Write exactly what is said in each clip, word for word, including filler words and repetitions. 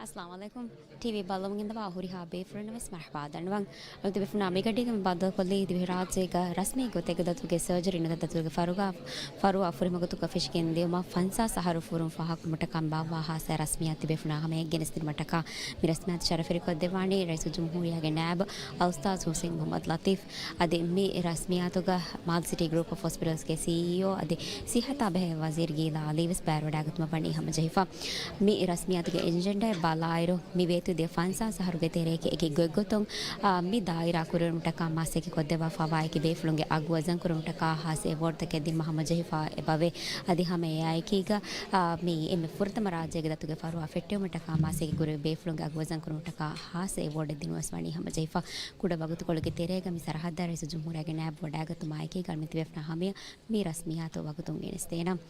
އައްސަލާމު ޢަލައިކުމް. ޓީވީ ބައްލަވަން އިންދަވާ ހުރިހާ ބޭފުޅުންނަށް ވެސް މަރުޙަބާ ދަންނަވަން. އަޅުގަނޑު ތިބޭފުޅުންނާ މިގަޑީގަ މި ބައްދަލުކޮށްލީ ދިވެހިރާއްޖޭގަ ރަސްމީ ގޮތެއްގަ ދަތުގެ ސަރްޖަރީ ނުވަތަ ދަތުގެ ފަރުގާ، ފަރުވާ ފުރިހަމަ ގޮތުގަ ފެށިގެން ދިޔުމަށް ފަންސާސް އަހަރު ފުރުން ފާހަގަކުރުމަށްޓަކާ މި ބާއްވާ ހާއްސަ ރަސްމިއްޔާތު ތިބޭފުޅުންނާ ހަމަޔަށް ގެނެސްދިނުމަށްޓަކާ މި ރަސްމިއްޔާތު ޝަރަފުވެރިކޮށްދެއްވާނީ ރައީސުލްޖުމްހޫރިއްޔާގެ ނާއިބު އަލްއުސްތާޛު ހުސެން މުޙައްމަދު ލަތީފް. އަދި މި ރަސްމިއްޔާތުގަ މާލްޑިވްސް ސިޓީ ގްރޫޕް އޮފް ހޮސްޕިޓަލްސްގެ ސީއީއޯ އަދި ސިއްހަތާ ބެހޭ ވަޒީރު ގީލާ އަލީ ވެސް ބައިވެވަޑައިގަތުމަށް ވަނީ ހަމަޖެހިފަ. މި ރަސްމިއްޔާތުގެ އެޖެންޑާއަށް ބަލާއިރު، މި ވޭތުވެދިޔަ ފަންސާސް އަހަރުގެ ތެރޭގަ އެކި ގޮތްގޮތުން، އާ، މި ދާއިރާ ކުރެވުމަށްޓަކާ މަސައްކަތް ކޮށްދެއްވާފަ ވާ އެކި ބޭފުޅުންގެ އަގު ވަޒަން ކުރުމަށްޓަކާ ހާއްސަ އެވޯޑްތަކެއް ދިނުމަށް ހަމަޖެހިފަ އެބަވޭ. އަދި ހަމަ އެއާއެކީގަ، އާ، މި އެންމެ ފުރަތަމަ ރާއްޖޭގެ ދަތުގެ ފަރުވާ ފެއްޓެވުމަށްޓަކާ މަސައްކަތް ކުރެވި ބޭފުޅުންގެ އަގު ވަޒަން ކުރުމަށްޓަކާ ހާއްސަ އެވޯޑެއް ދިނުމަށް ވަނީ ހަމަޖެހިފަ. ކުޑަ ވަގުތުކޮޅުގެ ތެރޭގަ މި ސަރަހައްދަށް ރައީސުލްޖުމްހޫރިއްޔާގެ ނާއިބު ވަޑައިގަތުމާއެކީގަ އަޅުގަނޑު ތިބޭފުޅުންނާ ހަމަޔަށް މި ރަސްމިއްޔާތު ވަގުތުން ގެނެސްދޭނަން.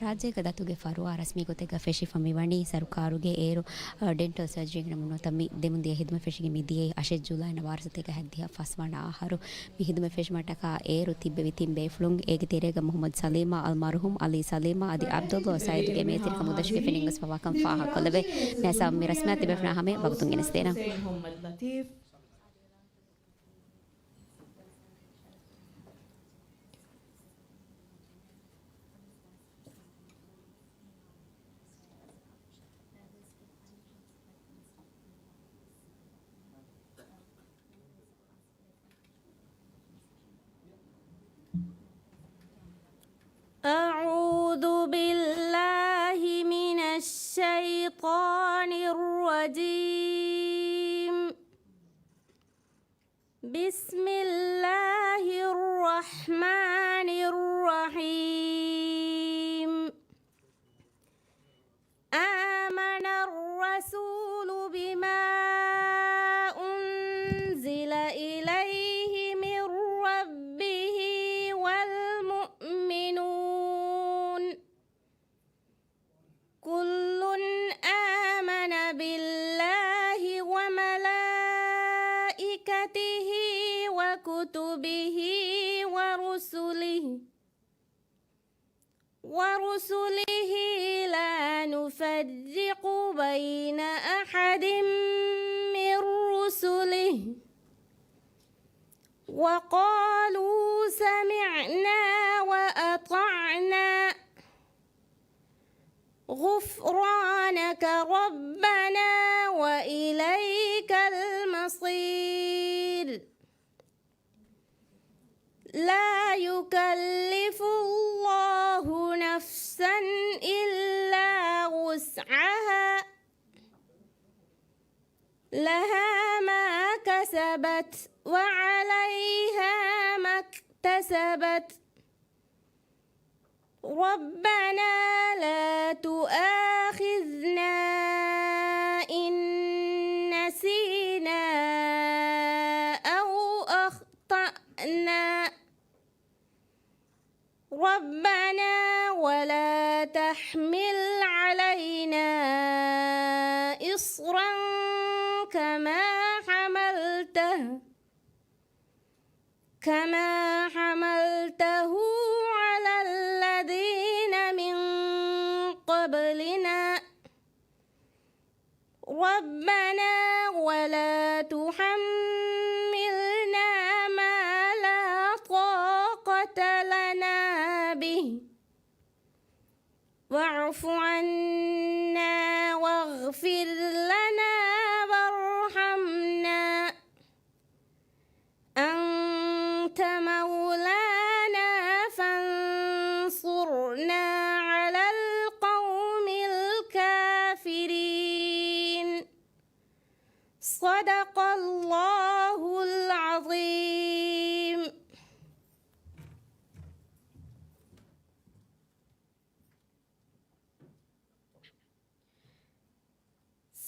ރާއްޖޭގަ ދަތުގެ ފަރުވާ ރަސްމީ ގޮތެއްގަ ފެށިފަ މިވަނީ ސަރުކާރުގެ އޭރު، އަ، ޑެންޓަލް ސަރްޖަރީގެ ނަމުން ނުވަތަ މި ދެމުންދިޔަ ހިދުމަތް ފެށިގެން މިދިޔައީ އަށެއް ޖުލައި ނަވާރަ ސަތޭކަ ހަތްދިހަ ފަސްވަނަ އަހަރު. މި ހިދުމަތް ފެށުމަށްޓަކާ އޭރު ތިއްބެވި ތިން ބޭފުޅުން، އޭގެ ތެރޭގަ މުޙައްމަދު ސަލީމާ އަލްމަރުޙޫމް އަލީ ސަލީމާ އަދި ޢަބްދުﷲ ސައީދުގެ މޭތިރިކަމު ދަށުގެ ފެނިން ގޮސްފަވާކަން ފާހަގަކޮށްލެވޭ. މިހާ މި ރަސްމިއްޔާތު ތިބޭފުޅުންނާ ހަމަޔަށް ވަގުތުން ގެނެސްދޭނަން. أعوذ بالله من الشيطان الرجيم. بسم الله الرحمن الرحيم. آمن الرسول بما أنزل إليه من ربه والمؤمنون. كل آمن بالله وملائكته وكتبه ورسله، ورسله لا نفرق بين أحد من رسله، وقالوا سمعنا وأطعنا، غفرانك ربنا وإليك المصير. لا يكلف الله نفسا إلا وسعها، لها ما كسبت وعليها ما اكتسبت، ربنا لا تؤاخذنا إن نسينا أو أخطأنا، ربنا ولا تحمل علينا إصرا كما حملته، كما حملته على الذين من قبلنا، ربنا ولا تحملنا ما لا طاقة لنا به، واعف عنا واغفر لنا وارحمنا، أنت مولانا فانصرنا على القوم الكافرين. صدق الله العظيم.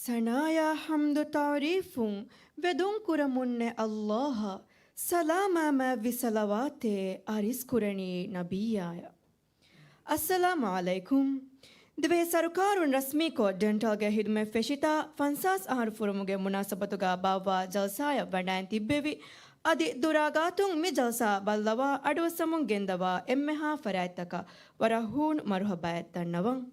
ސަނާޔާ ޙަމްދު ތަޢުރީފުން ވެދުން ކުރަމުންނެ ﷲ އަށް، ސަލާމާ މާތްވި ޞަލަވާތެއް އަރިސް ކުރަނީ ނަބިއްޔާއަށް. އައްސަލާމު ޢަލައިކުމް. ދިވެހި ސަރުކާރުން ރަސްމީކޮށް ޑެންޓަލްގެ ހިދުމަތް ފެށިތާ ފަންސާސް އަހަރު ފުރުމުގެ މުނާސަބަތުގަ ބާއްވާ ޖަލްސާއަށް ވަޑައިން ތިއްބެވި، އަދި ދުރާ ގާތުން މި ޖަލްސާ ބައްލަވާ އަޑުއައްސަމުން ގެންދަވާ އެންމެހާ ފަރާތްތަކަށް ވަރަށް ހޫނު މަރުޙަބާއެއް ދަންނަވަން.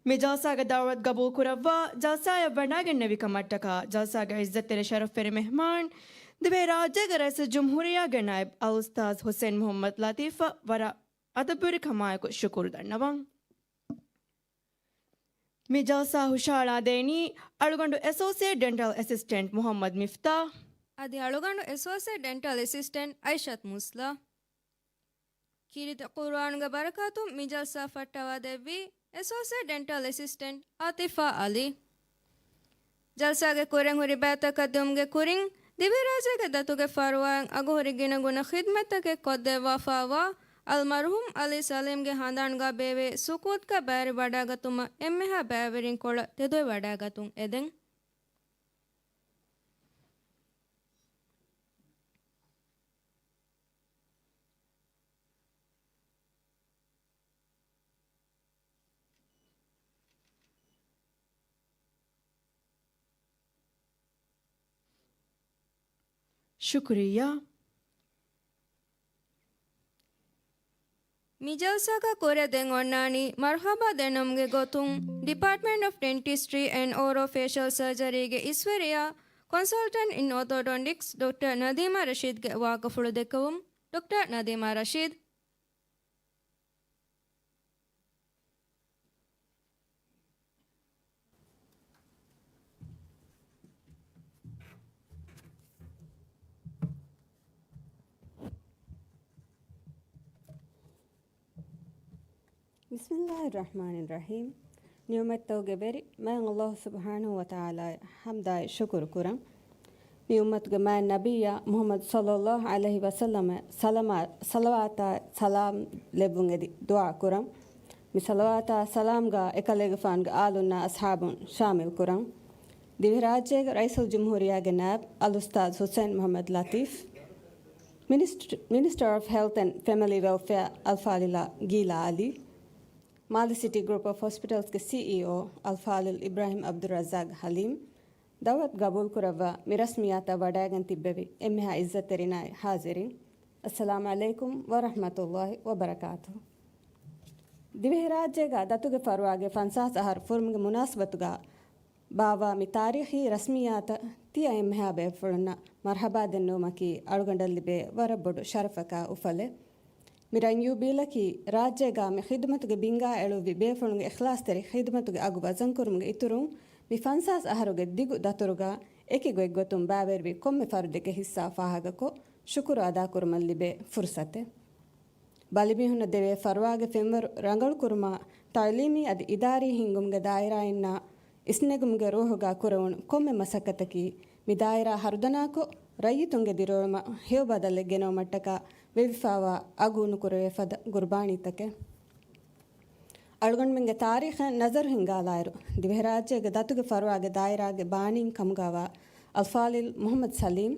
މި ޖަލްސާގެ ދަޢުވަތު ގަބޫލުކުރައްވާ، ޖަލްސާއަށް ވަޑައިގެންނެވި ކަމަށްޓަކާ، ޖަލްސާގެ އިއްޒަތްތެރި ޝަރަފްވެރި މެހްމާން، ދިވެހިރާއްޖޭގެ ރައީސުލްޖުމްހޫރިއްޔާގެ ނައިބް އަލްއުސްތާޛް ޙުސައިން މުޙައްމަދު ލަތީފަށް ވަރަށް އަދަބުވެރިކަމާއެކު ޝުކުރު ދަންނަވަން. މި ޖަލްސާ ހުށަހަޅާދޭނީ އަޅުގަނޑު އެސޯސިއޭޓް ޑެންޓަލް އެސިސްޓެންޓް މުޙައްމަދު މިފްތާޙް އަދި އަޅުގަނޑު އެސޯސިއޭޓް ޑެންޓަލް އެސިސްޓެންޓް އައިޝަތު މުސްލާ. ކީރިތި ޤުރުއާނުގެ ބަރަކާތުން މި ޖަލްސާ ފައްޓަވާދެއްވީ އެސޯސިއޭޓް ޑެންޓަލް އެސިސްޓެންޓް އާތިފާ އަލީ. ޖަލްސާގެ ކުރިން ހުރި ބައިތަކަށް ދިއުމުގެ ކުރިން، ދިވެހިރާއްޖޭގެ ދަތުގެ ފަރުވާއިން އަގުހުރި ގިނަގުނަ ޚިދްމަތްތަކެއް ކޮށްދެއްވާފައިވާ އަލްމަރުޙޫމް އަލީ ސަލީމްގެ ހަނދާންގަ ބޭއްވި ސުކޫތުގަ ބައިވެރިވަޑައިގަތުމަށް އެންމެހާ ބައިވެރިން ކޮޅަށް ތެދުވެވަޑައިގަތުން އެދެން. ޝުކުރިއްޔާ. މި ޖަލްސާގަ ކުރިއަށް ދެން އޮންނާނީ މަރުޙަބާ ދެންނެވުމުގެ ގޮތުން ޑިޕާޓްމަންޓް އޮފް ޑެންޓިސްޓްރީ އެންޑް އޯރޯ ފޭޝަލް ސަރޖަރީގެ އިސްވެރިޔާ ކޮންސަލްޓަންޓް އިން އޯތޯޑޮންޓިކްސް ޑޮކްޓަރ ނަދީމާ ރަޝީދްގެ ވާހަކަފުޅު ދެއްކެވުން. ޑޮކްޓަރ ނަދީމާ ރަޝީދް. بسم الله الرحمن الرحيم. ނިޢުމަތްތަކުގެ ވެރި މާތް ﷲ ސުބްޙާނަހޫ ވަތަޢާލާއަށް ޙަމްދާއި ޝުކުރު ކުރަން. މި އުއްމަތުގެ މާތް ނަބިއްޔާ މުޙައްމަދު ޞައްލައްލާހު ޢަލައިހި ވަސައްލަމަށް ސަލާމާ، ޞަލަވާތާ ސަލާމް ލެއްވުން އެދި ދުޢާ ކުރަން. މި ޞަލަވާތާ ސަލާމްގަ އެކަލޭގެފާނުގެ އާލުންނާ އަޞްޙާބުން ޝާމިލް ކުރަން. ދިވެހިރާއްޖޭގެ ރައީސުލްޖުމްހޫރިއްޔާގެ ނާއިބް އަލްއުސްތާޛް ޙުސައިން މުޙައްމަދު ލަތީފް، މިނިސްޓް-، މިނިސްޓަރ އޮފް ހެލްތް އެންޑް ފެމިލީ ވެލްފެއާ އަލްފާޟިލާ ގީލާ ޢަލީ، މާލެ ސިޓީ ގްރޫޕް އޮފް ހޮސްޕިޓަލްސްގެ ސީއީއޯ އަލްފާޟިލް އިބްރާހިމް ޢަބްދުއްރައްޒާޤް ޙަލީމް، ދަޢުވަތު ގަބޫލުކުރައްވާ މި ރަސްމިއްޔާތަށް ވަޑައިގެން ތިއްބެވި އެންމެހާ ޢިއްޒަތްތެރިންނާއި ޙާޟިރީން، އައްސަލާމު ޢަލައިކުމް ވަރަޙްމަތުﷲ ވަބަރަކާތުހު. ދިވެހިރާއްޖޭގަ ދަތުގެ ފަރުވާގެ ފަންސާސް އަހަރު ފުރުމުގެ މުނާސަބަތުގަ ބާއްވާ މި ތާރީޚީ ރަސްމިއްޔާތަށް ތިޔަ އެންމެހާ ބޭފުޅުންނަށް މަރްޙަބާ ދެންނެވުމަކީ އަޅުގަނޑަށް ލިބޭ ވަރަށް ބޮޑު ޝަރަފަކާ އުފަލެއް. މި ރަންޔޫބީލަކީ ރާއްޖޭގަ މި ޚިދުމަތުގެ ބިންގާ އެޅުއްވި ބޭފުޅުންގެ އިޚްލާޞްތެރި ޚިދުމަތުގެ އަގު ވަޒަންކުރުމުގެ އިތުރުން، މި ފަންސާސް އަހަރުގެ ދިގު ދަތުރުގަ އެކި ގޮތްގޮތުން ބައިވެރިވި ކޮންމެ ފަރުދެއްގެ ހިއްސާ ފާހަގަކޮށް، ޝުކުރު އަދާކުރުމަށް ލިބޭ ފުރުޞަތެއް. ބަލިމީހުންނަށް ދެވޭ ފަރުވާގެ ފެންވަރު ރަނގަޅުކުރުމާ، ތަޢުލީމީ އަދި އިދާރީ ހިންގުމުގެ ދާއިރާއިންނާ އިސްނެގުމުގެ ރޫޙުގަ ކުރެވުނު ކޮންމެ މަސައްކަތަކީ، މި ދާއިރާ ހަރުދަނާކޮށް، ރައްޔިތުންގެ ދިރިއުޅުމަށް ހެޔޮ ބަދަލެއް ގެނައުމަށްޓަކާ ވެވިފާވާ އަގު ނުކުރެވޭ ފަދަ ގުރުބާނީތަކެއް. އަޅުގަނޑުމެންގެ ތާރީޚަށް ނަޒަރު ހިންގާލާއިރު، ދިވެހިރާއްޖޭގެ ދަތުގެ ފަރުވާގެ ދާއިރާގެ ބާނީން ކަމުގަވާ އަލްފާޟިލް މުޙައްމަދު ސަލީމް،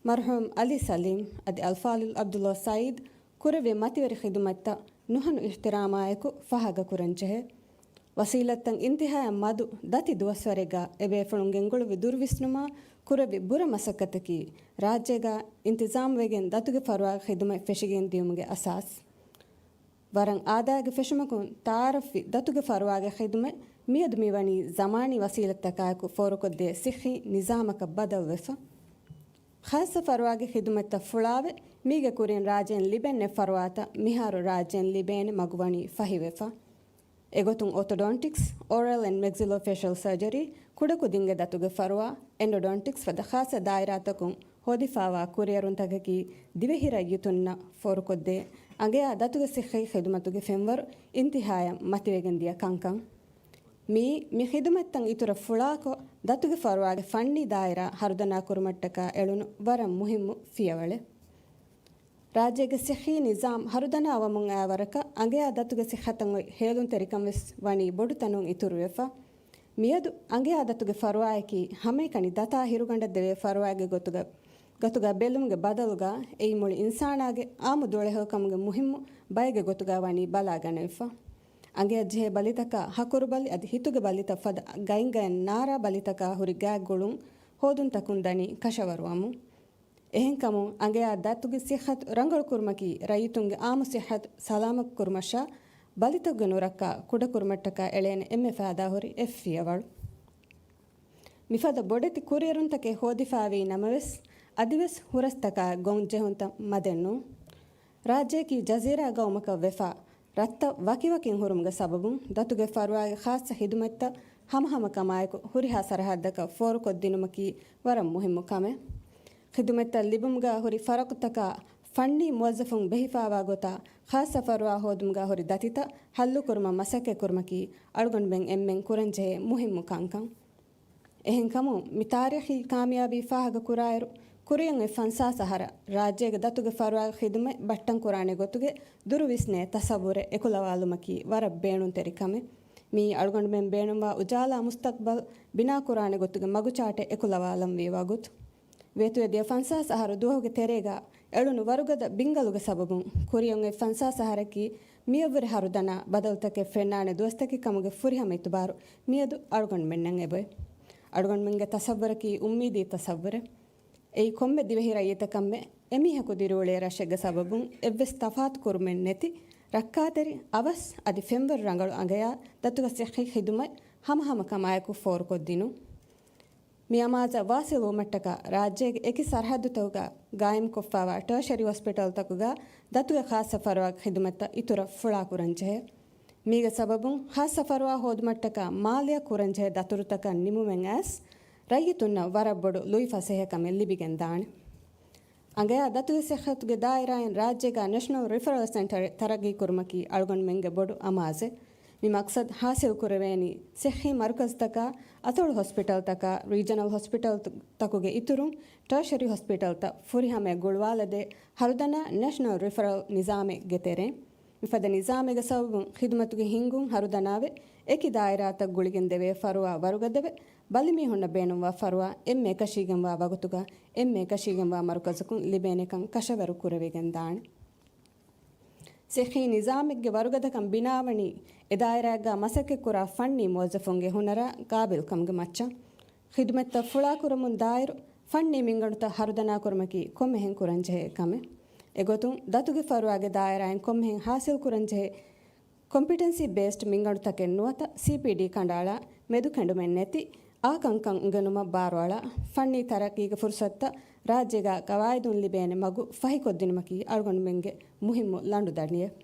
މަރްޙޫމް ޢަލީ ސަލީމް އަދި އަލްފާޟިލް ޢަބްދުﷲ ސަޢީދު ކުރެއްވި މަތިވެރި ޚިދުމަތްތައް ނުހަނު އިޙްތިރާމާއެކު ފާހަގަކުރަންޖެހޭ. ވަސީލަތްތައް އިންތިހާއަށް މަދު ދަތި ދުވަސްވަރެއްގަ އެބޭފުޅުން ގެންގުޅުއްވި ދުރުވިސްނުމާ ކުރެއްވި ބުރަ މަސައްކަތަކީ، ރާއްޖޭގަ އިންތިޒާމްވެގެން ދަތުގެ ފަރުވާގެ ޚިދުމަތް ފެށިގެން ދިޔުމުގެ އަސާސް. ވަރަށް އާދައިގެ ފެށުމަކުން ތަޢާރަފްވި ދަތުގެ ފަރުވާގެ ޚިދުމަތް މިއަދު މިވަނީ ޒަމާނީ ވަސީލަތްތަކާއެކު ފޯރުކޮށްދޭ ޞިއްޙީ ނިޒާމަކަށް ބަދަލުވެފަ. ޚާއްޞަ ފަރުވާގެ ޚިދުމަތްތައް ފުޅާވެ، މީގެ ކުރިން ރާއްޖޭން ލިބެން ނެތް ފަރުވާތައް މިހާރު ރާއްޖޭން ލިބޭނެ މަގު ވަނީ ފަހިވެފަ. އެގޮތުން އޯތޮޑޮންޓިކްސް، އޯރަލް އެންޑް މެގްޒިލޯ ފޭޝަލް ސަރޖަރީ، ކުޑަކުދިންގެ ދަތުގެ ފަރުވާ، އެންޑޮޑޮންޓިކްސް ފަދަ ޚާއްޞަ ދާއިރާތަކުން ހޯދިފާވާ ކުރިއެރުންތަކަކީ ދިވެހި ރައްޔިތުންނަށް ފޯރުކޮށްދޭ އަނގަޔާ ދަތުގެ ޞިއްޙީ ޚިދުމަތުގެ ފެންވަރު އިންތިހާޔަށް މަތިވެގެން ދިޔަ ކަންކަން. މިއީ މި ޚިދުމަތްތައް އިތުރަށް ފުޅާކޮށް، ދަތުގެ ފަރުވާގެ ފަންނީ ދާއިރާ ހަރުދަނާ ކުރުމަށްޓަކާ އެޅުނު ވަރަށް މުހިއްމު ފިޔަވަޅެއް. ރާއްޖޭގެ ޞިއްޙީ ނިޒާމް ހަރުދަނާ ވަމުން އައި ވަރަކަށް އަނގަޔާ ދަތުގެ ޞިއްޙަތަށް އޮތް ހޭލުންތެރިކަން ވެސް ވަނީ ބޮޑު ތަނުން އިތުރުވެފަ. މިއަދު އަނގަޔާ ދަތުގެ ފަރުވާއަކީ ހަމައެކަނި ދަތާ ހިރުގަނޑަށް ދެވޭ ފަރުވާއެއްގެ ގޮތުގަ، ގޮތުގަ ބެލުމުގެ ބަދަލުގަ އެއީ މުޅި އިންސާނާގެ އާއްމު ދުޅަހެޔޮކަމުގެ މުހިއްމު ބައެއްގެ ގޮތުގަ ވަނީ ބަލާގަނެވިފަ. އަނގަޔަށް ޖެހޭ ބަލިތަކާ، ހަކުރުބަލި އަދި ހިތުގެ ބަލިތައް ފަދަ ގައިންގަޔަށް ނާރާ ބަލިތަކާ ހުރި ގާތްގުޅުން ހޯދުންތަކުން ދަނީ ކަށަވަރުވަމުން. އެހެންކަމުން، އަނގަޔާ ދަތުގެ ޞިއްޙަތު ރަނގަޅުކުރުމަކީ ރައްޔިތުންގެ އާއްމު ޞިއްޙަތު ސަލާމަތްކުރުމަށާ ބަލިތަކުގެ ނުރައްކާ ކުޑަކުރުމަށްޓަކާ އެޅޭނެ އެންމެ ފައިދާހުރި އެއް ފިޔަވަޅު. މިފަދަ ބޮޑެތި ކުރިއެރުންތަކެއް ހޯދިފާވީ ނަމަވެސް، އަދިވެސް ހުރަސްތަކާ ގޮންޖެހުންތައް މަދެއް ނޫން. ރާއްޖެއަކީ ޖަޒީރާ ގައުމަކަށް ވެފާ، ރަށްތައް ވަކިވަކިން ހުރުމުގެ ސަބަބުން، ދަތުގެ ފަރުވާގެ ޚާއްޞަ ޚިދުމަތްތައް ހަމަހަމަކަމާއެކު ހުރިހާ ސަރަހައްދަކަށް ފޯރުކޮށްދިނުމަކީ ވަރަށް މުހިއްމު ކަމެއް. ޚިދުމަތްތައް ލިބުމުގަ ހުރި ފަރަގުތަކާ ފަންނީ މުވައްޒަފުން ބެހިފާވާ ގޮތާ، ޚާއްޞަ ފަރުވާ ހޯދުމުގަ ހުރި ދަތިތައް ހައްލުކުރުމަށް މަސައްކަތްކުރުމަކީ އަޅުގަނޑުމެން އެންމެން ކުރަންޖެހޭ މުހިއްމު ކަންކަން. އެހެންކަމުން، މި ތާރީޚީ ކާމިޔާބީ ފާހަގަކުރާއިރު، ކުރިއަށް އޮތް ފަންސާސް އަހަރަށް ރާއްޖޭގެ ދަތުގެ ފަރުވާގެ ޚިދުމަތް ބައްޓަންކުރާނެ ގޮތުގެ ދުރު ވިސްނޭ ތަސައްވުރެއް އެކުލަވާލުމަކީ ވަރަށް ބޭނުންތެރި ކަމެއް. މިއީ އަޅުގަނޑުމެން ބޭނުންވާ އުޖާލާ މުސްތަޤްބަލް ބިނާކުރާނެ ގޮތުގެ މަގުޗާޓެއް އެކުލަވާލަންވީ ވަގުތު. ވޭތުވެދިޔަ ފަންސާސް އަހަރު ދުވަހުގެ ތެރޭގަ އެޅުނު ވަރުގަދަ ބިންގަލުގެ ސަބަބުން، ކުރިއަށް އޮތް ފަންސާސް އަހަރަކީ މިއަށްވުރެ ހަރުދަނާ ބަދަލުތަކެއް ފެންނާނެ ދުވަސްތަކެއް ކަމުގެ ފުރިހަމަ އިތުބާރު މިއަދު އަޅުގަނޑުމެންނަށް އެބައޮތް. އަޅުގަނޑުމެންގެ ތަސައްވަރަކީ އުއްމީދީ ތަސައްވަރެއް. އެއީ ކޮންމެ ދިވެހި ރައްޔިތަކަށްމެ އެމީހަކު ދިރިއުޅޭ ރަށެއްގެ ސަބަބުން އެއްވެސް ތަފާތު ކުރުމެއް ނެތި، ރައްކާތެރި، އަވަސް އަދި ފެންވަރު ރަނގަޅު އަނގަޔާ ދަތުގެ ސިއްހީ ޚިދުމަތް ހަމަހަމަކަމާއެކު ފޯރުކޮށްދިނުން. މި އަމާޒަށް ވާސިލްވުމަށްޓަކާ ރާއްޖޭގެ އެކި ސަރަހައްދުތަކުގަ ގާއިމްކޮށްފާވާ ޓާޝަރީ ހޮސްޕިޓަލްތަކުގަ ދަތުގެ ޚާއްޞަ ފަރުވާގެ ޚިދުމަތްތައް އިތުރަށް ފުޅާކުރަންޖެހޭ. މީގެ ސަބަބުން ޚާއްޞަ ފަރުވާ ހޯދުމަށްޓަކާ މާލެއަށް ކުރަންޖެހޭ ދަތުރުތަކަށް ނިމުމެއް އައިސް، ރައްޔިތުންނަށް ވަރަށް ބޮޑު ލުއިފަސޭހަކަމެއް ލިބިގެންދާނެ. އަނގަޔާ ދަތުގެ ސިއްހަތުގެ ދާއިރާއިން ރާއްޖޭގަ ނެޝަނަލް ރިފަރަލް ސެންޓަރެއް ތަރައްގީކުރުމަކީ އަޅުގަނޑުމެންގެ ބޮޑު އަމާޒެއް. މި މަޤްޞަދު ހާސިލްކުރެވޭނީ ސިއްހީ މަރުކަޒުތަކާ، އަތޮޅު ހޮސްޕިޓަލްތަކާ، ރީޖަނަލް ހޮސްޕިޓަލްތަކުގެ އިތުރުން، ޓާޝަރީ ހޮސްޕިޓަލްތައް ފުރިހަމަޔަށް ގުޅުވާލަދޭ ހަރުދަނާ ނެޝަނަލް ރިފަރަލް ނިޒާމެއްގެ ތެރެއިން. މިފަދަ ނިޒާމެއްގެ ސަބަބުން ޚިދުމަތުގެ ހިންގުން ހަރުދަނާވެ، އެކި ދާއިރާތައް ގުޅިގެން ދެވޭ ފަރުވާ ވަރުގަދަވެ، ބަލިމީހުންނަށް ބޭނުންވާ ފަރުވާ އެންމެ އެކަށީގެންވާ ވަގުތުގަ އެންމެ އެކަށީގެންވާ މަރުކަޒަކުން ލިބޭނެކަން ކަށަވަރު ކުރެވިގެންދާނެ. ސިއްހީ ނިޒާމެއްގެ ވަރުގަދަކަން ބިނާވަނީ އެ ދާއިރާއެއްގަ މަސައްކަތްކުރާ ފަންނީ މުވައްޒަފުންގެ ހުނަރާ ގާބިލްކަމުގެ މައްޗަށް. ޚިދުމަތްތައް ފުޅާކުރަމުން ދާއިރު ފަންނީ މިންގަނޑުތައް ހަރުދަނާކުރުމަކީ ކޮންމެހެން ކުރަންޖެހޭ ކަމެއް. އެގޮތުން ދަތުގެ ފަރުވާގެ ދާއިރާއިން ކޮންމެހެން ހާސިލްކުރަންޖެހޭ ކޮމްޕިޓެންސީ ބޭސްޑް މިންގަނޑުތަކެއް ނުވަތަ ސީޕީޑީ ކަނޑައަޅާ، މެދުކެނޑުމެއް ނެތި، އާ ކަންކަން އުނގެނުމަށް ބާރުއަޅާ، ފަންނީ ތަރައްގީގެ ފުރުސަތުތައް ރާއްޖޭގަ ގަވާއިދުން ލިބޭނެ މަގު ފަހިކޮށްދިނުމަކީ އަޅުގަނޑުމެންގެ މުހިއްމު ލަނޑުދަނޑިއެއް.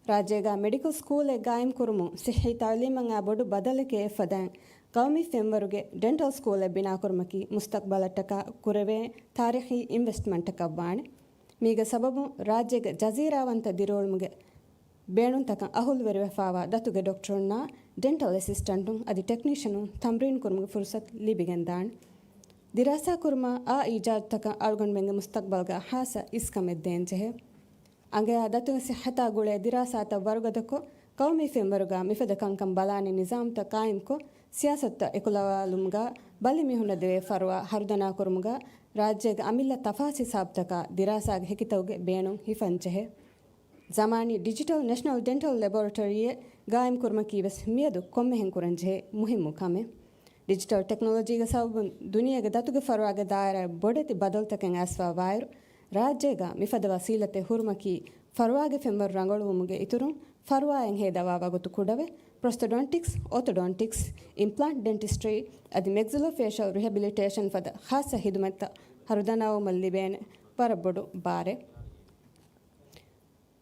ރާއްޖޭގަ މެޑިކަލް ސްކޫލެއް ގާއިމްކުރުމުން ސިއްހީ ތައުލީމަށް އާ ބޮޑު ބަދަލެކޭ އެއްފަދައިން، ގައުމީ ފެންވަރުގެ ޑެންޓަލް ސްކޫލެއް ބިނާކުރުމަކީ މުސްތަޤްބަލަށްޓަކާ ކުރެވޭ ތާރީޚީ އިންވެސްޓްމަންޓަކަށްވާނެ. މީގެ ސަބަބުން ރާއްޖޭގެ ޖަޒީރާވަންތަ ދިރިއުޅުމުގެ ބޭނުންތަކަށް އަހުލުވެރިވެފާވާ ދަތުގެ ޑޮކްޓަރުންނާ، ޑެންޓަލް އެސިސްޓަންޓުން އަދި ޓެކްނީޝަނުން ތަމްރީން ކުރުމުގެ ފުރުސަތު ލިބިގެންދާނެ. ދިރާސާ ކުރުމާ އާ އީޖާދުތަކަށް އަޅުގަނޑުމެންގެ މުސްތަޤްބަލްގަ ހާއްސަ އިސްކަމެއް ދޭންޖެހޭ. އަނގަޔާ ދަތުގެ ސިއްހަތާ ގުޅޭ ދިރާސާތައް ވަރުގަދަކޮށް، ގައުމީ ފެންވަރުގަ މިފަދަ ކަންކަން ބަލާނެ ނިޒާމުތައް ޤާއިމްކޮށް، ސިޔާސަތުތައް އެކުލަވާލުމުގަ، ބަލިމީހުންނަށް ދެވޭ ފަރުވާ ހަރުދަނާކުރުމުގަ، ރާއްޖޭގެ އަމިއްލަ ތަފާސް ހިސާބުތަކާ ދިރާސާގެ ހެކިތަކުގެ ބޭނުން ހިފަންޖެހޭ. ޒަމާނީ ޑިޖިޓަލް ނެޝަނަލް ޑެންޓަލް ލެބޮރެޓަރީއެއް ގާއިމްކުރުމަކީ ވެސް މިއަދު ކޮންމެހެން ކުރަންޖެހޭ މުހިއްމު ކަމެއް. ޑިޖިޓަލް ޓެކްނޮލޮޖީގެ ސަބަބުން ދުނިޔޭގެ ދަތުގެ ފަރުވާގެ ދާއިރާއަށް ބޮޑެތި ބަދަލުތަކެއް އައިސްފާވާއިރު، ރާއްޖޭގަ މިފަދަ ވަސީލަތެއް ހުރުމަކީ، ފަރުވާގެ ފެންވަރު ރަނގަޅުވުމުގެ އިތުރުން، ފަރުވާއިން ހޭދަވާ ވަގުތު ކުޑަވެ، ޕްރޮސްޓޮޑޮންޓިކްސް، އޯތޮޑޮންޓިކްސް، އިމްޕްލާންޓް ޑެންޓިސްޓްރީ އަދި މެގްޒިލޯފޭޝަލް ރިހެބިލިޓޭޝަން ފަދަ ޚާއްޞަ ޚިދުމަތްތައް ހަރުދަނާވުމަށް ލިބޭނެ ވަރަށް ބޮޑު ބާރެއް.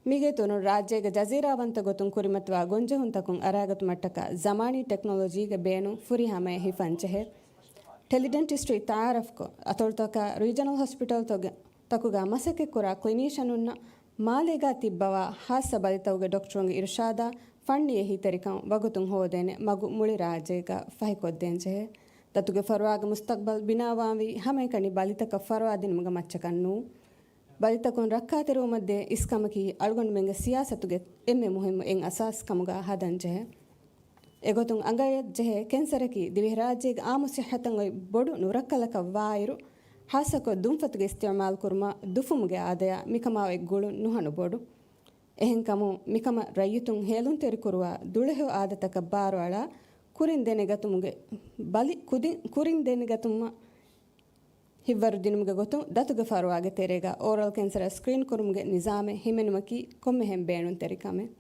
މީގެ އިތުރުން ރާއްޖޭގެ ޖަޒީރާވަންތަ ގޮތުން ކުރިމަތިވާ ގޮންޖެހުންތަކުން އަރާގަތުމަށްޓަކާ ޒަމާނީ ޓެކްނޮލޮޖީގެ ބޭނުން ފުރިހަމަޔަށް ހިފަންޖެހޭ. ޓެލިޑެންޓިސްޓްރީ ތައާރަފްކޮށް، އަތޮޅުތަކާ ރީޖަނަލް ހޮސްޕިޓަލްތަކުގެ، ތަކުގަ މަސައްކަތްކުރާ ކްލިނީޝަނުންނަށް މާލޭގަ ތިއްބަވާ ޚާއްޞަ ބަލިތަކުގެ ޑޮކްޓަރުންގެ އިރުޝާދާ ފަންނީ އެހީތެރިކަން ވަގުތުން ހޯދޭނެ މަގު މުޅި ރާއްޖޭގަ ފަހިކޮށްދޭންޖެހޭ. ދަތުގެ ފަރުވާގެ މުސްތަޤްބަލް ބިނާވާންވީ ހަމައެކަނި ބަލިތަކަށް ފަރުވާ ދިނުމުގެ މައްޗަކަށް ނޫން. ބަލިތަކުން ރައްކާތެރިވުމަށްދޭ އިސްކަމަކީ އަޅުގަނޑުމެންގެ ސިޔާސަތުގެ އެންމެ މުހިއްމު އެއް އަސާސް ކަމުގަ ހަދަންޖެހޭ. އެގޮތުން އަނގަޔަށްޖެހޭ ކެންސަރަކީ ދިވެހިރާއްޖޭގެ އާއްމު ޞިއްޙަތަށް އޮތް ބޮޑު ނުރައްކަލަކަށް ވާއިރު، ޚާއްޞަކޮށް ދުންފަތުގެ އިސްތިޢުމާލުކުރުމާ ދުފުމުގެ އާދަޔާ މިކަމާ އޮތް ގުޅުން ނުހަނު ބޮޑު. އެހެންކަމުން މިކަމަށް ރައްޔިތުން ހޭލުންތެރިކުރުވާ ދުޅަހެޔޮ އާދަތަކަށް ބާރުއަޅާ، ކުރިން ދެނެގަތުމުގެ ބަލި ކުދިން، ކުރިން ދެނެގަތުމަށް ހިތްވަރުދިނުމުގެ ގޮތުން ދަތުގެ ފަރުވާގެ ތެރޭގަ އޯރަލް ކެންސަރ ސްކްރީން ކުރުމުގެ ނިޒާމެއް ހިމެނުމަކީ ކޮންމެހެން ބޭނުންތެރި ކަމެއް.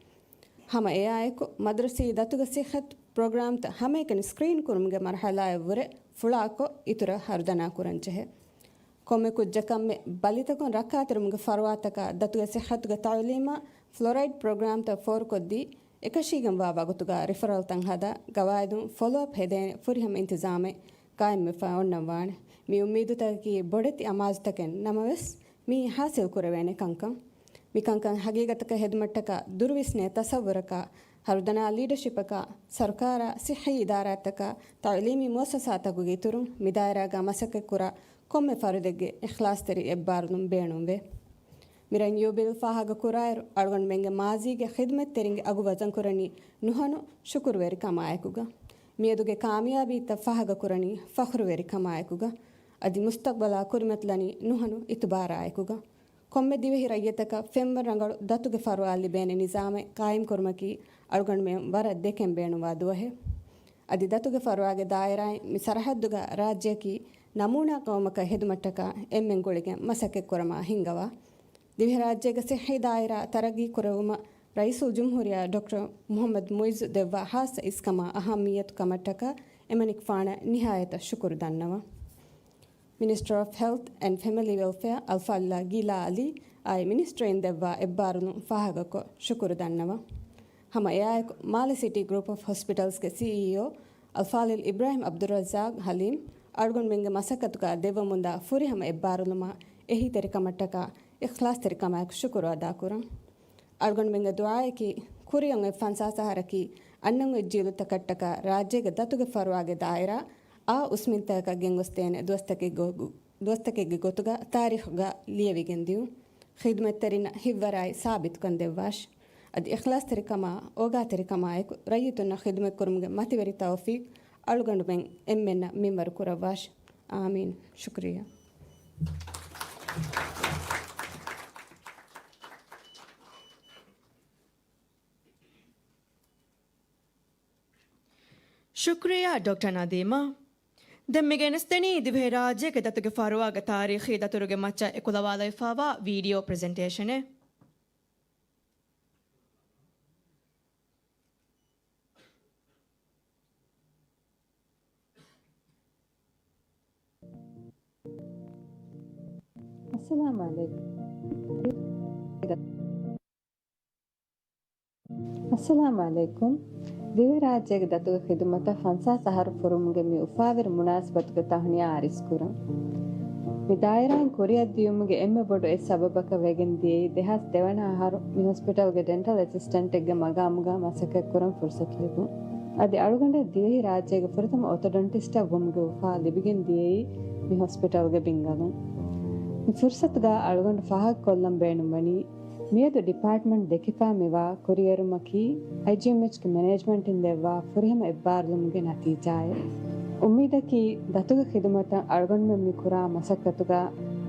ހަމަ އެއާއެކު، މަދްރަސީ ދަތުގެ ސިއްހަތު ޕްރޮގްރާމްތައް ހަމައެކަނި ސްކްރީން ކުރުމުގެ މަރުހަލާއަށްވުރެ ފުޅާކޮށް، އިތުރަށް ހަރުދަނާ ކުރަންޖެހޭ. ކޮންމެ ކުއްޖަކަށްމެ ބަލިތަކުން ރައްކާތެރިވުމުގެ ފަރުވާތަކާ ދަތުގެ ސިއްހަތުގެ ތަޢުލީމާ ފްލޮރައިޑް ޕްރޮގްރާމްތައް ފޯރުކޮށްދީ، އެކަށީގެންވާ ވަގުތުގަ ރިފަރަލްތައް ހަދާ، ގަވާއިދުން ފޮލޯއަޕް ހެދޭނެ ފުރިހަމަ އިންތިޒާމެއް ގާއިމްވެފަ އޮންނަންވާނެ. މި އުއްމީދުތަކަކީ ބޮޑެތި އަމާޒުތަކެއް ނަމަވެސް، މިއީ ހާސިލް ކުރެވޭނެ ކަންކަން. މިކަންކަން ހަގީގަތަކަށް ހެދުމަށްޓަކާ ދުރުވިސްނޭ ތަސައްވުރަކާ، ހަރުދަނާ ލީޑަޝިޕަކާ، ސަރުކާރާ، ސިއްހީ އިދާރާތަކާ، ތަޢުލީމީ މުއައްސަސާތަކުގެ އިތުރުން، މި ދާއިރާގަ މަސައްކަތްކުރާ ކޮންމެ ފަރުދެއްގެ އިޚްލާޞްތެރި އެއްބާރުލުން ބޭނުންވޭ. މި ރަން ޔޫބިލް ފާހަގަކުރާއިރު، އަޅުގަނޑުމެންގެ މާޒީގެ ޚިދުމަތްތެރިންގެ އަގު ވަޒަންކުރަނީ ނުހަނު ޝުކުރުވެރިކަމާއެކުގަ. މިއަދުގެ ކާމިޔާބީތައް ފާހަގަކުރަނީ ފަޚްރުވެރިކަމާއެކުގަ. އަދި މުސްތަޤްބަލާ ކުރިމަތިލަނީ ނުހަނު އިތުބާރާއެކުގަ. ކޮންމެ ދިވެހި ރައްޔިތަކަށް ފެންވަރު ރަނގަޅު ދަތުގެ ފަރުވާ ލިބޭނެ ނިޒާމެއް ޤާއިމްކުރުމަކީ އަޅުގަނޑުމެން ވަރަށް ދެކެން ބޭނުންވާ ދުވަހެއް. އަދި ދަތުގެ ފަރުވާގެ ދާއިރާއިން މި ސަރަހައްދުގަ ރާއްޖެއަކީ ނަމޫނާ ޤައުމަކަށް ހެދުމަށްޓަކާ އެންމެން ގުޅިގެން މަސައްކަތްކުރަމާ ހިންގަވާ. ދިވެހިރާއްޖޭގެ ސިއްހީ ދާއިރާ ތަރައްގީކުރެއްވުމަށް ރައީސުލްޖުމްހޫރިއްޔާ ޑޮކްޓަރ މުޙައްމަދު މުޢިއްޒު ދެއްވާ ޚާއްޞަ އިސްކަމާ އަހައްމިއްޔަތު ކަމަށްޓަކާ އެމަނިކުފާނަށް ނިހާޔަތަށް ޝުކުރު ދަންނަވަން. މިނިސްޓަރ އޮފް ހެލްތް އެންޑް ފެމިލީ ވެލްފެއާ އަލްފާޟިލާ ގީލާ ޢަލީ އާއި މިނިސްޓްރީން ދެއްވާ އެއްބާރުލުން ފާހަގަކޮށް ޝުކުރު ދަންނަވަން. ހަމަ އެއާއެކު، މާލެ ސިޓީ ގްރޫޕް އޮފް ހޮސްޕިޓަލްސްގެ ސީއީއޯ އަލްފާޟިލް އިބްރާހިމް ޢަބްދުއްރައްޒާޤް ޙަލީމް އަޅުގަނޑުމެންގެ މަސައްކަތުގަ ދެއްވަމުންދާ ފުރިހަމަ އެއްބާރުލުމާ އެހީތެރިކަމަށްޓަކާ އިޚްލާޞްތެރިކަމާއެކު ޝުކުރު އަދާކުރަން. އަޅުގަނޑުމެންގެ ދުޢާއަކީ، ކުރިއަށް އޮތް ފަންސާސް އަހަރަކީ އަންނަން އޮތް ޖީލުތަކަށްޓަކާ ރާއްޖޭގެ ދަތުގެ ފަރުވާގެ ދާއިރާ އާ އުސްމިންތަކަކަށް ގެންގޮސްދޭނެ ދުވަސްތަކެއްގެ ގޮ-، ދުވަސްތަކެއްގެ ގޮތުގަ ތާރީޚުގަ ލިޔެވިގެން ދިޔުން. ޚިދުމަތްތެރިންނަށް ހިތްވަރާއި ސާބިތުކަން ދެއްވާށި. އަދި އިޚްލާޞްތެރިކަމާ، އޯގާތެރިކަމާއެކު، ރައްޔިތުންނަށް ޚިދުމަތްކުރުމުގެ މަތިވެރި ތައުފީޤް އަޅުގަނޑުމެން އެންމެންނަށް މިންވަރު ކުރައްވާށި. އާމީން. ޝުކުރިއްޔާ. ޝުކުރިއްޔާ، ޑޮކްޓަރ ނަދީމާ. ދެން މި ގެނެސްދެނީ ދިވެހިރާއްޖޭގެ ދަތުގެ ފަރުވާގެ ތާރީޚީ ދަތުރުގެ މައްޗަށް އެކުލަވާލައިފާވާ ވީޑިއޯ ޕްރެޒެންޓޭޝަނެއް. އައްސަލާމް ޢަލައިކުމް. އައްސަލާމް ޢަލައިކުމް. ދިވެހިރާއްޖޭގެ ދަތުގެ ޚިދުމަތަށް ފަންސާސް އަހަރު ފުރުމުގެ މި އުފާވެރި މުނާސަބަތުގެ ތަހުނިޔާ އަރިސްކުރަން. މި ދާއިރާއިން ކުރިއަށް ދިޔުމުގެ އެންމެ ބޮޑު އެއް ސަބަބަކަށް ވެގެން ދިޔައީ، ދެހާސް ދެވަނަ އަހަރު މި ހޮސްޕިޓަލްގެ ޑެންޓަލް އެސިސްޓެންޓެއްގެ މަގާމުގަ މަސައްކަތްކުރަން ފުރުސަތު ލިބުން. އަދި އަޅުގަނޑަށް ދިވެހިރާއްޖޭގެ ފުރަތަމަ އޮތޮޑޮންޓިސްޓަށް ވުމުގެ އުފާ ލިބިގެން ދިޔައީ މި ހޮސްޕިޓަލްގެ ބިންގަލުން. މި ފުރުސަތުގަ އަޅުގަނޑު ފާހަގަކޮށްލަން ބޭނުންވަނީ، މިއަދު ޑިޕާޓްމަންޓް ދެކިފާ މިވާ ކުރިއެރުމަކީ، އައިޖީއެމްއެޗްގެ މެނޭޖްމަންޓިން ދެއްވާ ފުރިހަމަ އެއްބާރުލުމުގެ ނަތީޖާއެއް. އުއްމީދަކީ، ދަތުގެ ޚިދުމަތަށް އަޅުގަނޑުމެން މި ކުރާ މަސައްކަތުގަ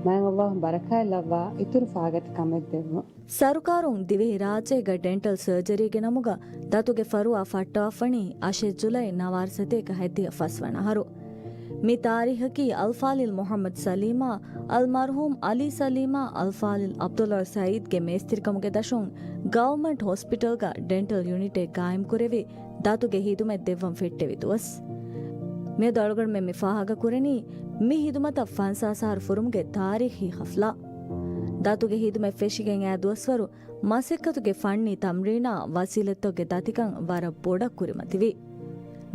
މާތް ﷲ އުން ބަރަކާތް ލައްވާ އިތުރު ފާގަތި ކަމެއް ދެއްވުން. ސަރުކާރުން ދިވެހިރާއްޖޭގަ ޑެންޓަލް ސަރޖަރީގެ ނަމުގަ ދަތުގެ ފަރުވާ ފައްޓަވާފަނީ އަށެއް ޖުލައި ނަވާރަ ސަތޭކަ ހަތްދިހަ ފަސްވަނަ އަހަރު. މި ތާރީޚަކީ އަލްފާޟިލް މުޙައްމަދު ސަލީމާ، އަލްމަރްޙޫމް ޢަލީ ސަލީމާ، އަލްފާޟިލް ޢަބްދުﷲ ސަޢީދްގެ މޭސްތިރިކަމުގެ ދަށުން ގަވަރމަންޓް ހޮސްޕިޓަލްގަ ޑެންޓަލް ޔުނިޓެއް ގާއިމްކުރެވި، ދަތުގެ ހިދުމަތް ދެއްވަން ފެއްޓެވި ދުވަސް. މިއަދު އަޅުގަނޑުމެން މި ފާހަގަކުރަނީ، މި ހިދުމަތަށް ފަންސާސް އަހަރު ފުރުމުގެ ތާރީޚީ ޙަފްލާ. ދަތުގެ ހިދުމަތް ފެށިގެން އައި ދުވަސްވަރު، މަސައްކަތުގެ ފަންނީ ތަމްރީނާ ވަސީލަތްތަކުގެ ދަތިކަން ވަރަށް ބޮޑަށް ކުރިމަތިވި.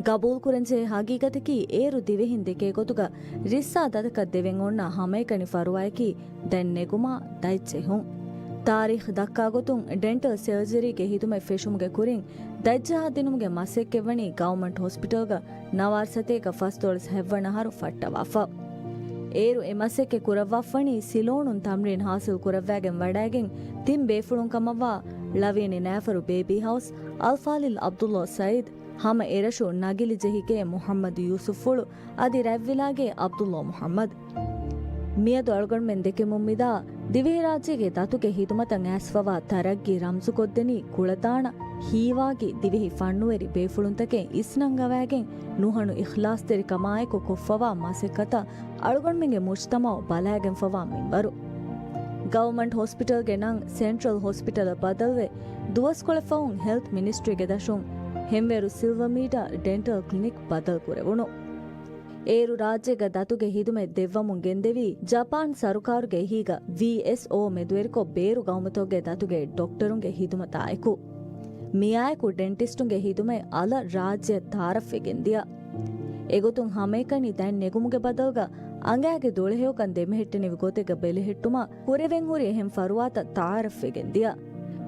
ގަބޫލުކުރަންޖެހޭ ހަގީގަތަކީ، އޭރު ދިވެހިން ދެކޭ ގޮތުގަ ރިއްސާ ދަތަކަށް ދެވެން އޮންނަ ހަމައެކަނި ފަރުވާއަކީ ދެން ނެގުމާ ދަތްޖެހުން. ތާރީޚް ދައްކާ ގޮތުން، ޑެންޓަލް ސަރޖަރީގެ ހިދުމަތް ފެށުމުގެ ކުރިން ދަތްޖަހާ ދިނުމުގެ މަސައްކަތްވަނީ ގަވަމަންޓް ހޮސްޕިޓަލްގަ ނަވާރަ ސަތޭކަ ފަސްދޮޅަސް ހަތްވަނަ އަހަރު ފައްޓަވާފަ. އޭރު އެ މަސައްކަތް ކުރައްވާފަނީ ސިލޯނުން ތަމްރީން ހާސިލް ކުރައްވާގެން ވަޑައިގެން ތިން ބޭފުޅުން ކަމަށްވާ ޅަވީނި ނައިފަރު ބޭބީ ހައުސް، އަލްފާޟިލް ޢަބްދުﷲ ސަޢީދް، ހަމަ އެރަށު ނަގިލި ޖެހިގޭ މުޙައްމަދު ޔޫސުފްފުޅު، އަދި ރަތްވިލާގޭ ޢަބްދުﷲ މުޙައްމަދު. މިއަދު އަޅުގަނޑުމެން ދެކެމުން މިދާ ދިވެހިރާއްޖޭގެ ދަތުގެ ހިދުމަތަށް އައިސްފަވާ ތަރައްގީ ރަމްޒުކޮށްދެނީ ކުޅަދާނަ ހީވާގި ދިވެހި ފަންނުވެރި ބޭފުޅުންތަކެއް އިސްނަންގަވާގެން ނުހަނު އިޚްލާޞްތެރިކަމާއެކު ކޮށްފަވާ މަސައްކަތަށް އަޅުގަނޑުމެންގެ މުޖްތަމަޢު ބަލާގެންފަވާ މިންވަރު. ގަވަމަންޓް ހޮސްޕިޓަލްގެ ނަން ސެންޓްރަލް ހޮސްޕިޓަލަށް ބަދަލުވެ، ދުވަސްކޮޅެއް ފަހުން ހެލްތް މިނިސްޓްރީގެ ދަށުން ހެންވޭރު ސިލްވަމީޑަށް ޑެންޓަލް ކްލިނިކް ބަދަލު ކުރެވުނު. އޭރު ރާއްޖޭގަ ދަތުގެ ހިދުމަތް ދެއްވަމުން ގެންދެވީ ޖަޕާން ސަރުކާރުގެ އެހީގަ ވީއެސްއޯ މެދުވެރިކޮށް ބޭރު ގައުމުތަކުގެ ދަތުގެ ޑޮކްޓަރުންގެ ހިދުމަތާއެކު. މިއާއެކު ޑެންޓިސްޓުންގެ ހިދުމަތް އަލަށް ރާއްޖެއަށް ތައާރަފްވެގެންދިޔަ. އެގޮތުން ހަމައެކަނި ދަތް ނެގުމުގެ ބަދަލުގަ އަނގައިގެ ދުޅަހެޔޮކަން ދެމެހެއްޓެނިވި ގޮތެއްގަ ބެލެހެއްޓުމަށް ކުރެވެންހުރި އެހެން ފަރުވާތައް ތައާރަފްވެގެންދިޔަ.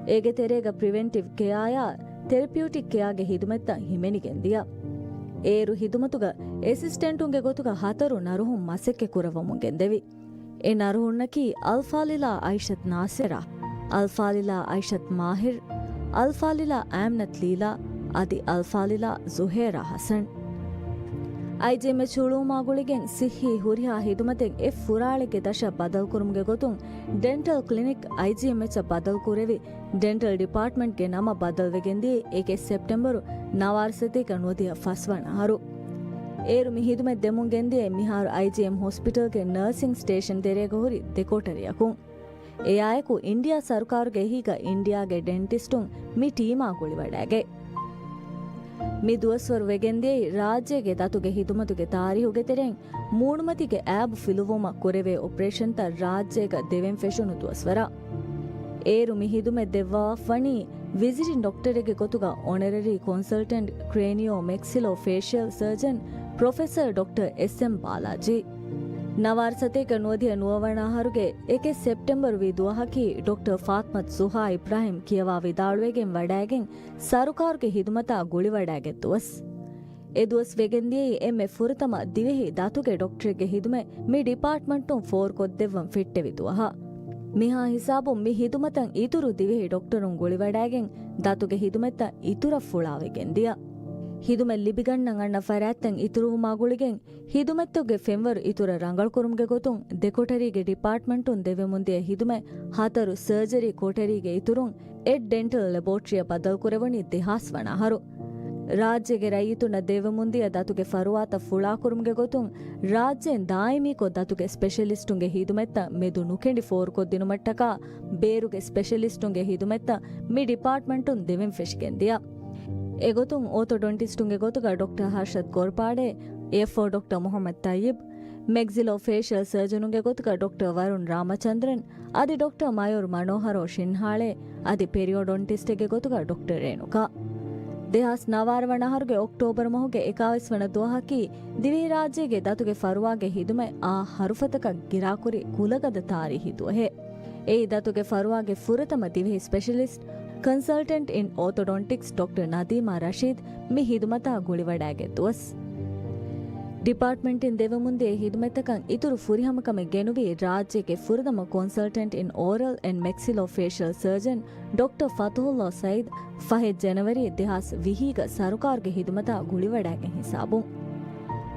އޭގެ ތެރޭގަ ޕްރިވެންޓިވް ކެއާއާ ތެރަޕިއުޓިކް ކެއާގެ ހިދުމަތްތައް ހިމެނިގެންދިޔަ. އޭރު ހިދުމަތުގަ އެސިސްޓެންޓުންގެ ގޮތުގަ ހަތަރު ނަރުހުން މަސައްކަތް ކުރައްވަމުން ގެންދެވި. އެ ނަރުހުންނަކީ އަލްފާޟިލާ އައިޝަތް ނާސިރާ، އަލްފާޟިލާ އައިޝަތް މާހިރް، އަލްފާޟިލާ އާމިނަތް ލީލާ، އަދި އަލްފާޟިލާ ޒުހޭރާ ޙަސަން. އައިޖީއެމްއެޗް ހުޅުވުމާ ގުޅިގެން ސިއްހީ ހުރިހާ ހިދުމަތެއް އެއް ފުރާޅެއްގެ ދަށަށް ބަދަލުކުރުމުގެ ގޮތުން ޑެންޓަލް ކްލިނިކް އައިޖީއެމްއެޗަށް ބަދަލުކުރެވި، ޑެންޓަލް ޑިޕާޓްމަންޓްގެ ނަމަށް ބަދަލުވެގެންދިޔަ އެކެއް ސެޕްޓެމްބަރު ނަވާރަ ސަތޭކަ ނުވަދިހަ ފަސްވަނަ އަހަރު. އޭރު މި ހިދުމަތް ދެމުން ގެންދިޔަ މިހާރު އައިޖީއެމް ހޮސްޕިޓަލްގެ ނަރސިން ސްޓޭޝަން ތެރޭގަ ހުރި ދެ ކޮޓަރިއަކުން. އެއާއެކު އިންޑިއާ ސަރުކާރުގެ އެހީގަ އިންޑިއާގެ ޑެންޓިސްޓުން މި ޓީމާ ގުޅިވަޑައިގަތް. މި ދުވަސްވަރު ވެގެންދިޔައީ ރާއްޖޭގެ ދަތުގެ ހިދުމަތުގެ ތާރީހުގެ ތެރެއިން މޫނުމަތީގެ އައިބު ފިލުވުމަށް ކުރެވޭ އޮޕަރޭޝަންތައް ރާއްޖޭގަ ދެވެން ފެށުނު ދުވަސްވަރަށް. އޭރު މި ހިދުމަތް ދެއްވާފަވަނީ ވިޒިޓިން ޑޮކްޓަރެއްގެ ގޮތުގަ އޮނަރަރީ ކޮންސަލްޓެންޓް ކްރޭނިއޯ މެކްސިލޯ ފޭޝިއަލް ސަރޖަން ޕްރޮފެސަރ ޑޮކްޓަރ އެސްއެމް ބާލާޖީ. ނަވާރަ ސަތޭކަ ނުވަދިހަ ނުވަވަނަ އަހަރުގެ އެކެއް ސެޕްޓެމްބަރު ވީ ދުވަހަކީ ޑޮކްޓަރ ފާތްމަތު ޒުހާ އިބްރާހިމް ކިޔަވާ ވިދާޅުވެގެން ވަޑައިގެން ސަރުކާރުގެ ހިދުމަތާ ގުޅިވަޑައިގަތް ދުވަސް. އެ ދުވަސް ވެގެންދިޔައީ އެންމެ ފުރަތަމަ ދިވެހި ދަތުގެ ޑޮކްޓަރެއްގެ ހިދުމަތް މި ޑިޕާޓްމަންޓުން ފޯރުކޮށްދެއްވަން ފެއްޓެވި ދުވަހަށް. މިހާ ހިސާބުން މި ހިދުމަތަށް އިތުރު ދިވެހި ޑޮކްޓަރުން ގުޅިވަޑައިގެން ދަތުގެ ހިދުމަތްތައް އިތުރަށް ފުޅާވެގެންދިޔަ. ހިދުމަތް ލިބިގަންނަން އަންނަ ފަރާތްތައް އިތުރުވުމާ ގުޅިގެން ހިދުމަތްތަކުގެ ފެންވަރު އިތުރަށް ރަނގަޅުކުރުމުގެ ގޮތުން ދެ ކޮޓަރީގެ ޑިޕާޓްމަންޓުން ދެވެމުންދިޔަ ހިދުމަތް ހަތަރު ސަރޖަރީ ކޮޓަރީގެ އިތުރުން އެއް ޑެންޓަލް ލެބޯޓްރީއަށް ބަދަލުކުރެވުނީ ދެހާސް ވަނަ އަހަރު. ރާއްޖޭގެ ރައްޔިތުންނަށް ދެވެމުންދިޔަ ދަތުގެ ފަރުވާތައް ފުޅާކުރުމުގެ ގޮތުން ރާއްޖޭން ދާއިމީކޮށް ދަތުގެ ސްޕެޝަލިސްޓުންގެ ހިދުމަތްތައް މެދު ނުކެނޑި ފޯރުކޮށްދިނުމަށްޓަކާ ބޭރުގެ ސްޕެޝަލިސްޓުންގެ ހިދުމަތްތައް މި ޑިޕާޓްމަންޓުން ދެވެން ފެށިގެންދިޔަ. އެގޮތުން އޯތޮޑޮންޓިސްޓުންގެ ގޮތުގަ ޑޮކްޓަރ ހަރޝަދް ގޮރްޕާޑޭ، އެފްއޯ ޑޮކްޓަރ މުޙައްމަދު ތައްޔިބް، މެގްޒިލޯ ފޭޝިއަލް ސަރޖަނުންގެ ގޮތުގަ ޑޮކްޓަރ ވަރުން ރާމަޗަންދްރަން، އަދި ޑޮކްޓަރ މަޔޫރް މަނޯހަރޯ ޝިންހާޅޭ، އަދި ޕެރިއޮޑޮންޓިސްޓެއްގެ ގޮތުގަ ޑޮކްޓަރ ރޭނުކާ. ދެހާސް ނަވާރަ ވަނަ އަހަރުގެ އޮކްޓޯބަރު މަހުގެ އެކާވީސް ވަނަ ދުވަހަކީ ދިވެހިރާއްޖޭގެ ދަތުގެ ފަރުވާގެ ހިދުމަތް އާ ހަރުފަތަކަށް ގިރާކުރި ކުލަގަދަ ތާރީހީ ދުވަހެއް. އެއީ ދަތުގެ ފަރުވާގެ ފުރަތަމަ ދިވެހި ސްޕެޝަލިސްޓް ކޮންސަލްޓެންޓް އިން އޯތޮޑޮންޓިކްސް ޑޮކްޓަރ ނަދީމާ ރަޝީދް މި ހިދުމަތާ ގުޅިވަޑައިގަތް ދުވަސް. ޑިޕާޓްމަންޓިން ދެވެމުންދިޔަ ހިދުމަތްތަކަށް އިތުރު ފުރިހަމަކަމެއް ގެނުވީ ރާއްޖޭގެ ފުރަތަމަ ކޮންސަލްޓެންޓް އިން އޯރަލް އެންޑް މެކްސިލޯ ފޭޝަލް ސަރޖަން ޑޮކްޓަރ ފަތުހުﷲ ސައީދް ފަހެއް ޖެނަވަރީ ދެހާސް ވިހީގަ ސަރުކާރުގެ ހިދުމަތާ ގުޅިވަޑައިގެން ހިސާބުން.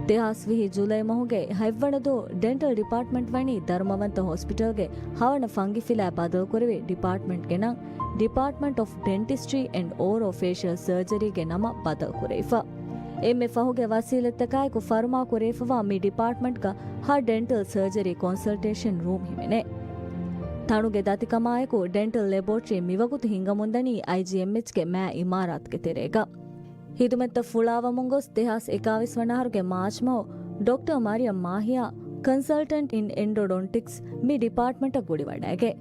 ދެހާސް ވިހި ޖުލައި މަހުގެ ހަތްވަނަ ދުވަހު ޑެންޓަލް ޑިޕާޓްމަންޓް ވަނީ ދަރުމަވަންތަ ހޮސްޕިޓަލްގެ ހަވަނަ ފަންގިފިލާ ބަދަލުކުރެވި ޑިޕާޓްމަންޓްގެ ނަން ޑިޕާޓްމަންޓް އޮފް ޑެންޓިސްޓްރީ އެންޑް އޯރޯ ފޭޝަލް ސަރޖަރީގެ ނަމަށް ބަދަލުކުރެވިފަ. އެންމެ ފަހުގެ ވަސީލަތްތަކާއެކު ފަރުމާ ކުރެވިފަވާ މި ޑިޕާޓްމަންޓްގަ ހަ ޑެންޓަލް ސަރޖަރީ ކޮންސަލްޓޭޝަން ރޫމް ހިމެނޭ. ތަނުގެ ދަތިކަމާއެކު ޑެންޓަލް ލެބޯޓްރީ މިވަގުތު ހިނގަމުންދަނީ އައިޖީއެމްއެޗްގެ މާ އިމާރާތުގެ ތެރޭގަ. ހިދުމަތްތައް ފުޅާވަމުން ގޮސް ދެހާސް އެކާވީސް ވަނަ އަހަރުގެ މާޗް މަހު ޑޮކްޓަރ މަރިޔަމް މާހިޔާ، ކޮންސަލްޓެންޓް އިން އެންޑޮޑޮންޓިކްސް، މި ޑިޕާޓްމަންޓަށް ގުޅިވަޑައިގެ.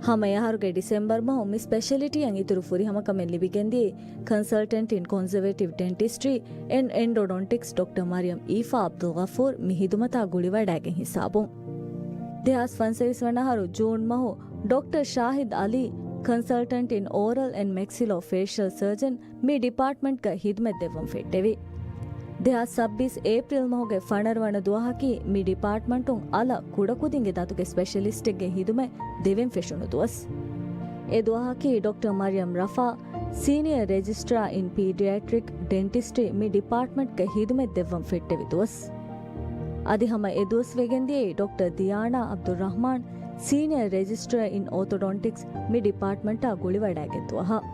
ހަމަ އެ އަހަރުގެ ޑިސެމްބަރު މަހު މި ސްޕެޝަލިޓީއަށް އިތުރު ފުރިހަމަކަމެއް ލިބިގެންދިޔައީ ކޮންސަލްޓެންޓް އިން ކޮންޒަވޭޓިވް ޑެންޓިސްޓްރީ އެންޑް އެންޑޮޑޮންޓިކްސް ޑޮކްޓަރ މަރިޔަމް އީފާ އަބްދުލް ޣަފޫރް މި ހިދުމަތާ ގުޅިވަޑައިގެން ހިސާބުން. ދެހާސް ފަންސަވީސް ވަނަ އަހަރު ޖޫން މަހު ޑޮކްޓަރ ޝާހިދް އަލީ، ކޮންސަލްޓެންޓް އިން އޯރަލް އެންޑް މެކްސިލޯ ފޭޝަލް ސަރޖަން މި ޑިޕާޓްމަންޓްގަ ހިދުމަތް ދެއްވަން ފެއްޓެވި. ދެހާސް ސައްބީސް އޭޕްރިލް މަހުގެ ފަނަރަ ވަނަ ދުވަހަކީ މި ޑިޕާޓްމަންޓުން އަލަށް ކުޑަކުދިންގެ ދަތުގެ ސްޕެޝަލިސްޓެއްގެ ހިދުމަތް ދެވެން ފެށުނު ދުވަސް. އެ ދުވަހަކީ ޑޮކްޓަރ މަރިޔަމް ރަފާ، ސީނިއަރ ރެޖިސްޓްރާ އިން ޕީޑިއެޓްރިކް ޑެންޓިސްޓްރީ މި ޑިޕާޓްމަންޓްގަ ހިދުމަތް ދެއްވަން ފެއްޓެވި ދުވަސް. އަދި ހަމަ އެ ދުވަސް ވެގެންދިޔައީ ޑޮކްޓަރ ދިޔާނާ އަބްދުއްރަހްމާން، ސީނިއަރ ރެޖިސްޓްރާ އިން އޯތޮޑޮންޓިކްސް މި ޑިޕާޓްމަންޓާ ގުޅިވަޑައިގަތް ދުވަހަށް.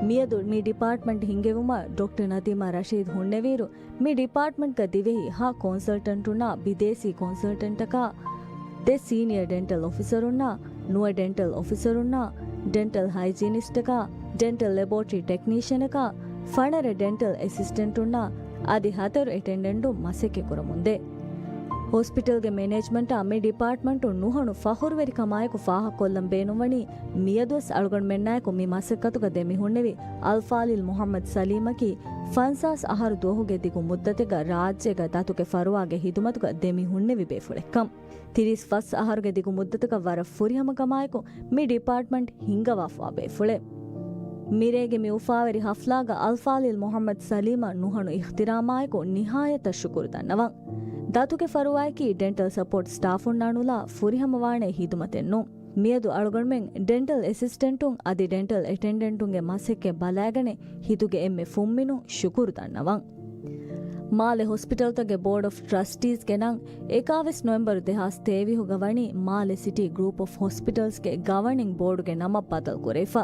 މިއަދު މި ޑިޕާޓްމަންޓް ހިންގެވުމަށް ޑޮކްޓަރ ނަދީމާ ރަޝީދް ހުންނެވިއިރު، މި ޑިޕާޓްމަންޓްގަ ދިވެހި ހަ ކޮންސަލްޓަންޓުންނާ ބިދޭސީ ކޮންސަލްޓަންޓަކާ ދެ ސީނިއަރ ޑެންޓަލް އޮފިސަރުންނާ، ނުވަ ޑެންޓަލް އޮފިސަރުންނާ، ޑެންޓަލް ހައިޖީނިސްޓަކާ، ޑެންޓަލް ލެބޯޓްރީ ޓެކްނީޝަނަކާ، ފަނަރަ ޑެންޓަލް އެސިސްޓެންޓުންނާ އަދި ހަތަރު އެޓެންޑެންޓުން މަސައްކަތް ކުރަމުންދޭ. ހޮސްޕިޓަލްގެ މެނޭޖްމަންޓާ މި ޑިޕާޓްމަންޓުން ނުހަނު ފަޚުރުވެރިކަމާއެކު ފާހަގަކޮށްލަން ބޭނުންވަނީ، މިއަދުވެސް އަޅުގަނޑުމެންނާއެކު މި މަސައްކަތުގަ ދެމިހުންނެވި އަލްފާޟިލް މުޙައްމަދު ސަލީމަކީ، ފަންސާސް އަހަރު ދުވަހުގެ ދިގު މުއްދަތެއްގަ ރާއްޖޭގަ ދަތުގެ ފަރުވާގެ ހިދުމަތުގަ ދެމިހުންނެވި ބޭފުޅެއްކަން. ތިރީސް ފަސް އަހަރުގެ ދިގު މުއްދަތަކަށް ވަރަށް ފުރިހަމަކަމާއެކު މި ޑިޕާޓްމަންޓް ހިންގަވާފަވާ ބޭފުޅެއް. މިރޭގެ މި އުފާވެރި ހަފްލާގަ އަލްފާޟިލް މުޙައްމަދު ސަލީމަށް ނުހަނު އިޚްތިރާމާއެކު ނިހާޔަތަށް ޝުކުރު ދަންނަވަން. ދަތުގެ ފަރުވާއަކީ ޑެންޓަލް ސަޕޯޓް ސްޓާފުންނާ ނުލާ ފުރިހަމަވާނެ ހިދުމަތެއް ނޫން. މިއަދު އަޅުގަނޑުމެން ޑެންޓަލް އެސިސްޓެންޓުން އަދި ޑެންޓަލް އެޓެންޑެންޓުންގެ މަސައްކަތް ބަލައިގަނެ ހިތުގެ އެންމެ ފުންމިނުން ޝުކުރު ދަންނަވަން. މާލެ ހޮސްޕިޓަލްތަކުގެ ބޯޑް އޮފް ޓްރަސްޓީޒްގެ ނަން އެކާވީސް ނޮވެމްބަރު ދެހާސް ތޭވީހުގަ ވަނީ މާލެ ސިޓީ ގްރޫޕް އޮފް ހޮސްޕިޓަލްސްގެ ގަވަނިން ބޯޑުގެ ނަމަށް ބަދަލު ކުރެވިފަ.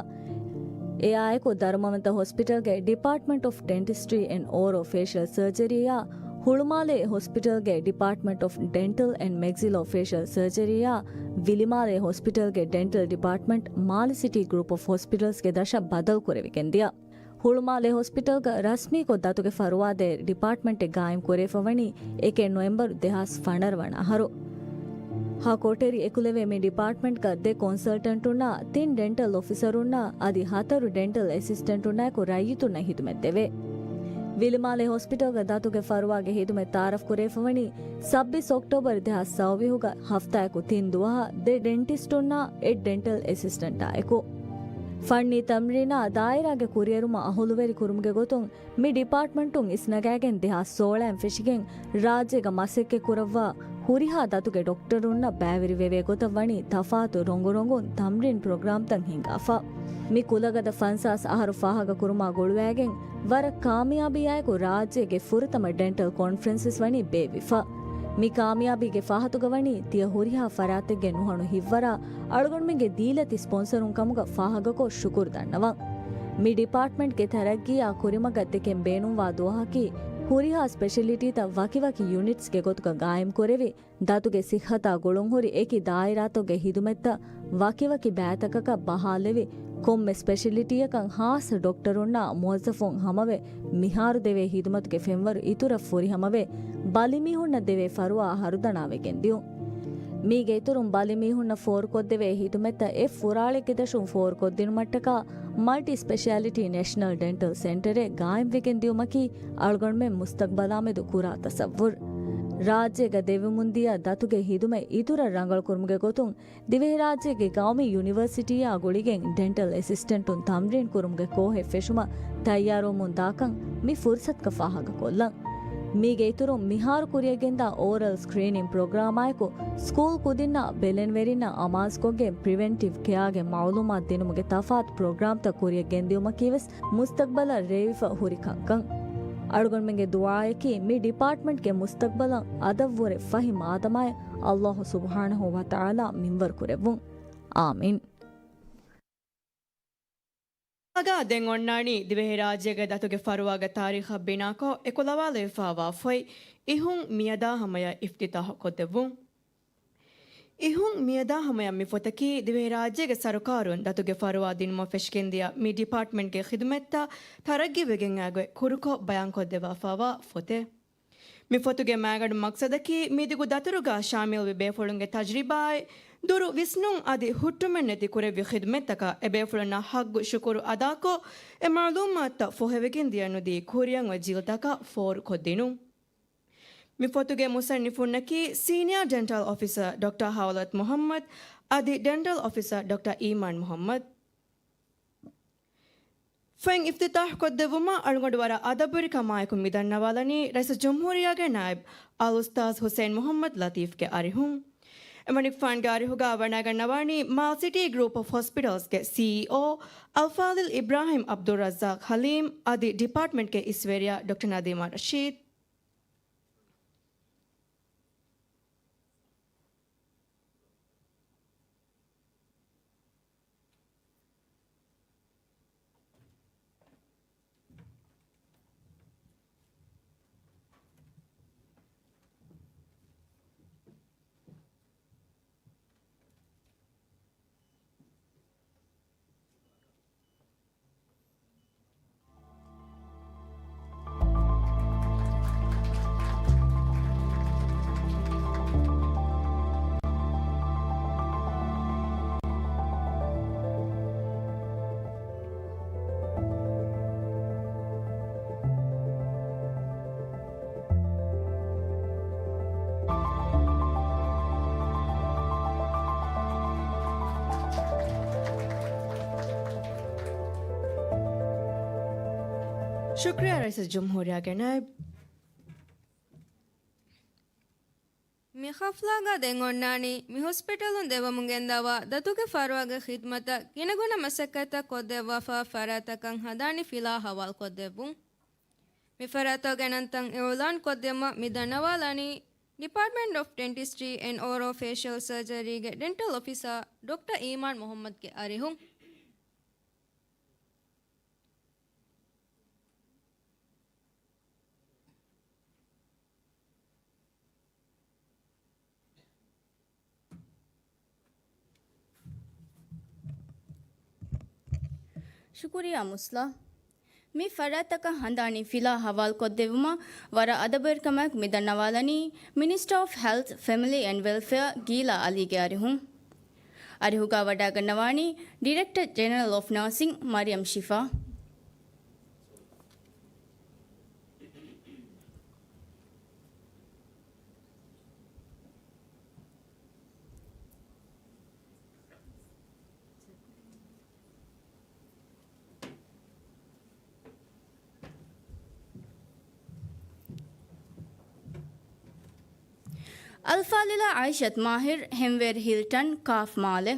އެއާއެކު ދަރުމަވަންތަ ހޮސްޕިޓަލްގެ ޑިޕާޓްމަންޓް އޮފް ޑެންޓިސްޓްރީ އެންޑް އޯރޯ ފޭޝަލް ސަރޖަރީއާ، ހުޅުމާލޭ ހޮސްޕިޓަލްގެ ޑިޕާޓްމަންޓް އޮފް ޑެންޓަލް އެންޑް މެގްޒިލޯ ފޭޝަލް ސަރޖަރީއާ، ވިލިމާލޭ ހޮސްޕިޓަލްގެ ޑެންޓަލް ޑިޕާޓްމަންޓް މާލެ ސިޓީ ގްރޫޕް އޮފް ހޮސްޕިޓަލްސްގެ ދަށަށް ބަދަލު ކުރެވިގެންދިޔަ. ހުޅުމާލޭ ހޮސްޕިޓަލްގަ ރަސްމީކޮށް ދަތުގެ ފަރުވާދޭ ޑިޕާޓްމަންޓެއް ގާއިމް ކުރެވިފަ ވަނީ އެކެއް ނޮވެމްބަރު ދެހާސް ފަނަރަ ވަނަ އަހަރު. ހަ ކޮޓަރި އެކުލެވޭ މި ޑިޕާޓްމަންޓްގަ ދެ ކޮންސަލްޓަންޓުންނާ، ތިން ޑެންޓަލް އޮފިސަރުންނާ އަދި ހަތަރު ޑެންޓަލް އެސިސްޓެންޓުންނާއެކު ރައްޔިތުންނަށް ހިދުމަތް ދެވޭ. ވިލިމާލޭ ހޮސްޕިޓަލްގަ ދަތުގެ ފަރުވާގެ ހިދުމަތް ތައާރަފް ކުރެވިފަ ވަނީ ސައްބީސް އޮކްޓޯބަރު ދެހާސް ސައުވީހުގަ ހަފްތާއަކު ތިން ދުވަހަށް ދެ ޑެންޓިސްޓުންނާ އެއް ޑެންޓަލް އެސިސްޓެންޓާއެކު. ފަންނީ ތަމްރީނާ ދާއިރާގެ ކުރިއެރުމަށް އަހުލުވެރި ކުރުމުގެ ގޮތުން މި ޑިޕާޓްމަންޓުން އިސްނަގާގެން ދެހާސް ސޯޅައިން ފެށިގެން ރާއްޖޭގަ މަސައްކަތް ކުރައްވާ ހުރިހާ ދަތުގެ ޑޮކްޓަރުންނަށް ބައިވެރިވެވޭ ގޮތަށް ވަނީ ތަފާތު ރޮނގު ރޮނގުން ތަމްރީން ޕްރޮގްރާމްތައް ހިންގާފަ. މި ކުލަގަދަ ފަންސާސް އަހަރު ފާހަގަ ކުރުމާ ގުޅުވައިގެން ވަރަށް ކާމިޔާބީއާއެކު ރާއްޖޭގެ ފުރަތަމަ ޑެންޓަލް ކޮންފަރެންސް ވެސް ވަނީ ބޭއްވިފަ. މި ކާމިޔާބީގެ ފާހަތުގަ ވަނީ ތިޔަ ހުރިހާ ފަރާތެއްގެ ނުހަނު ހިތްވަރާ އަޅުގަނޑުމެންގެ ދީލަތި ސްޕޮންސަރުން ކަމުގަ ފާހަގަކޮށް ޝުކުރު ދަންނަވަން. މި ޑިޕާޓްމަންޓްގެ ތަރައްގީއާ ކުރިމަގަށް ދެކެން ބޭނުންވާ ދުވަހަކީ ހުރިހާ ސްޕެޝަލިޓީތައް ވަކިވަކި ޔުނިޓްސްގެ ގޮތުގަ ގާއިމްކުރެވި، ދަތުގެ ސިއްހަތާ ގުޅުންހުރި އެކި ދާއިރާތަކުގެ ހިދުމަތްތައް ވަކިވަކި ބައިތަކަކަށް ބަހާލެވި، ކޮންމެ ސްޕެޝަލިޓީއަކަށް ހާއްސަ ޑޮކްޓަރުންނާ މުވައްޒަފުން ހަމަވެ، މިހާރު ދެވޭ ހިދުމަތުގެ ފެންވަރު އިތުރަށް ފުރިހަމަވެ، ބަލިމީހުންނަށް ދެވޭ ފަރުވާ ހަރުދަނާވެގެން ދިޔުން. މީގެ އިތުރުން ބަލިމީހުންނަށް ފޯރުކޮށްދެވޭ ހިދުމަތްތައް އެއް ފުރާޅެއްގެ ދަށުން ފޯރުކޮށްދިނުމަށްޓަކާ، މަލްޓި ސްޕެޝަލިޓީ ނޭޝަނަލް ޑެންޓަލް ސެންޓަރެއް ގާއިމްވެގެން ދިޔުމަކީ އަޅުގަނޑުމެން މުސްތަގްބަލާމެދު ކުރާ ތަސައްވުރު. ރާއްޖޭގަ ދެވެމުންދިޔަ ދަތުގެ ހިދުމަތް އިތުރަށް ރަނގަޅުކުރުމުގެ ގޮތުން، ދިވެހިރާއްޖޭގެ ގައުމީ ޔުނިވަރސިޓީއާ ގުޅިގެން ޑެންޓަލް އެސިސްޓެންޓުން ތަމްރީން ކުރުމުގެ ކޯހެއް ފެށުމަށް ތައްޔާރުވަމުން ދާކަން މި ފުރުސަތުގަ ފާހަގަކޮށްލަން. މީގެ އިތުރުން މިހާރު ކުރިޔަށްގެންދާ އޯރަލް ސްކްރީނިން ޕްރޮގްރާމާއެކު، ސްކޫލް ކުދިންނާ ބެލެނިވެރިންނަށް އަމާޒުކޮށްގެން ޕްރިވެންޓިވް ކެއާގެ މައުލޫމާތު ދިނުމުގެ ތަފާތު ޕްރޮގްރާމްތައް ކުރިޔަށް ގެންދިއުމަކީވެސް މުސްތަގްބަލަށް ރޭވިފަ ހުރި ކަންކަން. އަޅުގަނޑުމެންގެ ދުޢާއަކީ މި ޑިޕާޓްމަންޓްގެ މުސްތަގްބަލަށް އަދަށްވުރެ ފަހި މާދަމާއެއް އައްލާހު ސުބްޙާނަހު ވަތަޢާލާ މިންވަރު ކުރެއްވުން. އާމީން. އަގާ ދެން އޮންނާނީ ދިވެހިރާއްޖޭގެ ދަތުގެ ފަރުވާގެ ތާރީޚަށް ބިނާކޮށް އެކުލަވާލެވިފައިވާ ފޮތް އިހުން މިއަދާ ހަމަޔަށް އިފްތިތާޙު ކޮށްދެއްވުން. އިހުން މިއަދާ ހަމަޔަށް މި ފޮތަކީ ދިވެހިރާއްޖޭގެ ސަރުކާރުން ދަތުގެ ފަރުވާ ދިނުމަށް ފެށިގެންދިޔަ މި ޑިޕާޓްމަންޓްގެ ޚިދުމަތްތައް ތަރައްގީވެގެން އައިގޮތް ކުރުކޮށް ބަޔާންކޮށްދެއްވާފައިވާ ފޮތެއް. މި ފޮތުގެ މައިގަނޑު މަޤްޞަދަކީ މިދިގު ދަތުރުގަ ޝާމިލްވި ބޭފުޅުންގެ ތަޖްރިބާއެއް، ދުރު ވިސްނުން އަދި ހުއްޓުމެއްނެތި ކުރެއްވި ޚިދުމަތްތަކަށް އެބޭފުޅުންނަށް ޙައްޤު ޝުކުރު އަދާކޮށް، އެ މަޢުލޫމާތުތައް ފޮހެވިގެން ދިޔަނުދީ ކުރިއަށް އޮތް ޖީލުތަކަށް ފޯރުކޮށްދިނުން. މި ފޮތުގެ މުޞައްނިފުންނަކީ ސީނިއާ ޑެންޓަލް އޮފިސަރ ޑޮކްޓަރ ހައުލަތް މުޙައްމަދު އަދި ޑެންޓަލް އޮފިސަރ ޑޮކްޓަރ އީމާން މުޙައްމަދު. ފޮތް އިފްތިތާޙު ކޮށްދެއްވުމަށް އަޅުގަނޑު ވަރަށް އަދަބުވެރިކަމާއެކު މިދަންނަވާލަނީ ރައީސުލްޖުމްހޫރިއްޔާގެ ނާއިބު އަލްއުސްތާޛު ޙުސައިން މުޙައްމަދު ލަޠީފްގެ އަރިހުން. އެމަނިކުފާނުގެ އަރިހުގަ ވަޑައިގަންނަވާނީ މާލް ސިޓީ ގްރޫޕް އޮފް ހޮސްޕިޓަލްސްގެ ސީއީއޯ އަލްފާޟިލް އިބްރާހިމް ޢަބްދުއްރައްޒާޤް ޙަލީމް އަދި ޑިޕާޓްމަންޓްގެ އިސްވެރިޔާ ޑޮކްޓަރ ނަދީމާ ރަޝީދު. ޝުކުރިއްޔާ ރައީސުލްޖުމްހޫރިއްޔާގެ ނައިބް. މި ހަފްލާގަ ދެން އޮންނާނީ މި ހޮސްޕިޓަލުން ދެއްވަމުން ގެންދަވާ ދަތުގެ ފަރުވާގެ ޚިދުމަތަށް ގިނަގުނަ މަސައްކަތްތައް ކޮށްދެއްވާފަ ފަރާތްތަކަށް ހަނދާނީ ފިލާ ހަވާލުކޮށްދެއްވުން. މި ފަރާތަށް ގެނަންތަން އިއުލާން ކޮށްދިނުމަށް މި ދަންނަވާލަނީ ޑިޕާޓްމަންޓް އޮފް ޑެންޓިސްޓްރީ އެންޑް އޯރޯ ފޭޝަލް ސަރޖަރީގެ ޑެންޓަލް އޮފިސަރ ޑޮކްޓަރ އީމާން މުހައްމަދުގެ އަރިހުން. ޝުކުރިއްޔާ މުސްލާ. މި ފަރާތްތަކަށް ހަނދާނީ ފިލާ ހަވާލުކޮށްދެއްވުމަށް ވަރަށް އަދަބުވެރިކަމާއެކު މި ދަންނަވާލަނީ މިނިސްޓަރ އޮފް ހެލްތް، ފެމިލީ އެންޑް ވެލްފެއާ ގީލާ އަލީގެ އަރިހުން. އަރިހުގަ ވަޑައިގަންނަވާނީ ޑިރެކްޓަރ ޖެނެރަލް އޮފް ނާސިން މަރިޔަމް ޝިފާ. އަލްފާޟިލާ އާއިޝަތު މާހިރު، ހެންވޭރު ހިލްޓަން، ކާފް މާލެ.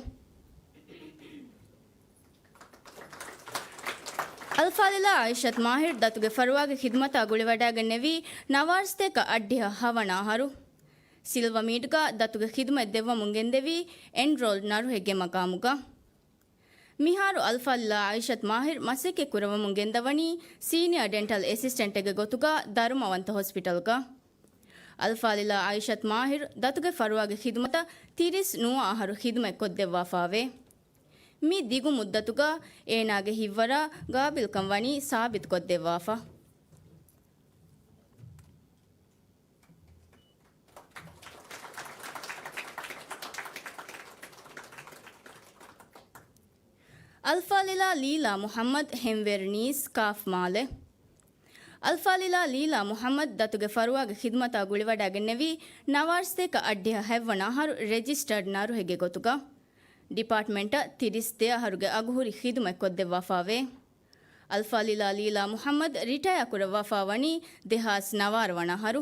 އަލްފާޟިލާ އާއިޝަތު މާހިރު ދަތުގެ ފަރުވާގެ ޚިދުމަތާ ގުޅިވަޑައިގެންނެވީ ނަވާރަސަތޭކަ އަށްޑިހަ ހަވަނަ އަހަރު. ސިލްވަ މީޑްގަ ދަތުގެ ޚިދުމަތް ދެއްވަމުން ގެންދެވީ އެންރޯލްޑް ނަރުހެއްގެ މަޤާމުގަ. މިހާރު އަލްފާޟިލާ އާއިޝަތު މާހިރު މަސައްކަތް ކުރައްވަމުން ގެންދަވަނީ ސީނިއާ ޑެންޓަލް އެސިސްޓެންޓެއްގެ ގޮތުގަ ދަރުމަވަންތަ ހޮސްޕިޓަލްގަ. އަލްފާޟިލާ އާއިޝަތު މާހިރު ދަތުގެ ފަރުވާގެ ޚިދުމަތަށް ތިރީސް ނުވަ އަހަރު ޚިދުމަތް ކޮށްދެއްވާފާވޭ. މި ދިގު މުއްދަތުގަ އޭނާގެ ހިތްވަރާ ގާބިލްކަން ވަނީ ސާބިތުކޮށްދެއްވާފަ. އަލްފާޟިލާ ލީލާ މުޙައްމަދު، ހެންވޭރު ނީސް، ކާފް މާލެ. އަލްފާޟިލާ ލީލާ މުޙައްމަދު ދަތުގެ ފަރުވާގެ ޚިދުމަތާ ގުޅިވަޑައިގެންނެވީ ނަވާރަސަތޭކަ އަށްޑިހަ ހަތްވަނަ އަހަރު ރެޖިސްޓަރޑް ނަރުހެއްގެ ގޮތުގަ. ޑިޕާޓްމަންޓަށް ތިރީސް ދެ އަހަރުގެ އަގުހުރި ޚިދުމަތް ކޮށްދެއްވާފާވޭ. އަލްފާޟިލާ ލީލާ މުޙައްމަދު ރިޓަޔާ ކުރައްވާފާ ވަނީ ދެހާސް ނަވާރަ ވަނަ އަހަރު.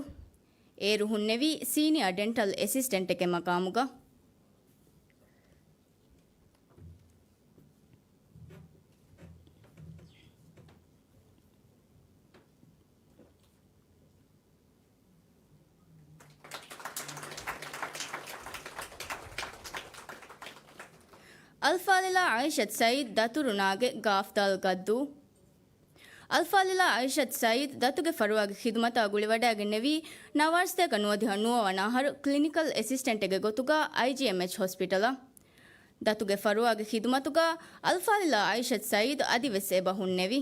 އޭރު ހުންނެވީ ސީނިއާ ޑެންޓަލް އެސިސްޓެންޓެއްގެ މަޤާމުގަ. އަލްފާޟިލާ އައިޝަތު ސައީދު ދަތުރުނާގެ ގާފްދާލް ގައްދޫ. އަލްފާޟިލާ އައިޝަތު ސައީދު ދަތުގެ ފަރުވާގެ ޚިދުމަތާ ގުޅިވަޑައިގެންނެވީ ނަވާރަސަތޭކަ ނުވަދިހަ ނުވަ ވަނަ އަހަރު ކްލިނިކަލް އެސިސްޓެންޓެއްގެ ގޮތުގަ އައިޖީއެމްއެޗް ހޮސްޕިޓަލަށް. ދަތުގެ ފަރުވާގެ ޚިދުމަތުގަ އަލްފާޟިލާ އައިޝަތު ސައީދު އަދިވެސް އެބަ ހުންނެވި.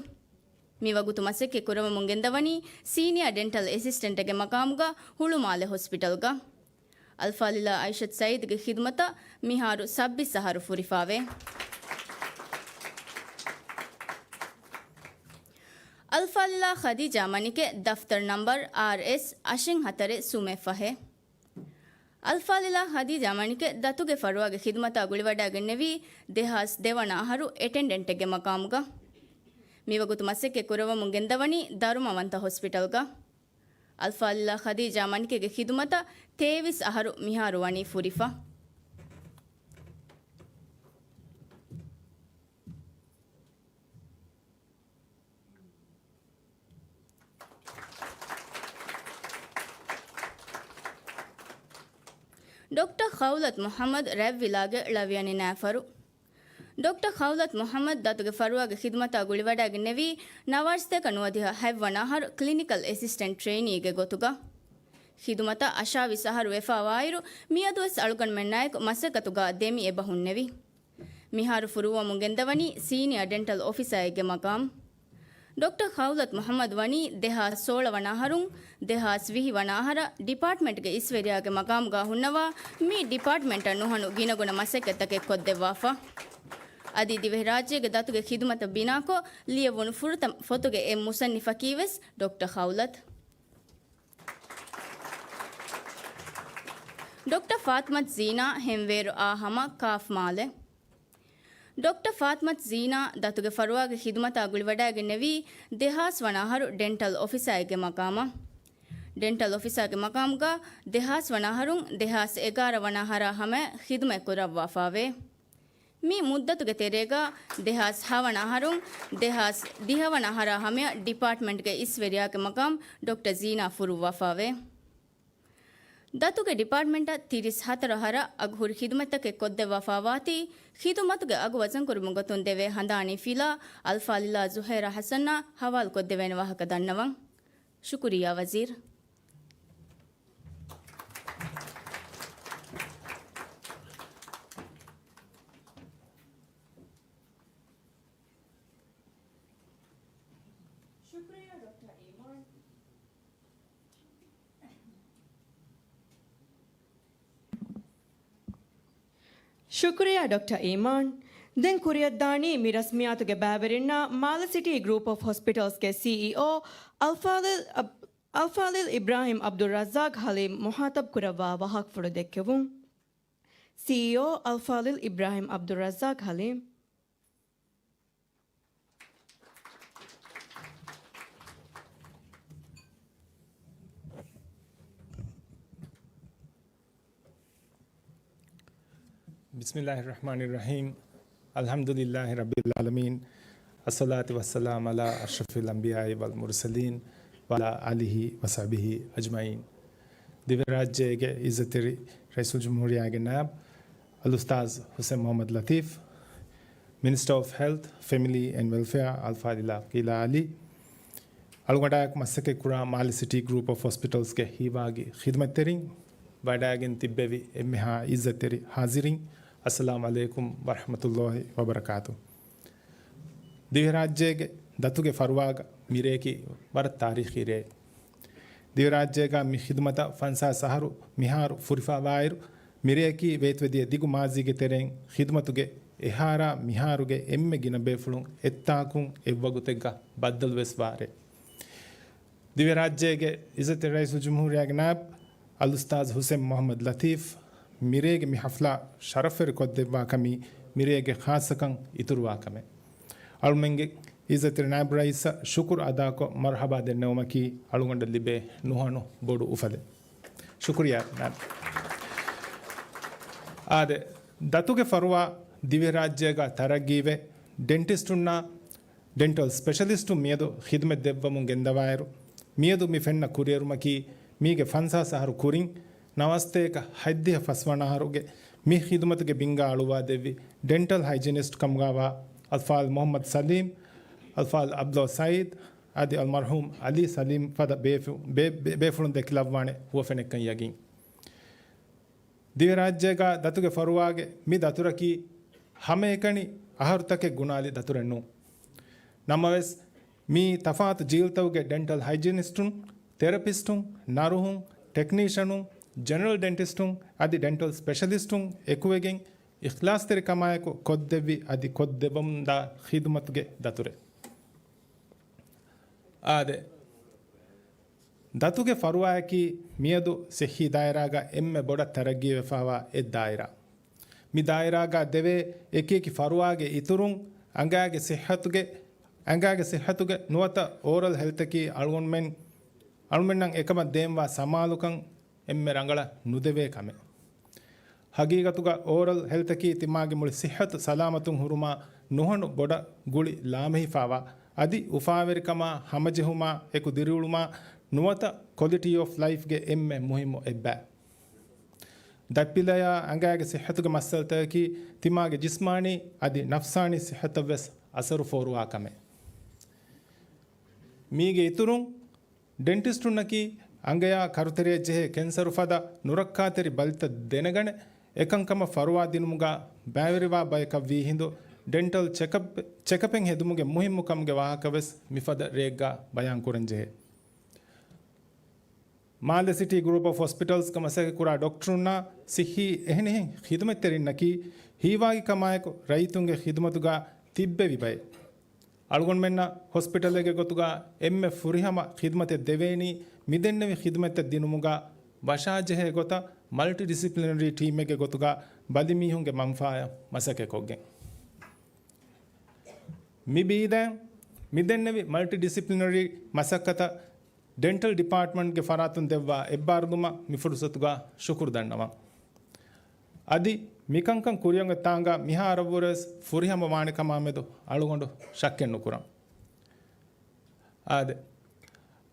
މިވަގުތު މަސައްކަތް ކުރައްވަމުން ގެންދަވަނީ ސީނިއާ ޑެންޓަލް އެސިސްޓެންޓެއްގެ މަޤާމުގަ ހުޅުމާލެ ހޮސްޕިޓަލްގަ. އަލްފާޟިލާ އައިޝަތު ސައީދުގެ ޚިދުމަތަށް މިހާރު ސައްބީސް އަހަރު ފުރިފާވޭ. އަލްފާޟިލާ ޚަދީޖާ މަނިކެ، ދަފްތަރު ނަމްބަރު އާރްއެސް އަށެއް ހަތަރެއް ސުމެއް ފަހެއް. އަލްފާޟިލާ ޚަދީޖާ މަނިކެ ދަތުގެ ފަރުވާގެ ޚިދުމަތާ ގުޅިވަޑައިގެންނެވީ ދެހާސް ދެ ވަނަ އަހަރު އެޓެންޑެންޓެއްގެ މަޤާމުގަ. މިވަގުތު މަސައްކަތް ކުރައްވަމުން ގެންދަވަނީ ދަރުމަވަންތަ ހޮސްޕިޓަލްގަ. އަލްފާޟިލާ ޚަދީޖާ މަނިކެގެ ޚިދުމަތަށް ތޭވީސް އަހަރު މިހާރު ވަނީ ފުރިފަ. ޑޮކްޓަރ ޚައުލަތު މުޙައްމަދު، ރަތްވިލާގެ ޅަވިޔަނި ނައިފަރު. ޑޮކްޓަރ ޚައުލަތު މުޙައްމަދު ދަތުގެ ފަރުވާގެ ޚިދުމަތާ ގުޅިވަޑައިގެންނެވީ ނަވާރަސަތޭކަ ނުވަދިހަ ހަތްވަނަ އަހަރު ކްލިނިކަލް އެސިސްޓެންޓް ޓްރެއިނީގެ ގޮތުގަ. ޚިދުމަތަށް އަށާވީސް އަހަރު ވެފާވާއިރު، މިއަދުވެސް އަޅުގަނޑުމެންނާއެކު މަސައްކަތުގަ ދެމި އެބަ ހުންނެވި. މިހާރު ފުރުއްވަމުން ގެންދަވަނީ ސީނިއާ ޑެންޓަލް އޮފިސަރއެއްގެ މަޤާމް. ޑޮކްޓަރ ޚައުލަތު މުޙައްމަދު ވަނީ ދެހާސް ސޯޅަ ވަނަ އަހަރުން ދެހާސް ވިހި ވަނަ އަހަރަށް ޑިޕާޓްމަންޓްގެ އިސްވެރިޔާގެ މަޤާމުގަ ހުންނަވާ، މި ޑިޕާޓްމަންޓަށް ނުހަނު ގިނަގުނަ މަސައްކަތްތަކެއް ކޮށްދެއްވާފަ. އަދި ދިވެހިރާއްޖޭގެ ދަތުގެ ޚިދުމަތަށް ބިނާކޮށް ލިޔެވުނު ފުރަތަމަ ފޮތުގެ އެއް މުޞައްނިފަކީވެސް ޑޮކްޓަރ ޚައުލަތު. ޑޮކްޓަރ ފާތިމަތު ޒީނާ، ހެންވޭރު އާ ހަމަ، ކާފް މާލެ. ޑޮކްޓަރ ފާތްމަތު ޒީނާ ދަތުގެ ފަރުވާގެ ޚިދުމަތާ ގުޅިވަޑައިގެންނެވީ ދެހާސް ވަނަ އަހަރު ޑެންޓަލް އޮފިސާއެއްގެ މަގާމަށް. ޑެންޓަލް އޮފިސާގެ މަގާމުގަ ދެހާސް ވަނަ އަހަރުން ދެހާސް އެގާރަ ވަނަ އަހަރާ ހަމަޔަށް ޚިދުމަތް ކުރައްވާފާވޭ. މި މުއްދަތުގެ ތެރޭގަ ދެހާސް ހަ ވަނަ އަހަރުން ދެހާސް ދިހަ ވަނަ އަހަރާ ހަމަޔަށް ޑިޕާޓްމަންޓްގެ އިސްވެރިޔާގެ މަގާމް ޑޮކްޓަރ ޒީނާ ފުރުއްވާފާވޭ. ދަތުގެ ޑިޕާޓްމަންޓަށް ތިރީސް ހަތަރު އަހަރަށް އަގުހުރި ޚިދުމަތްތަކެއް ކޮށްދެއްވާފާވާތީ، ޚިދުމަތުގެ އަގު ވަޒަންކުރުމުގެ ގޮތުން ދެވޭ ހަނދާނީ ފިލާ އަލްފާޟިލާ ޒުހައިރާ ޙަސަންއާ ހަވާލުކޮށްދެވޭނެ ވާހަކަ ދަންނަވަން. ޝުކުރިއްޔާ ވަޒީރު. ޝުކުރިއްޔާ ޑޮކްޓަރ އީމާން. ދެން ކުރިއަށްދާނީ މި ރަސްމިއްޔާތުގެ ބައިވެރިންނާ މާލެ ސިޓީ ގްރޫޕް އޮފް ހޮސްޕިޓަލްސްގެ ސީއީއޯ އަލްފާޟިލް އަބް-، އަލްފާޟިލް އިބްރާހިމް ޢަބްދުއްރައްޒާޤް ޙަލީމް މުޚާޠަބް ކުރައްވާ ވާހަކަފުޅު ދެއްކެވުން. ސީއީއޯ އަލްފާޟިލް އިބްރާހިމް ޢަބްދުއްރައްޒާޤް ޙަލީމް. بسم الله الرحمن الرحيم. الحمد لله رب العالمين. الصلاة والسلام على أشرف الأنبياء والمرسلين وعلى آله وصحبه أجمعين. ދިވެހިރާއްޖޭގެ އިއްޒަތްތެރި ރައީސުލްޖުމްހޫރިއްޔާގެ ނާއިބު އަލްއުސްތާޛް ޙުސެން މުޙައްމަދު ލަތީފް، މިނިސްޓަރ އޮފް ހެލްތް، ފެމިލީ އެންޑް ވެލްފެއާ އަލްފާޟިލާ ކީލާ ޢަލީ، އަޅުގަނޑާއެކު މަސައްކަތްކުރާ މާލެ ސިޓީ ގްރޫޕް އޮފް ހޮސްޕިޓަލްސްގެ ހީވާގި ޚިދުމަތްތެރިން، ވަޑައިގެން ތިއްބެވި އެންމެހާ އިއްޒަތްތެރި ޙާޟިރީން، އައްސަލާމު ޢަލައިކުމް ވަރަޙްމަތުﷲި ވަބަރަކާތު. ދިވެހިރާއްޖޭގެ ދަތުގެ ފަރުވާގަ މިރެއަކީ ވަރަށް ތާރީޚީ ރެއެއް. ދިވެހިރާއްޖޭގަ މި ޚިދުމަތަށް ފަންސާސް އަހަރު މިހާރު ފުރިފައިވާއިރު، މިރެއަކީ ވޭތުވެދިޔަ ދިގު މާޒީގެ ތެރެއިން ޚިދުމަތުގެ އެހާރާ މިހާރުގެ އެންމެ ގިނަ ބޭފުޅުން އެއްތާކުން އެއްވަގުތެއްގަ ބައްދަލުވެސް ވާ ރެއެއް. ދިވެހިރާއްޖޭގެ އިއްޒަތްތެރި ރައީސުލްޖުމްހޫރިއްޔާގެ ނާއިބު އަލްއުސްތާޛް ޙުސެން މުޙައްމަދު ލަތީފް މިރޭގެ މި ޙަފްލާ ޝަރަފްވެރި ކޮށްދެއްވާ ކަމީ މިރޭގެ ޚާއްޞަކަން އިތުރުވާ ކަމެއް. އަޅުމެންގެ އިއްޒަތްތެރި ނާއިބު ރައީސަށް ޝުކުރު އަދާކޮށް މަރުޙަބާ ދެންނެވުމަކީ އަޅުގަނޑަށް ލިބޭ ނުހަނު ބޮޑު އުފަލެއް. ޝުކުރިއްޔާ ނާއިބު. އާދެ، ދަތުގެ ފަރުވާ ދިވެހިރާއްޖޭގަ ތަރައްގީވެ، ޑެންޓިސްޓުންނާ ޑެންޓަލް ސްޕެޝަލިސްޓުން މިއަދު ޚިދުމަތް ދެއްވަމުން ގެންދަވާއިރު، މިއަދު މި ފެންނަ ކުރިއެރުމަކީ، މީގެ ފަންސާސް އަހަރު ކުރިން، ނަވާސްތޭކަ ހަތްދިހަ ފަސްވަނަ އަހަރުގެ މި ޚިދުމަތުގެ ބިންގާ އަޅުވާދެއްވި ޑެންޓަލް ހައިޖިނިސްޓް ކަމުގައިވާ އަލްފާޟިލް މުޙައްމަދު ސަލީމް، އަލްފާޟިލް ޢަބްދުﷲ ސަޢީދު އަދި އަލްމަރްޙޫމް ޢަލީ ސަލީމް ފަދަ ބޭފު-، ބޭ-، ބޭ-، ބޭފުޅުން ދެކިލައްވާނެ ހުވަފެނެއްކަން ޔަގީން. ދިވެހިރާއްޖޭގަ ދަތުގެ ފަރުވާގެ މި ދަތުރަކީ ހަމައެކަނި އަހަރުތަކެއް ގުނާލި ދަތުރެއް ނޫން. ނަމަވެސް، މީ ތަފާތު ޖީލްތަކުގެ ޑެންޓަލް ހައިޖިނިސްޓުން، ތެރަޕިސްޓުން، ނަރުހުން، ޓެކްނީޝަނުން، ޖެނެރަލް ޑެންޓިސްޓުން އަދި ޑެންޓަލް ސްޕެޝަލިސްޓުން އެކުވެގެން އިޚްލާޞްތެރިކަމާއެކު ކޮށްދެއްވި އަދި ކޮށްދެއްވަމުންދާ ޚިދުމަތުގެ ދަތުރެއް. އާދެ، ދަތުގެ ފަރުވާއަކީ މިއަދު ސިއްހީ ދާއިރާގަ އެންމެ ބޮޑަށް ތަރައްގީވެފައިވާ އެއް ދާއިރާ. މި ދާއިރާގަ ދެވޭ އެކިއެކި ފަރުވާގެ އިތުރުން އަނގައިގެ ސިއްހަތުގެ، އަނގައިގެ ސިއްހަތުގެ ނުވަތަ އޯރަލް ހެލްތަކީ އަޅުގަނޑުމެން، އަޅުމެންނަށް އެކަމަށް ދޭންވާ ސަމާލުކަން އެންމެ ރަނގަޅަށް ނުދެވޭ ކަމެއް. ހަގީގަތުގަ އޯރަލް ހެލްތަކީ ތިމާގެ މުޅި ސިއްހަތު ސަލާމަތުން ހުރުމާ ނުހަނު ބޮޑަށް ގުޅި ލާމެހިފާވާ، އަދި އުފާވެރިކަމާ ހަމަޖެހުމާ އެކު ދިރިއުޅުމާ ނުވަތަ ކޮލިޓީ އޮފް ލައިފްގެ އެންމެ މުހިއްމު އެއްބައި. ދަތްޕިލަޔާ އަނގައިގެ ސިއްހަތުގެ މައްސަލަތަކަކީ ތިމާގެ ޖިސްމާނީ އަދި ނަފްސާނީ ސިއްހަތަށްވެސް އަސަރު ފޯރުވާ ކަމެއް. މީގެ އިތުރުން، ޑެންޓިސްޓުންނަކީ އަނގަޔާ ކަރުތެރެޔަށް ޖެހޭ ކެންސަރު ފަދަ ނުރައްކާތެރި ބަލިތައް ދެނެގަނެ، އެކަންކަމަށް ފަރުވާ ދިނުމުގަ ބައިވެރިވާ ބަޔަކަށް ވީހިނދު، ޑެންޓަލް ޗެކަޕް، ޗެކަޕެއް ހެދުމުގެ މުހިއްމު ކަމުގެ ވާހަކަވެސް މިފަދަ ރެއެއްގަ ބަޔާން ކުރަން ޖެހޭ. މާލެ ސިޓީ ގްރޫޕް އޮފް ހޮސްޕިޓަލްސްގަ މަސައްކަތްކުރާ ޑޮކްޓަރުންނާ ސިއްހީ އެހެނިހެން ޚިދުމަތްތެރިންނަކީ ހީވާގިކަމާއެކު ރައްޔިތުންގެ ޚިދުމަތުގަ ތިއްބެވި ބައެއް. އަޅުގަނޑުމެންނަށް ހޮސްޕިޓަލެއްގެ ގޮތުގަ އެންމެ ފުރިހަމަ ޚިދުމަތެއް ދެވޭނީ، މިދެންނެވި ޚިދުމަތްތައް ދިނުމުގަ ވަށާޖެހޭ ގޮތަށް މަލްޓި ޑިސިޕްލިނަރީ ޓީމެއްގެ ގޮތުގަ ބަލިމީހުންގެ މަންފާއަށް މަސައްކަތްކޮށްގެން. މި ބީދައިން މިދެންނެވި މަލްޓި ޑިސިޕްލިނަރީ މަސައްކަތަށް ޑެންޓަލް ޑިޕާޓްމަންޓްގެ ފަރާތުން ދެއްވާ އެއްބާރުލުމަށް މި ފުރުސަތުގަ ޝުކުރު ދަންނަވަން. އަދި މިކަންކަން ކުރިއަށް އޮތް ތާނގަ މިހާރަށްވުރެވެސް ފުރިހަމަ ވާނެ ކަމާމެދު އަޅުގަނޑު ޝައްކެއް ނުކުރަން. އާދެ،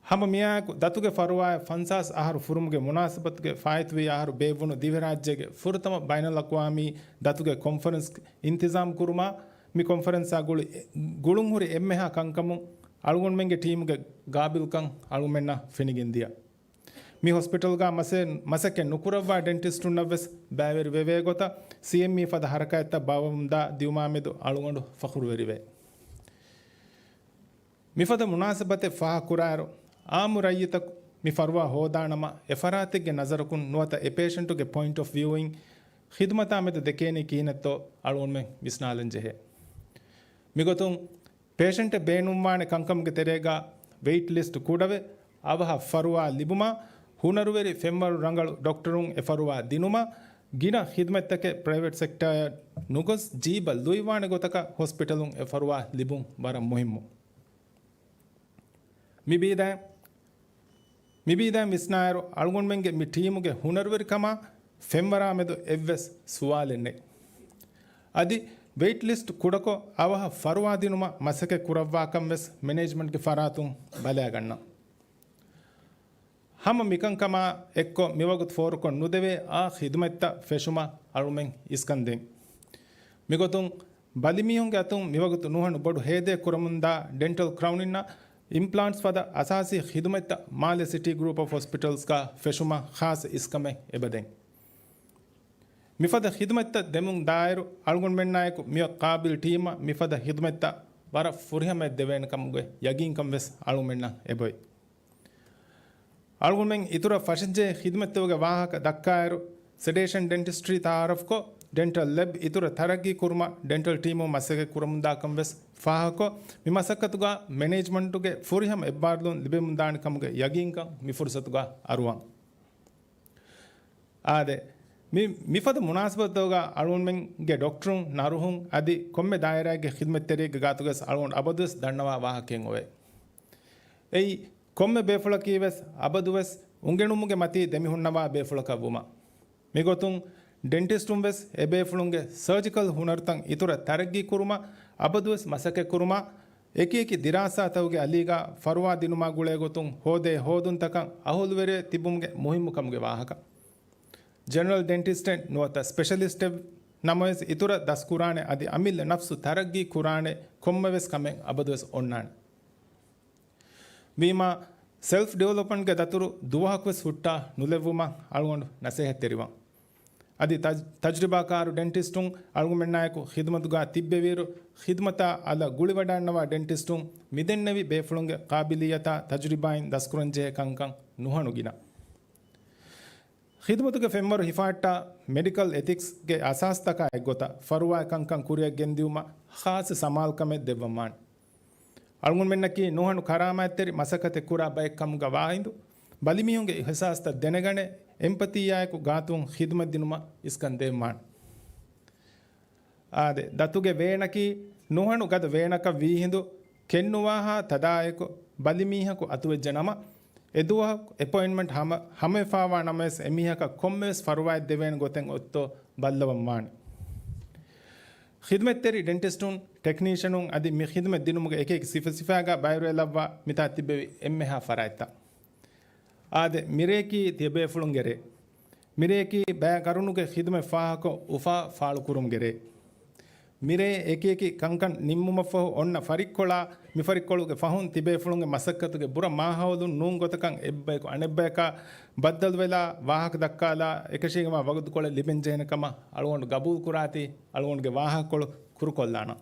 ހަމަ މިއާއެކު ދަތުގެ ފަރުވާއަށް ފަންސާސް އަހަރު ފުރުމުގެ މުނާސަބަތުގެ ފާއިތުވި އަހަރު ބޭއްވުނު ދިވެހިރާއްޖޭގެ ފުރަތަމަ ބައިނަލްއަޤްވާމީ ދަތުގެ ކޮންފަރެންސް އިންތިޒާމް ކުރުމާ، މި ކޮންފަރެންސާ ގުޅި، ގުޅުންހުރި އެންމެހާ ކަންކަމުން އަޅުގަނޑުމެންގެ ޓީމުގެ ގާބިލްކަން އަޅުގަނޑުމެންނަށް ފެނިގެންދިޔަ. މި ހޮސްޕިޓަލްގަ މަސެ، މަސައްކަތް ނުކުރައްވާ ޑެންޓިސްޓުންނަށްވެސް ބައިވެރި ވެވޭ ގޮތަށް ސީއެމްއީ ފަދަ ހަރަކާތްތައް ބާއްވަމުންދާ ދިއުމާމެދު އަޅުގަނޑު ފަޚުރުވެރިވޭ. މިފަދަ މުނާސަބަތެއް ފާހަގަކުރާއިރު، އާއްމު ރައްޔިތަކު މި ފަރުވާ ހޯދާނަމަ، އެފަރާތެއްގެ ނަޒަރަކުން ނުވަތަ އެ ޕޭޝަންޓުގެ ޕޮއިންޓް އޮފް ވިއުއިން ޚިދުމަތާމެދު ދެކޭނީ ކިހިނެއްތޯ އަޅުގަނޑުމެން ވިސްނާލަން ޖެހޭ. މިގޮތުން ޕޭޝަންޓެއް ބޭނުންވާނެ ކަންކަމުގެ ތެރޭގަ ވެއިޓް ލިސްޓް ކުޑަވެ، އަވަހަށް ފަރުވާ ލިބުމާ، ހުނަރުވެރި ފެންވަރު ރަނގަޅު ޑޮކްޓަރުން އެ ފަރުވާ ދިނުމާ، ގިނަ ޚިދުމަތްތަކެއް ޕްރައިވެޓް ސެކްޓާއަށް ނުގޮސް ޖީބަށް ލުއިވާނެ ގޮތަކަށް ހޮސްޕިޓަލުން އެ ފަރުވާ ލިބުން ވަރަށް މުހިއްމު. މި ބީދައިން، މި ބީދައިން ވިސްނާއިރު، އަޅުގަނޑުމެންގެ މި ޓީމުގެ ހުނަރުވެރިކަމާ ފެންވަރާމެދު އެއްވެސް ސުވާލެއް ނެތް. އަދި ވެއިޓް ލިސްޓް ކުޑަކޮށް، އަވަހަށް ފަރުވާ ދިނުމަށް މަސައްކަތް ކުރައްވާކަން ވެސް މެނޭޖްމަންޓްގެ ފަރާތުން ބަލައިގަންނަން. ހަމަ މިކަންކަމާ އެއްކޮށް، މިވަގުތު ފޯރުކޮށް ނުދެވޭ އާ ޚިދުމަތްތައް ފެށުމަށް އަޅުމެން އިސްކަން ދޭން. މިގޮތުން، ބަލިމީހުންގެ އަތުން މިވަގުތު ނުހަނު ބޮޑު ހޭދައެއް ކުރަމުންދާ ޑެންޓަލް ކްރައުނިންނަށް އިމްޕްލާންޓްސް ފަދަ އަސާސީ ޚިދުމަތްތައް މާލެ ސިޓީ ގްރޫޕް އޮފް ހޮސްޕިޓަލްސްގަ ފެށުމަށް ޚާއްޞަ އިސްކަމެއް އެބަދޭން. މިފަދަ ޚިދުމަތްތައް ދެމުން ދާއިރު، އަޅުގަނޑުމެންނާއެކު މިއޮތް ޤާބިލް ޓީމަށް މިފަދަ ޚިދުމަތްތައް ވަރަށް ފުރިހަމަޔަށް ދެވޭނެ ކަމުގެ ޔަގީންކަން ވެސް އަޅުގަނޑުމެންނަށް އެބައޮތް. އަޅުގަނޑުމެން އިތުރަށް ފަށަންޖެހޭ ޚިދުމަތްތަކުގެ ވާހަކަ ދައްކާއިރު، ސެޑޭޝަން ޑެންޓިސްޓްރީ ތައާރަފްކޮށް، ޑެންޓަލް ލެބް އިތުރަށް ތަރައްގީ ކުރުމަށް ޑެންޓަލް ޓީމުން މަސައްކަތް ކުރަމުންދާކަން ވެސް ފާހަގަކޮށް، މި މަސައްކަތުގަ މެނޭޖްމަންޓުގެ ފުރިހަމަ އެއްބާރުލުން ލިބެމުންދާނެ ކަމުގެ ޔަގީންކަން މި ފުރުސަތުގަ އަރުވަން. އާދެ، މި، މިފަދަ މުނާސަބަތުގަ އަޅުގަނޑުމެންގެ ޑޮކްޓަރުން، ނަރުހުން އަދި ކޮންމެ ދާއިރާއެއްގެ ޚިދުމަތްތެރިއެއްގެ ގާތުގަވެސް އަޅުގަނޑު އަބަދުވެސް ދަންނަވާ ވާހަކައެއް އޮވޭ. އެއީ، ކޮންމެ ބޭފުޅަކީވެސް އަބަދުވެސް އުނގެނުމުގެ މަތީ ދެމިހުންނަވާ ބޭފުޅަކަށްވުމަށް. މިގޮތުން ޑެންޓިސްޓުން ވެސް އެބޭފުޅުންގެ ސަރޖިކަލް ހުނަރުތައް އިތުރަށް ތަރައްގީ ކުރުމަށް އަބަދުވެސް މަސައްކަތް ކުރުމަށް، އެކިއެކި ދިރާސާތަކުގެ އަލީގަ ފަރުވާ ދިނުމާ ގުޅޭ ގޮތުން ހޯދޭ ހޯދުންތަކަށް އަހުލުވެރިވެ ތިބުމުގެ މުހިއްމު ކަމުގެ ވާހަކަ. ޖެނެރަލް ޑެންޓިސްޓެއް ނުވަތަ ސްޕެޝަލިސްޓެއް ނަމަވެސް، އިތުރަށް ދަސްކުރާނެ އަދި އަމިއްލަ ނަފްސު ތަރައްގީ ކުރާނެ ކޮންމެވެސް ކަމެއް އަބަދުވެސް އޮންނާނެ. ވީމާ، ސެލްފް ޑިވެލޮޕްމަންޓްގެ ދަތުރު ދުވަހަކުވެސް ހުއްޓާ ނުލެއްވުމަށް އަޅުގަނޑު ނަސޭހަތްތެރިވަން. އަދި ތަޖް-، ތަޖްރިބާކާރު ޑެންޓިސްޓުން އަޅުގަނޑުމެންނާއެކު ޚިދުމަތުގަ ތިއްބެވިއިރު، ޚިދުމަތާ އަލަށް ގުޅިވަޑައިންނަވާ ޑެންޓިސްޓުން މިދެންނެވި ބޭފުޅުންގެ ޤާބިލިއްޔަތާ ތަޖުރިބާއިން ދަސްކުރަންޖެހޭ ކަންކަން ނުހަނު ގިނަ. ޚިދުމަތުގެ ފެންވަރު ހިފަހައްޓާ، މެޑިކަލް އެތިކްސްގެ އަސާސްތަކާ އެއްގޮތަށް ފަރުވާއި ކަންކަން ކުރިއަށް ގެންދިއުމަށް ޚާއްޞަ ސަމާލުކަމެއް ދެއްވަންވާނެ. އަޅުގަނޑުމެންނަކީ ނުހަނު ކަރާމާތްތެރި މަސައްކަތެއް ކުރާ ބައެއް ކަމުގަ ވާހިނދު، ބަލިމީހުންގެ އިހުސާސްތައް ދެނެގަނެ، އެމްޕަތީއާއެކު ގާތުން ޚިދުމަތް ދިނުމަށް އިސްކަން ދޭންވާނެ. އާދެ، ދަތުގެ ވޭނަކީ ނުހަނު ގަދަ ވޭނަކަށް ވީހިނދު، ކެންނުވާހާ ތަދާއެކު ބަލިމީހަކު އަތުވެއްޖެ ނަމަ، އެދުވަހަކު އެޕޮއިންޓްމަންޓް ހަމަ، ހަމަވެފާވާ ނަމަވެސް، އެމީހަކަށް ކޮންމެވެސް ފަރުވާއެއް ދެވޭނެ ގޮތެއް އޮތްތޯ ބައްލަވަން ވާނެ. ޚިދުމަތްތެރި ޑެންޓިސްޓުން، ޓެކްނީޝަނުން އަދި މި ޚިދުމަތް ދިނުމުގެ އެކި އެކި ސިފަ ސިފައިގަ ބައިވެރިވެލައްވާ މިތާ ތިއްބެވި އެންމެހާ ފަރާތްތައް. އާދެ، މިރޭކީ ތިޔަބޭފުޅުންގެ ރޭ. މިރޭކީ ބައެއް ގަރުނުގެ ޚިދުމަތް ފާހަގަކޮށް އުފާ ފާޅުކުރުމުގެ ރޭ. މިރޭ އެކިއެކި ކަންކަން ނިންމުމަށްފަހު އޮންނަ ފަރިއްކޮޅާ، މިފަރިއްކޮޅުގެ ފަހުން ތިބޭފުޅުންގެ މަސައްކަތުގެ ބުރަ މާހައުލުން ނޫން ގޮތަކަށް އެއްބަޔަކު އަނެއްބަޔަކާ ބައްދަލުވެލާ، ވާހަކަ ދައްކާލާ، އެކަށީގެންވާ ވަގުތުކޮޅެއް ލިބެންޖެހޭނެ ކަމަށް އަޅުގަނޑު ގަބޫލުކުރާތީ، އަޅުގަނޑުގެ ވާހަކަކޮޅު ކުރުކޮށްލާނަން.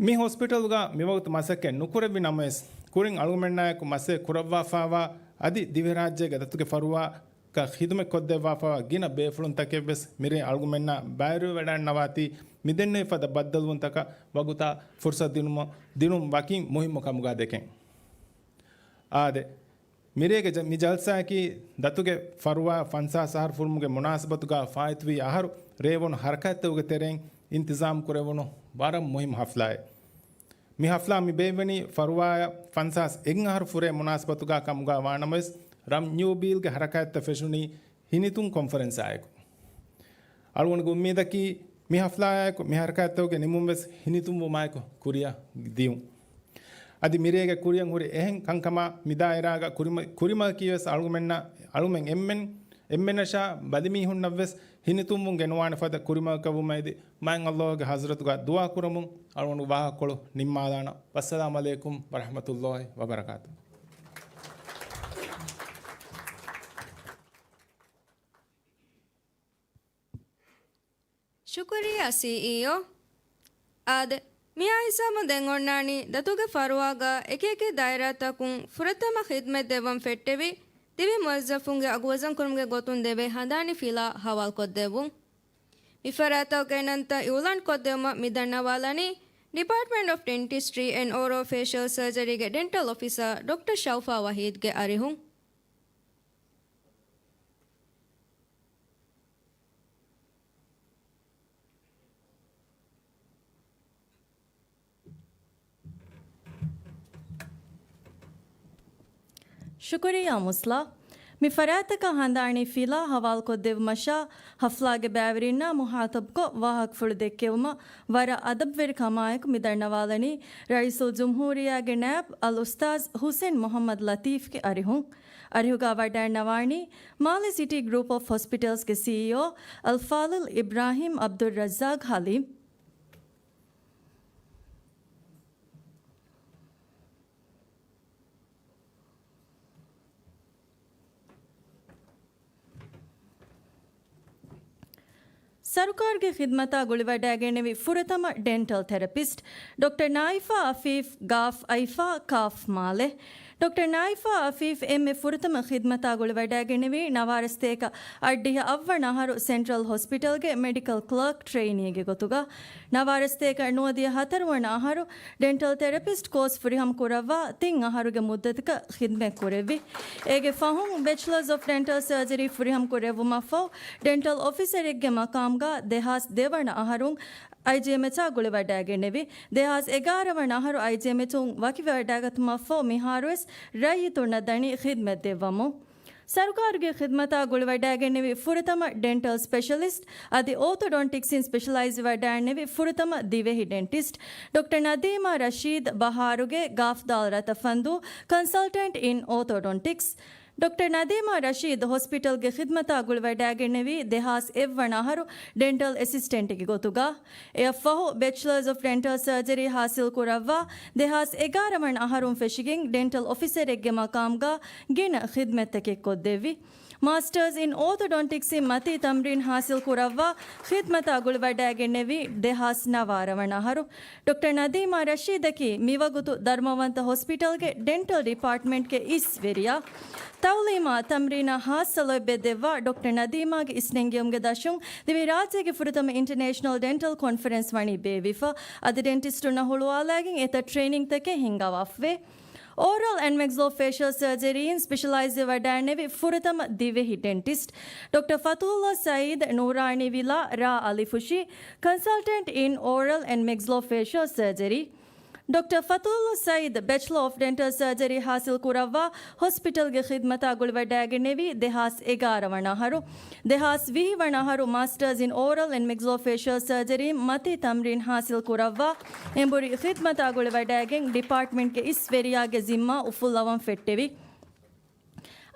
މި ހޮސްޕިޓަލުގަ މިވަގުތު މަސައްކަތް ނުކުރެއްވި ނަމަވެސް، ކުރިން އަޅުގަނޑުމެންނާއެކު މަސައްކަތް ކުރައްވާފާވާ އަދި ދިވެހިރާއްޖޭގެ ދަތުގެ ފަރުވާ ކަ ޚިދުމަތް ކޮށްދެއްވާފައިވާ ގިނަ ބޭފުޅުންތަކެއްވެސް މިރޭ އަޅުގަނޑުމެންނާ ބައިވެރިވެވަޑައިންނަވާތީ، މިދެންނެވި ފަދަ ބައްދަލުވުންތަކަށް ވަގުތާ ފުރުސަތު ދިނުމަށް، ދިނުން ވަކިން މުހިއްމު ކަމުގަ ދެކެން. އާދެ، މިރޭގެ ޖަ-، މި ޖަލްސާއަކީ ދަތުގެ ފަރުވާ ފަންސާސް އަހަރު ފުރުމުގެ މުނާސަބަތުގަ ފާއިތުވި އަހަރު ރޭވުނު ހަރަކާތްތަކުގެ ތެރެއިން އިންތިޒާމް ކުރެވުނު ވަރަށް މުހިއްމު ހަފްލާއެއް. މި ހަފްލާ މި ބޭއްވެނީ ފަރުވާއަށް ފަންސާސް އެއް އަހަރު ފުރޭ މުނާސަބަތުގާ ކަމުގާ ވާނަމަވެސް، ރަމް ޔޫބީލްގެ ހަރަކާތްތައް ފެށުނީ ހިނިތުން ކޮންފަރެންސާއެކު. އަޅުގަނޑުގެ އުއްމީދަކީ، މި ހަފްލާއާއެކު މި ހަރަކާތްތަކުގެ ނިމުން ވެސް ހިނިތުންވުމާއެކު ކުރިއަށް ދިޔުން. އަދި މިރޭގެ ކުރިއަށް ހުރި އެހެން ކަންކަމާ މި ދާއިރާގަ ކުރިމަ-، ކުރިމަގަކީ ވެސް އަޅުގަމެންނަށް، އަޅުމެން އެންމެން، އެންމެނަށާ ބަލިމީހުންނަށް ވެސް ހިނިތުންވުން ގެނުވާނެ ފަދަ ކުރިމަގަކަށް ވުމަށް އެދި، މާތް ﷲ ގެ ޙަޟްރަތުގާ ދުޢާ ކުރަމުން އަޅުގަނޑު ވާހަކަކޮޅު ނިންމާލާނަން. ވައްސަލާމް ޢަލައިކުމް ވަރަޙްމަތުﷲ ވަބަރަކާތުހު. ޝުކުރިއްޔާ ސީއީއޯ. އާދެ، މިއާ ހިސާބުން ދެން އޮންނާނީ ދަތުގެ ފަރުވާގަ އެކިއެކި ދާއިރާތަކުން ފުރަތަމަ ޚިދްމަތް ދެއްވަން ފެއްޓެވި ދިވެހި މުވައްޒަފުންގެ އަގުވަޒަންކުރުމުގެ ގޮތުން ދެވޭ ހަނދާނީ ފިލާ ހަވާލުކޮށްދެއްވުން. މި ފަރާތްތަކުގެ އެންމެންތައް އިއުލާންކޮށްދެއްވުމަށް މި ދަންނަވާލަނީ ޑިޕާޓްމަންޓް އޮފް ޑެންޓިސްޓްރީ އެންޑް އޯރަލް ފޭޝަލް ސަރޖަރީގެ ޑެންޓަލް އޮފިސަރ ޑޮކްޓަރ ޝައުފާ ވަހީދްގެ އަރިހުން. ޝުކުރިއްޔާ މުސްލާ. މި ފަރާތްތަކަށް ހަނދާނީ ފިލާ ހަވާލުކޮށްދެއްވުމަށާ، ހަފްލާގެ ބައިވެރިންނާ މުޚާޠަބްކޮށް ވާހަކަފުޅު ދެއްކެވުމަށް ވަރަށް އަދަބުވެރިކަމާއެކު މި ދަންނަވާލަނީ ރައީސުލްޖުމްހޫރިއްޔާގެ ނާއިބް އަލްއުސްތާޛް ހުސެން މުޙައްމަދު ލަތީފްގެ އަރިހުން. އަރިހުގާ ވަޑައިންނަވާނީ މާލެ ސިޓީ ގްރޫޕް އޮފް ހޮސްޕިޓަލްސްގެ ސީއީއޯ އަލްފާޟިލް އިބްރާހީމް ޢަބްދުއްރައްޒާޤް ޙަލީމް. ސަރުކާރުގެ ޚިދްމަތާ ގުޅިވަޑައިގެންނެވި ފުރަތަމަ ޑެންޓަލް ތެރަޕިސްޓް ޑޮކްޓަރ ނާއިފާ އަފީފް، ގާފް އައިފާ، ކާފް މާލެ. ޑޮކްޓަރ ނާއިފާ އަފީފް އެންމެ ފުރަތަމަ ޚިދްމަތާ ގުޅިވަޑައިގެންނެވީ ނަވާރަސްތޭކަ އަށްޑިހަ އަށްވަނަ އަހަރު ސެންޓްރަލް ހޮސްޕިޓަލްގެ މެޑިކަލް ކްލާކް ޓްރެއިނީގެ ގޮތުގަ. ނަވާރަސްތޭކަ ނުވަދިހަ ހަތަރުވަނަ އަހަރު ޑެންޓަލް ތެރަޕިސްޓް ކޯސް ފުރިހަމަ ކުރައްވާ ތިން އަހަރުގެ މުއްދަތަކަށް ޚިދްމަތް ކުރެއްވި. އޭގެ ފަހުން ބެޗްލަރސް އޮފް ޑެންޓަލް ސަރޖަރީ ފުރިހަމަ ކުރެއްވުމަށްފަހު، ޑެންޓަލް އޮފިސަރެއްގެ މަޤާމްގަ ދެހާސް ދެވަނަ އަހަރުން އައިޖީއެމްއެޗާ ގުޅިވަޑައިގެންނެވި. ދެހާސް އެގާރަ ވަނަ އަހަރު އައިޖީއެމްއެޗުން ވަކިވެވަޑައިގަތުމަށްފަހު މިހާރުވެސް ރައްޔިތުންނަށް ދަނީ ޚިދްމަތް ދެއްވަމުން. ސަރުކާރުގެ ޚިދްމަތާ ގުޅިވަޑައިގެންނެވި ފުރަތަމަ ޑެންޓަލް ސްޕެޝަލިސްޓް އަދި އޯތޮޑޮންޓިކްސްއިން ސްޕެޝަލައިޒް ވަޑައިގެންނެވި ފުރަތަމަ ދިވެހި ޑެންޓިސްޓް ޑޮކްޓަރ ނަދީމާ ރަޝީދް ބަހާރުގެ ގާފްދާލް ރަތަފަންދޫ ކޮންސަލްޓަންޓް އިން އޯތޮޑޮންޓިކްސް. ޑޮކްޓަރ ނަދީމާ ރަޝީދް ހޮސްޕިޓަލްގެ ޚިދްމަތާ ގުޅިވަޑައިގެންނެވީ ދެހާސް އެއްވަނަ އަހަރު ޑެންޓަލް އެސިސްޓެންޓްގެ ގޮތުގަ. އެއަށްފަހު ބެޗްލަރސް އޮފް ޑެންޓަލް ސަރޖަރީ ހާސިލް ކުރައްވާ ދެހާސް އެގާރަ ވަނަ އަހަރުން ފެށިގެން ޑެންޓަލް އޮފިސަރެއްގެ މަޤާމްގަ ގިނަ ޚިދްމަތްތަކެއް ކޮށްދެއްވި. މާސްޓަރސް އިން އޯތޮޑޮންޓިކްސްއިން މަތީ ތަމްރީން ހާސިލް ކުރައްވާ ޚިދްމަތާ ގުޅިވަޑައިގެންނެވީ ދެހާސް ނަވާރަ ވަނަ އަހަރު. ޑޮކްޓަރ ނަދީމާ ރަޝީދަކީ މިވަގުތު ދަރުމަވަންތަ ހޮސްޕިޓަލްގެ ޑެންޓަލް ޑިޕާޓްމަންޓްގެ އިސްވެރިޔާ. ތައުލީމާ ތަމްރީނާ ހާއްސަ ލޯތްބެއް ދެއްވާ ޑޮކްޓަރ ނަދީމާގެ އިސްނެންގެވުމުގެ ދަށުން ދިވެހިރާއްޖޭގެ ފުރަތަމަ އިންޓަރނޭޝަނަލް ޑެންޓަލް ކޮންފަރެންސް ވަނީ ބޭއްވިފަ. އަދި ޑެންޓިސްޓުންނަށް ހުޅުވާލައިގެން އެތައް ޓްރެއިނިންތަކެއް ހިންގަވާފަވޭ. އޯރަލް އެންޑް މެގްޒްލޯފޭޝަލް ސަރޖަރީއިން ސްޕެޝަލައިޒްވެ ވަޑައިންނެވި ފުރަތަމަ ދިވެހި ޑެންޓިސްޓް ޑޮކްޓަރ ފަތުލްލާ ސައީދް، ނޫރާނީ ވިލާ، ރ. އަލިފުށި، ކޮންސަލްޓަންޓް އިން އޯރަލް އެންޑް މެގްޒްލޯފޭޝަލް ސަރޖަރީ. ޑޮކްޓަރ ފަތުލްލާ ސައީދް ބެޗްލަރ އޮފް ޑެންޓަލް ސަރޖަރީ ހާސިލް ކުރައްވާ ހޮސްޕިޓަލްގެ ޚިދްމަތާ ގުޅިވަޑައިގެންނެވީ ދެހާސް އެގާރަ ވަނަ އަހަރު. ދެހާސް ވިހި ވަނަ އަހަރު މާސްޓަރސް އިން އޯރަލް އެންޑް މެގްޒްލޯފޭޝަލް ސަރޖަރީ މަތީ ތަމްރީން ހާސިލް ކުރައްވާ އެނބުރި ޚިދްމަތާ ގުޅިވަޑައިގެން ޑިޕާޓްމަންޓްގެ އިސް ވެރިޔާގެ ޒިންމާ އުފުއްލަވަން ފެއްޓެވި.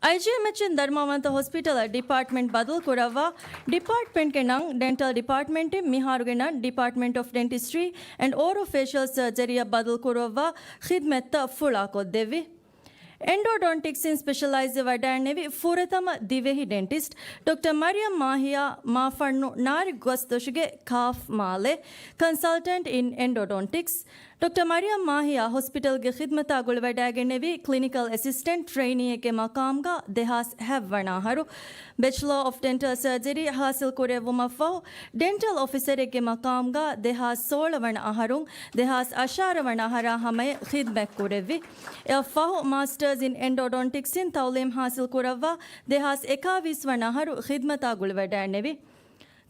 އައިޖީއެމްއެޗުން ދަރުމަވަންތަ ހޮސްޕިޓަލަށް ޑިޕާޓްމަންޓް ބަދަލު ކުރައްވާ ޑިޕާޓްމަންޓްގެ ނަން ޑެންޓަލް ޑިޕާޓްމަންޓެއް، މިހާރުގެ ނަން ޑިޕާޓްމަންޓް އޮފް ޑެންޓިސްޓްރީ އެންޑް އޯރަލް ފޭޝަލް ސަރޖަރީއަށް ބަދަލު ކުރައްވާ ޚިދްމަތްތައް ފުޅާކޮށްދެއްވި. އެންޑޯޑޮންޓިކްސްއިން ސްޕެޝަލައިޒްވެ ވަޑައިންނެވި ފުރަތަމަ ދިވެހި ޑެންޓިސްޓް ޑޮކްޓަރ މަރިޔަމް މާހިޔާ، މާފަންނު ނާރި ގަސްދޮށުގެ ކާފް މާލެ، ކޮންސަލްޓަންޓް އިން އެންޑޯޑޮންޓިކްސް. ޑޮކްޓަރ މަރިޔަމް މާހިޔާ ހޮސްޕިޓަލްގެ ޚިދްމަތާ ގުޅިވަޑައިގެންނެވީ ކްލިނިކަލް އެސިސްޓެންޓް ޓްރެއިނީއެއްގެ މަޤާމްގަ ދެހާސް ހަތްވަނަ އަހަރު. ބެޗްލަރ އޮފް ޑެންޓަލް ސަރޖަރީ ހާސިލް ކުރެއްވުމަށްފަހު، ޑެންޓަލް އޮފިސަރެއްގެ މަޤާމްގަ ދެހާސް ސޯޅަ ވަނަ އަހަރުން ދެހާސް އަށާރަ ވަނަ އަހަރާ ހަމަޔަށް ޚިދްމަތް ކުރެއްވި. އެއަށްފަހު މާސްޓަރސް އިން އެންޑޯޑޮންޓިކްސްއިން ތައުލީމް ހާސިލް ކުރައްވާ ދެހާސް އެކާވީސް ވަނަ އަހަރު ޚިދްމަތާ ގުޅިވަޑައިންނެވި.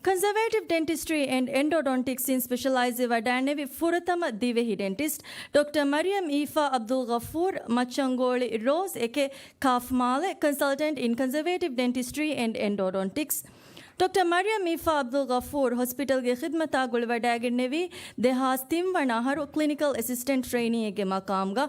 ކޮންސަވޭޓިވް ޑެންޓިސްޓްރީ އެންޑް އެންޑޯޑޮންޓިކްސް އިން ސްޕެޝަލައިޒް ވެ ވަޑައިނެވި ފުރަތަމަ ދިވެހި ޑެންޓިސްޓް ޑޮކްޓަރ މަރިޔަމް އީފާ އަބްދުލް ޣަފޫރް، މައްޗަންގޯޅި ރޯޒް އެކެއް، ކާފް މާލެ، ކޮންސަލްޓަންޓް އިން ކޮންސަވޭޓިވް ޑެންޓިސްޓްރީ އެންޑް އެންޑޯޑޮންޓިކްސް. ޑޮކްޓަރ މަރިޔަމް އީފާ އަބްދުލް ޣަފޫރް ހޮސްޕިޓަލްގެ ޚިދްމަތާ ގުޅިވަޑައިގެންނެވީ ދެހާސް ތިން ވަނަ އަހަރު ކްލިނިކަލް އެސިސްޓެންޓް ޓްރެއިނީއެއްގެ މަޤާމުގަ.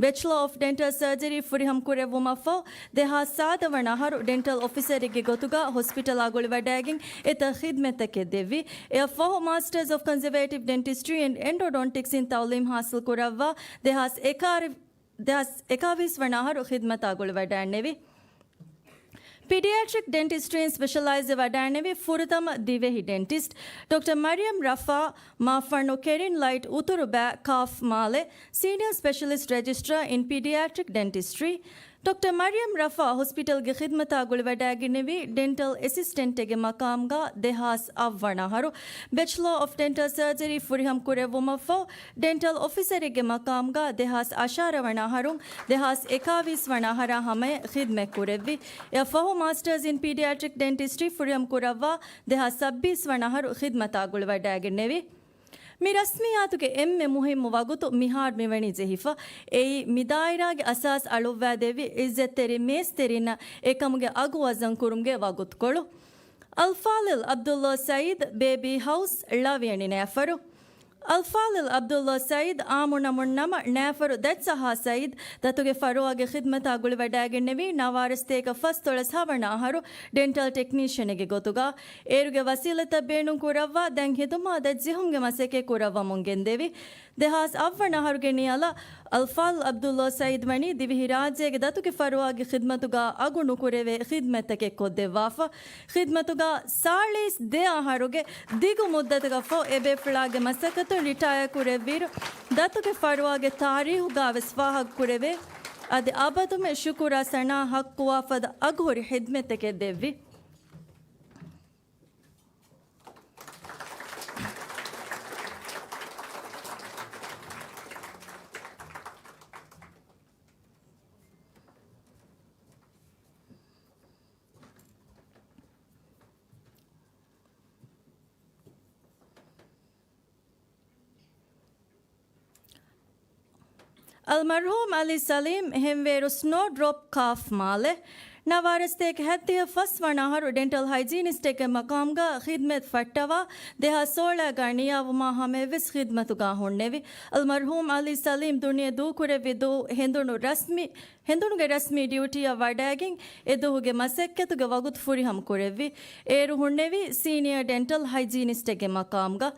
ބެޗްލަރ އޮފް ޑެންޓަލް ސަރޖަރީ ފުރިހަމަ ކުރެއްވުމަށްފަހު، ދެހާސް ސާދަ ވަނަ އަހަރު ޑެންޓަލް އޮފިސަރެއްގެ ގޮތުގަ ހޮސްޕިޓަލާ ގުޅިވަޑައިގެން އެތައް ޚިދްމަތްތަކެއް ދެއްވި. އެއަށްފަހު، މާސްޓަރސް އޮފް ކޮންސަވޭޓިވް ޑެންޓިސްޓްރީ އެންޑް އެންޑޯޑޮންޓިކްސް އިން ތައުލީމް ހާސިލް ކުރައްވާ ދެހާސް އެކާވީސް ވަނަ އަހަރު ޚިދްމަތާ ގުޅިވަޑައިންނެވި. ޕީޑިއާޓްރިކް ޑެންޓިސްޓްރީން ސްޕެޝަލައިޒް ވެ ވަޑައިނެވި ފުރަތަމަ ދިވެހި ޑެންޓިސްޓް ޑޮކްޓަރ މަރިޔަމް ރަފާ، މާފަންނު ކެރިން ލައިޓް އުތުރު ބައި، ކާފް މާލެ، ސީނިއަރ ސްޕެޝަލިސްޓް ރެޖިސްޓްރާ އިން ޕީޑިއާޓްރިކް ޑެންޓިސްޓްރީ. ޑޮކްޓަރ މަރިޔަމް ރަފާ ހޮސްޕިޓަލްގެ ޚިދްމަތާ ގުޅިވަޑައިގެންނެވީ ޑެންޓަލް އެސިސްޓެންޓެއްގެ މަޤާމުގަ ދެހާސް އަށް ވަނަ އަހަރު. ބެޗްލަރ އޮފް ޑެންޓަލް ސަރޖަރީ ފުރިހަމަ ކުރެއްވުމަށްފަހު، ޑެންޓަލް އޮފިސަރެއްގެ މަޤާމުގަ ދެހާސް އަށާރަ ވަނަ އަހަރުން ދެހާސް އެކާވީސް ވަނަ އަހަރާ ހަމަޔަށް ޚިދްމަތް ކުރެއްވި. އެއަށްފަހު، މާސްޓަރސް އިން ޕީޑިއާޓްރިކް ޑެންޓިސްޓްރީ ފުރިހަމަ ކުރައްވާ ދެހާސް ސައްބީސް ވަނަ އަހަރު ޚިދްމަތާ ގުޅިވަޑައިގެންނެވި. މި ރަސްމިއްޔާތުގެ އެންމެ މުހިއްމު ވަގުތު މިހާރު މިވަނީ ޖެހިފަ. އެއީ، މި ދާއިރާގެ އަސާސް އަޅުއްވާދެއްވި އިއްޒަތްތެރި މޭސްތެރިންނަށް އެކަމުގެ އަގު ވަޒަން ކުރުމުގެ ވަގުތުކޮޅު. އަލްފާޟިލް ޢަބްދުﷲ ސަޢީދު، ބޭބީ ހައުސް، ޅަވިޔަނި ނައިފަރު. އަލްފާޟިލް ޢަބްދުﷲ ސަޢީދު، އާއްމު ނަމުން ނަމަ، ނައިފަރު ދައްޗަހާ ސަޢީދު، ދަތުގެ ފަރުވާގެ ޚިދްމަތާ ގުޅިވަޑައިގެންނެވީ ނަވާރަ ސަތޭކަ ފަސްދޮޅަސް ހަވަނަ އަހަރު ޑެންޓަލް ޓެކްނީޝަނެއްގެ ގޮތުގަ. އޭރުގެ ވަސީލަތްތައް ބޭނުން ކުރައްވާ، ދެން ހިދުމާ ދަތް ޖެހުމުގެ މަސައްކަތް ކުރައްވަމުން ގެންދެވި. ދެހާސް އަށް ވަނަ އަހަރުގެ ނިޔަލަށް އަލްފާޟިލް ޢަބްދުﷲ ސަޢީދު ވަނީ ދިވެހިރާއްޖޭގެ ދަތުގެ ފަރުވާގެ ޚިދްމަތުގަ އަގު ނުކުރެވޭ ޚިދްމަތްތަކެއް ކޮށްދެއްވާފަ. ޚިދްމަތުގަ ސާޅީސް ދެ އަހަރުގެ ދިގު މުއްދަތަކަށްފަހު އެބޭފުޅާގެ މަސައްކަތުން ރިޓަޔާ ކުރެއްވިއިރު، ދަތުގެ ފަރުވާގެ ތާރީހުގަވެސް ފާހަގަކުރެވޭ، އަދި އަބަދުމެ ޝުކުރާ ސަނާ ޙައްޤުވާ ފަދަ އަގުހުރި ޚިދްމަތްތަކެއް ދެއްވި. އަލްމަރްޙޫމް ޢަލީ ސަލީމް، ހެންވޭރު ސްނޯ ޑްރޮޕް، ކާފް މާލެ. ނަވާރަ ސަތޭކަ ހަތްދިހަ ފަސް ވަނަ އަހަރު ޑެންޓަލް ހައިޖީނިސްޓެއްގެ މަޤާމުގަ ޚިދްމަތް ފައްޓަވާ، ދެހާސް ސޯޅައިގަ ނިޔާވުމާ ހަމަޔަށްވެސް ޚިދްމަތުގަ ހުންނެވި. އަލްމަރްޙޫމް ޢަލީ ސަލީމް ދުނިޔެ ދޫކުރެއްވި ދުވަހު ހެނދުނު ރަސްމީ ހެނދުނުގެ ރަސްމީ ޑިއުޓީއަށް ވަޑައިގެން، އެ ދުވަހުގެ މަސައްކަތުގެ ވަގުތު ފުރިހަމަ ކުރެއްވި. އޭރު ހުންނެވީ ސީނިއަރ ޑެންޓަލް ހައިޖީނިސްޓެއްގެ މަޤާމުގަ.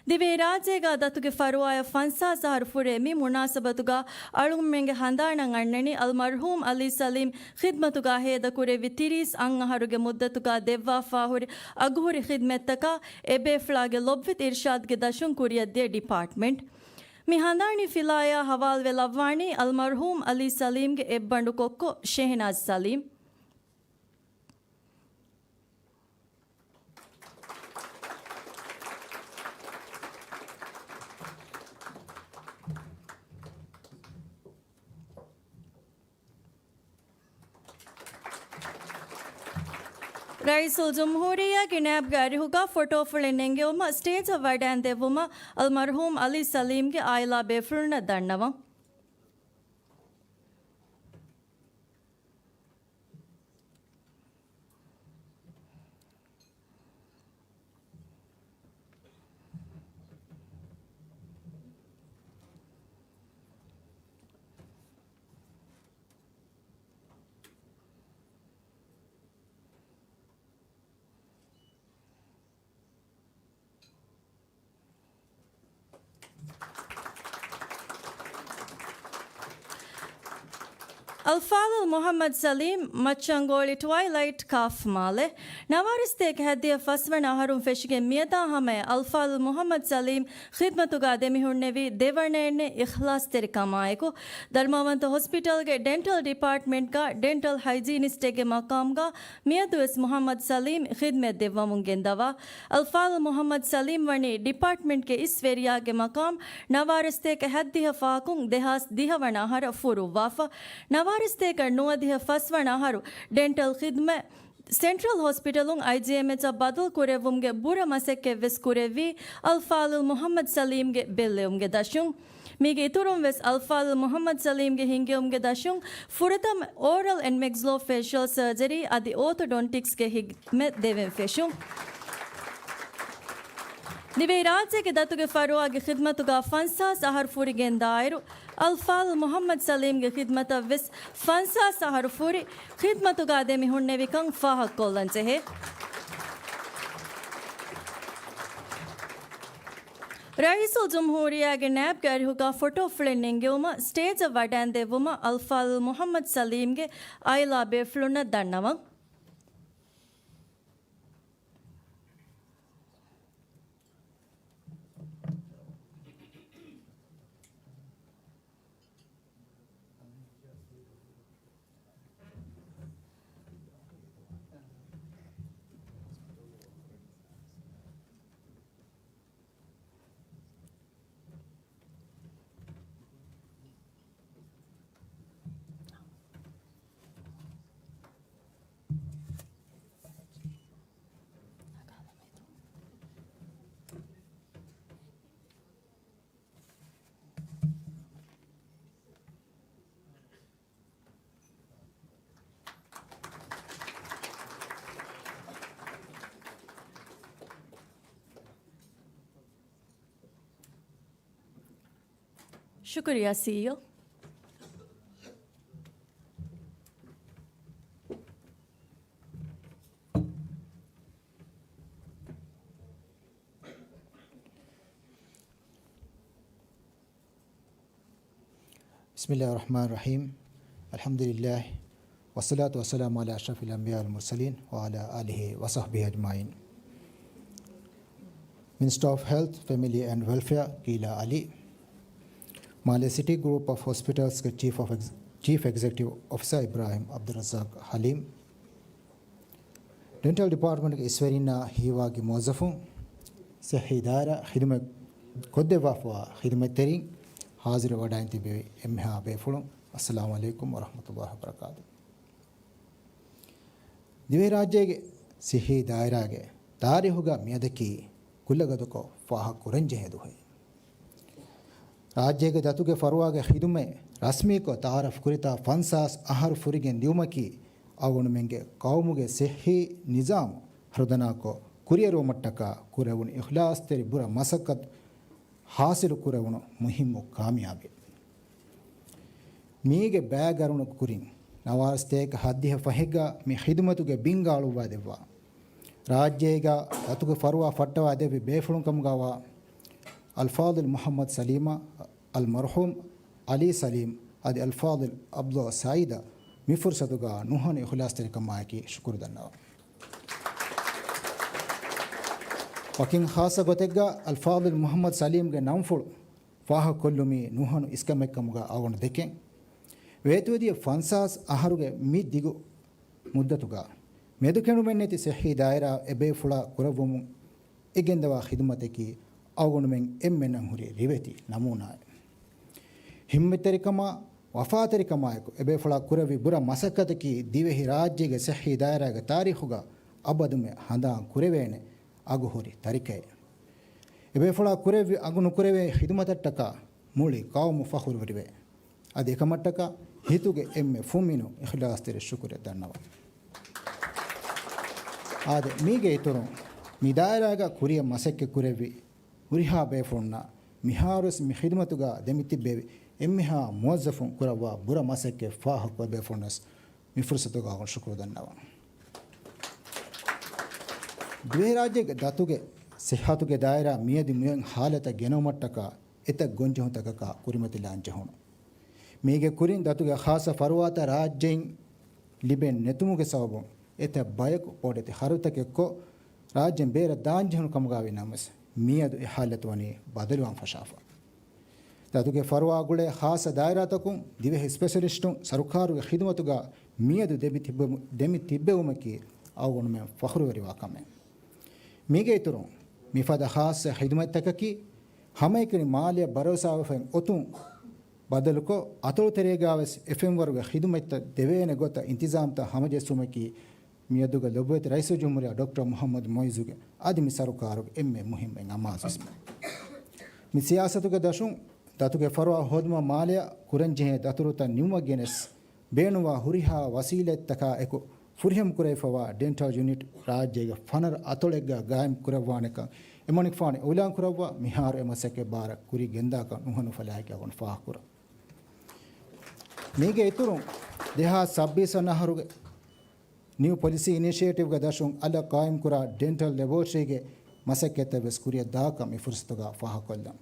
ދިވެހިރާއްޖޭގަ ދަތުގެ ފަރުވާއަށް ފަންސާސް އަހަރު ފުރޭ މި މުނާސަބަތުގަ އަޅުގަނޑުމެންގެ ހަނދާނަށް އަންނަނީ އަލްމަރްޙޫމް ޢަލީ ސަލީމް ޚިދްމަތުގަ ހޭދަކުރެއްވި ތިރީސް އަށް އަހަރުގެ މުއްދަތުގަ ދެއްވާފާހުރި އަގުހުރި ޚިދްމަތްތަކާ އެބޭފުޅާގެ ލޮބުވެތި އިރްޝާދްގެ ދަށުން ކުރިއަށްދިޔަ ޑިޕާޓްމަންޓް. މި ހަނދާނީ ފިލާޔާ ހަވާލުވެލައްވާނީ އަލްމަރްޙޫމް ޢަލީ ސަލީމްގެ އެއްބަނޑު ކޮއްކޮ ޝެހެނާޒް ސަލީމް. ރައީސުލްޖުމްހޫރިއްޔާގެ ނައިބުގެ އަރިހުގަ ފޮޓޯފުޅެއް ނެންގެވުމަށް ސްޓޭޖަށް ވަޑައިން ދެއްވުމަށް އަލްމަރްޙޫމް ޢަލީ ސަލީމްގެ އާއިލާ ބޭފުޅުންނަށް ދަންނަވަން. އަލްފާޟިލް މުޙައްމަދު ސަލީމް، މައްޗަންގޯޅި ޓްވައިލައިޓް، ކާފް މާލެ. ނަވާރަ ސަތޭކަ ހަތްދިހަ ފަސްވަނަ އަހަރުން ފެށިގެން މިއަދާ ހަމަޔަށް އަލްފާޟިލް މުޙައްމަދު ސަލީމް ޚިދްމަތުގަ ދެމިހުންނެވީ ދެވަނައެއްނެތް އިޚްލާޞްތެރިކަމާއެކު، ދަރުމަވަންތަ ހޮސްޕިޓަލްގެ ޑެންޓަލް ޑިޕާޓްމަންޓްގަ ޑެންޓަލް ހައިޖީނިސްޓެއްގެ މަޤާމުގަ މިއަދުވެސް މުޙައްމަދު ސަލީމް ޚިދްމަތް ދެއްވަމުން ގެންދަވާ. އަލްފާޟިލް މުޙައްމަދު ސަލީމް ވަނީ ޑިޕާޓްމަންޓްގެ އިސް ވެރިޔާގެ މަޤާމް ނަވާރަ ސަތޭކަ ހަތްދިހަ ފާކުން ދެހާސް ދިހަ ވަނަ އަހަރަށް ފުރުއްވާފަ. ނަވާރަ ސަތޭކަ ނުވަދިހަ ފަސްވަނަ އަހަރު ޑެންޓަލް ޚިދްމަތް ސެންޓްރަލް ހޮސްޕިޓަލުން އައިޖީއެމްއެޗަށް ބަދަލު ކުރެއްވުމުގެ ބުރަ މަސައްކަތްވެސް ކުރެއްވީ އަލްފާޟިލް މުޙައްމަދު ސަލީމްގެ ބެއްލެވުމުގެ ދަށުން. މީގެ އިތުރުން ވެސް އަލްފާޟިލް މުޙައްމަދު ސަލީމްގެ ހިންގެވުމުގެ ދަށުން ފުރަތަމަ އޯރަލް އެންޑް މެކްސްލޯ ފޭޝަލް ސަރޖަރީ އަދި އޯތޮޑޮންޓިކްސްގެ ހިދްމަތް ދެވެން ފެށުން. ދިވެހިރާއްޖޭގެ ދަތުގެ ފަރުވާގެ ޚިދްމަތުގަ ފަންސާސް އަހަރު ފުރިގެން ދާއިރު، އަލްފާޟިލް މުޙައްމަދު ސަލީމްގެ ޚިދްމަތަށް ވެސް ފަންސާސް އަހަރު ފުރި ޚިދްމަތުގަ ދެމި ހުންނެވިކަން ފާހަގަކޮށްލަން ޖެހޭ. ރައީސުލްޖުމްހޫރިއްޔާގެ ނާއިބުގެ އަރިހުގަ ފޮޓޯފުޅެއް ނެންގެވުމަށް ސްޓޭޖަށް ވަޑައިން ދެއްވުމަށް އަލްފާޟިލް މުޙައްމަދު ސަލީމްގެ އާއިލާ ބޭފުޅުންނަށް ދަންނަވަން. ޝުކުރިއްޔާ، ސީއީއޯ. بسم الله الرحمن الرحيم. الحمد لله. والصلاة والسلام على أشرف الأنبياء والمرسلين وعلى آله وصحبه أجمعين. Minister of Health, Family and Welfare، ކީލާ އަލީ. މާލޭ ސިޓީ ގްރޫޕް އޮފް ހޮސްޕިޓަލްސްގެ ޗީފް އޮފް އެގްޒ-، ޗީފް އެގްޒެކެޓިވް އޮފިސަރ އިބްރާހިމް ޢަބްދުއްރައްޒާޤް ޙަލީމް. ޑެންޓަލް ޑިޕާޓްމަންޓްގެ އިސްވެރިންނާ ހީވާގި މުވައްޒަފުން، ސިއްހީ ދާއިރާ ޚިދުމަތް ކޮށްދެއްވާފަވާ ޚިދުމަތްތެރިން، ޙާޟިރު ވަޑައިން ތިއްބެވި އެންމެހާ ބޭފުޅުން، އައްސަލާމު ޢަލައިކުމް ވަރަޙްމަތުﷲި ވަބަރަކާތު. ދިވެހިރާއްޖޭގެ ސިއްހީ ދާއިރާގެ ތާރީޚުގަ މިއަދަކީ ކުލަގަދަކޮށް ފާހަގަކުރަންޖެހޭ ދުވަހެއް. ރާއްޖޭގެ ދަތުގެ ފަރުވާގެ ޚިދުމަތް ރަސްމީކޮށް ތަޢާރަފް ކުރިތާ ފަންސާސް އަހަރު ފުރިގެން ދިއުމަކީ އަޅުގަނޑުމެންގެ ޤައުމުގެ ޞިއްޙީ ނިޒާމު ހަރުދަނާކޮށް ކުރިއެރުވުމަށްޓަކާ ކުރެވުނު އިޚްލާޞްތެރި ބުރަ މަސައްކަތު ޙާޞިލު ކުރެވުނު މުހިއްމު ކާމިޔާބެއް. މީގެ ބައިގަރުނު ކުރިން ނަވާރަސަތޭކަ ހަތްދިހަ ފަހެއްގަ މި ޚިދުމަތުގެ ބިންގާ އަޅުއްވާ ދެއްވާ، ރާއްޖޭގަ ދަތުގެ ފަރުވާ ފައްޓަވާ ދެއްވި ބޭފުޅުން ކަމުގަވާ އަލްފާޟިލް މުޙައްމަދު ސަލީމާ، އަލްމަރްޙޫމް ޢަލީ ސަލީމް އަދި އަލްފާޟިލް ޢަބްދުﷲ ސަޢީދަށް މި ފުރުޞަތުގަ ނުހަނު އިޚްލާޞްތެރިކަމާއެކީ ޝުކުރު ދަންނަވަން. ވަކިން ޚާއްޞަ ގޮތެއްގަ އަލްފާޟިލް މުޙައްމަދު ސަލީމްގެ ނަންފުޅު ފާހަގަކޮށްލުމީ ނުހަނު އިސްކަމެއްކަމުގަ އަޅުގަނޑު ދެކެން. ވޭތުވެދިޔަ ފަންސާސް އަހަރުގެ މި ދިގު މުއްދަތުގަ މެދުކެނޑުމެއްނެތި ސިއްޙީ ދާއިރާ އެބޭފުޅާ ކުރައްވަމުން އެ ގެންދަވާ ޚިދުމަތަކީ އަޅުގަނޑުމެން އެންމެންނަށް ހުރި ރިވެތި ނަމޫނާއެއް. ހިތްމަތްތެރިކަމާ، ވަފާތެރިކަމާއެކު އެބޭފުޅާ ކުރެއްވި ބުރަ މަސައްކަތަކީ ދިވެހިރާއްޖޭގެ ސިއްޙީ ދާއިރާގެ ތާރީޚުގަ އަބަދުމެ ހަނދާން ކުރެވޭނެ އަގުހުރި ތަރިކައެއް. އެބޭފުޅާ ކުރެއްވި އަގު ނުކުރެވޭ ޚިދުމަތަށްޓަކާ މުޅި ޤައުމު ފަޚުރުވެރިވޭ. އަދި އެކަމަށްޓަކާ ހިތުގެ އެންމެ ފުންމިނު އިޚްލާޞްތެރި ޝުކުރެއް ދަންނަވަން. އާދެ، މީގެ އިތުރުން މި ދާއިރާގަ ކުރިއަށް މަސައްކަތް ކުރެއްވި ހުރިހާ ބޭފުޅުންނަށް މިހާރުވެސް މި ޚިދުމަތުގަ ދެމިތިއްބެވި އެންމެހާ މުވައްޒަފުން ކުރައްވާ ބުރަ މަސައްކަތް ފާހަގަކޮށް ބޭފުޅުންނަށް މި ފުރުޞަތުގަ އަޅުގަނޑު ޝުކުރު ދަންނަވަން. ދިވެހިރާއްޖޭގެ ދަތުގެ ސިއްޙަތުގެ ދާއިރާ މިއަދު މިއޮތް ޙާލަތަށް ގެނައުމަށްޓަކާ އެތައް ގޮންޖެހުންތަކަކާ ކުރިމަތިލާން ޖެހުނު. މީގެ ކުރިން ދަތުގެ ޚާއްޞަ ފަރުވާތައް ރާއްޖެއިން ލިބެން ނެތުމުގެ ސަބަބުން އެތައް ބަޔަކު ބޮޑެތި ޚަރަދުތަކެއްކޮށް ރާއްޖެން ބޭރަށް ދާންޖެހުނު ކަމުގައިވި ނަމަވެސް، މިއަދު އެ ޙާލަތު ވަނީ ބަދަލުވާން ފަށާފަ. ދަތުގެ ފަރުވާ ގުޅޭ ޚާއްޞަ ދާއިރާތަކުން ދިވެހި ސްޕެޝަލިސްޓުން ސަރުކާރުގެ ޚިދުމަތުގަ މިއަދު ދެމި ތިއްބެ-، ދެމި ތިއްބެވުމަކީ އަޅުގަނޑުމެން ފަޚުރުވެރިވާ ކަމެއް. މީގެ އިތުރުން، މިފަދަ ޚާއްޞަ ޚިދުމަތްތަކަކީ، ހަމައެކަނި މާލެއަށް ބަރޯސާވެފައި އޮތުން ބަދަލުކޮށް، އަތޮޅު ތެރޭގަވެސް އެފެންވަރުގެ ޚިދުމަތްތައް ދެވޭނެ ގޮތަށް އިންތިޒާމްތައް ހަމަޖެއްސުމަކީ، މިއަދުގެ ލޮބުވެތި ރައީސުލްޖުމްހޫރިއްޔާ ޑޮކްޓަރ މުޙައްމަދު މުޢިއްޒުގެ އަދި މި ސަރުކާރުގެ އެންމެ މުހިއްމު އެއް އަމާޒުވެސް. މި ސިޔާސަތުގެ ދަށުން ދަތުގެ ފަރުވާ ހޯދުމަށް މާލެއަށް ކުރަންޖެހޭ ދަތުރުތައް ނިމުމަށް ގެނެސް، ބޭނުންވާ ހުރިހާ ވަސީލަތްތަކާ އެކު ފުރިހަމަ ކުރެވިފައިވާ ޑެންޓަލް ޔުނިޓް ރާއްޖޭގެ ފަނަރަ އަތޮޅެއްގަ ގާއިމް ކުރައްވާނެކަން އެމަނިކުފާނު އިޢުލާން ކުރައްވާ، މިހާރު އެ މަސައްކަތް ބާރަށް ކުރި ގެންދާކަން ނުހަނު ފަލާހެކި އަޅުގަނޑު ފާހަގަކުރަން. މީގެ އިތުރުން، ދެހާސް ސައްބީސް ވަނަ އަހަރުގެ ނިއު ޕޮލިސީ އިނިޝިއޭޓިވްގެ ދަށުން އަލަށް ޤާއިމްކުރާ ޑެންޓަލް ލެބޯޓްރީގެ މަސައްކަތްތައް ވެސް ކުރިއަށް ދާކަން މި ފުރުސަތުގަ ފާހަގަކޮށްލަން.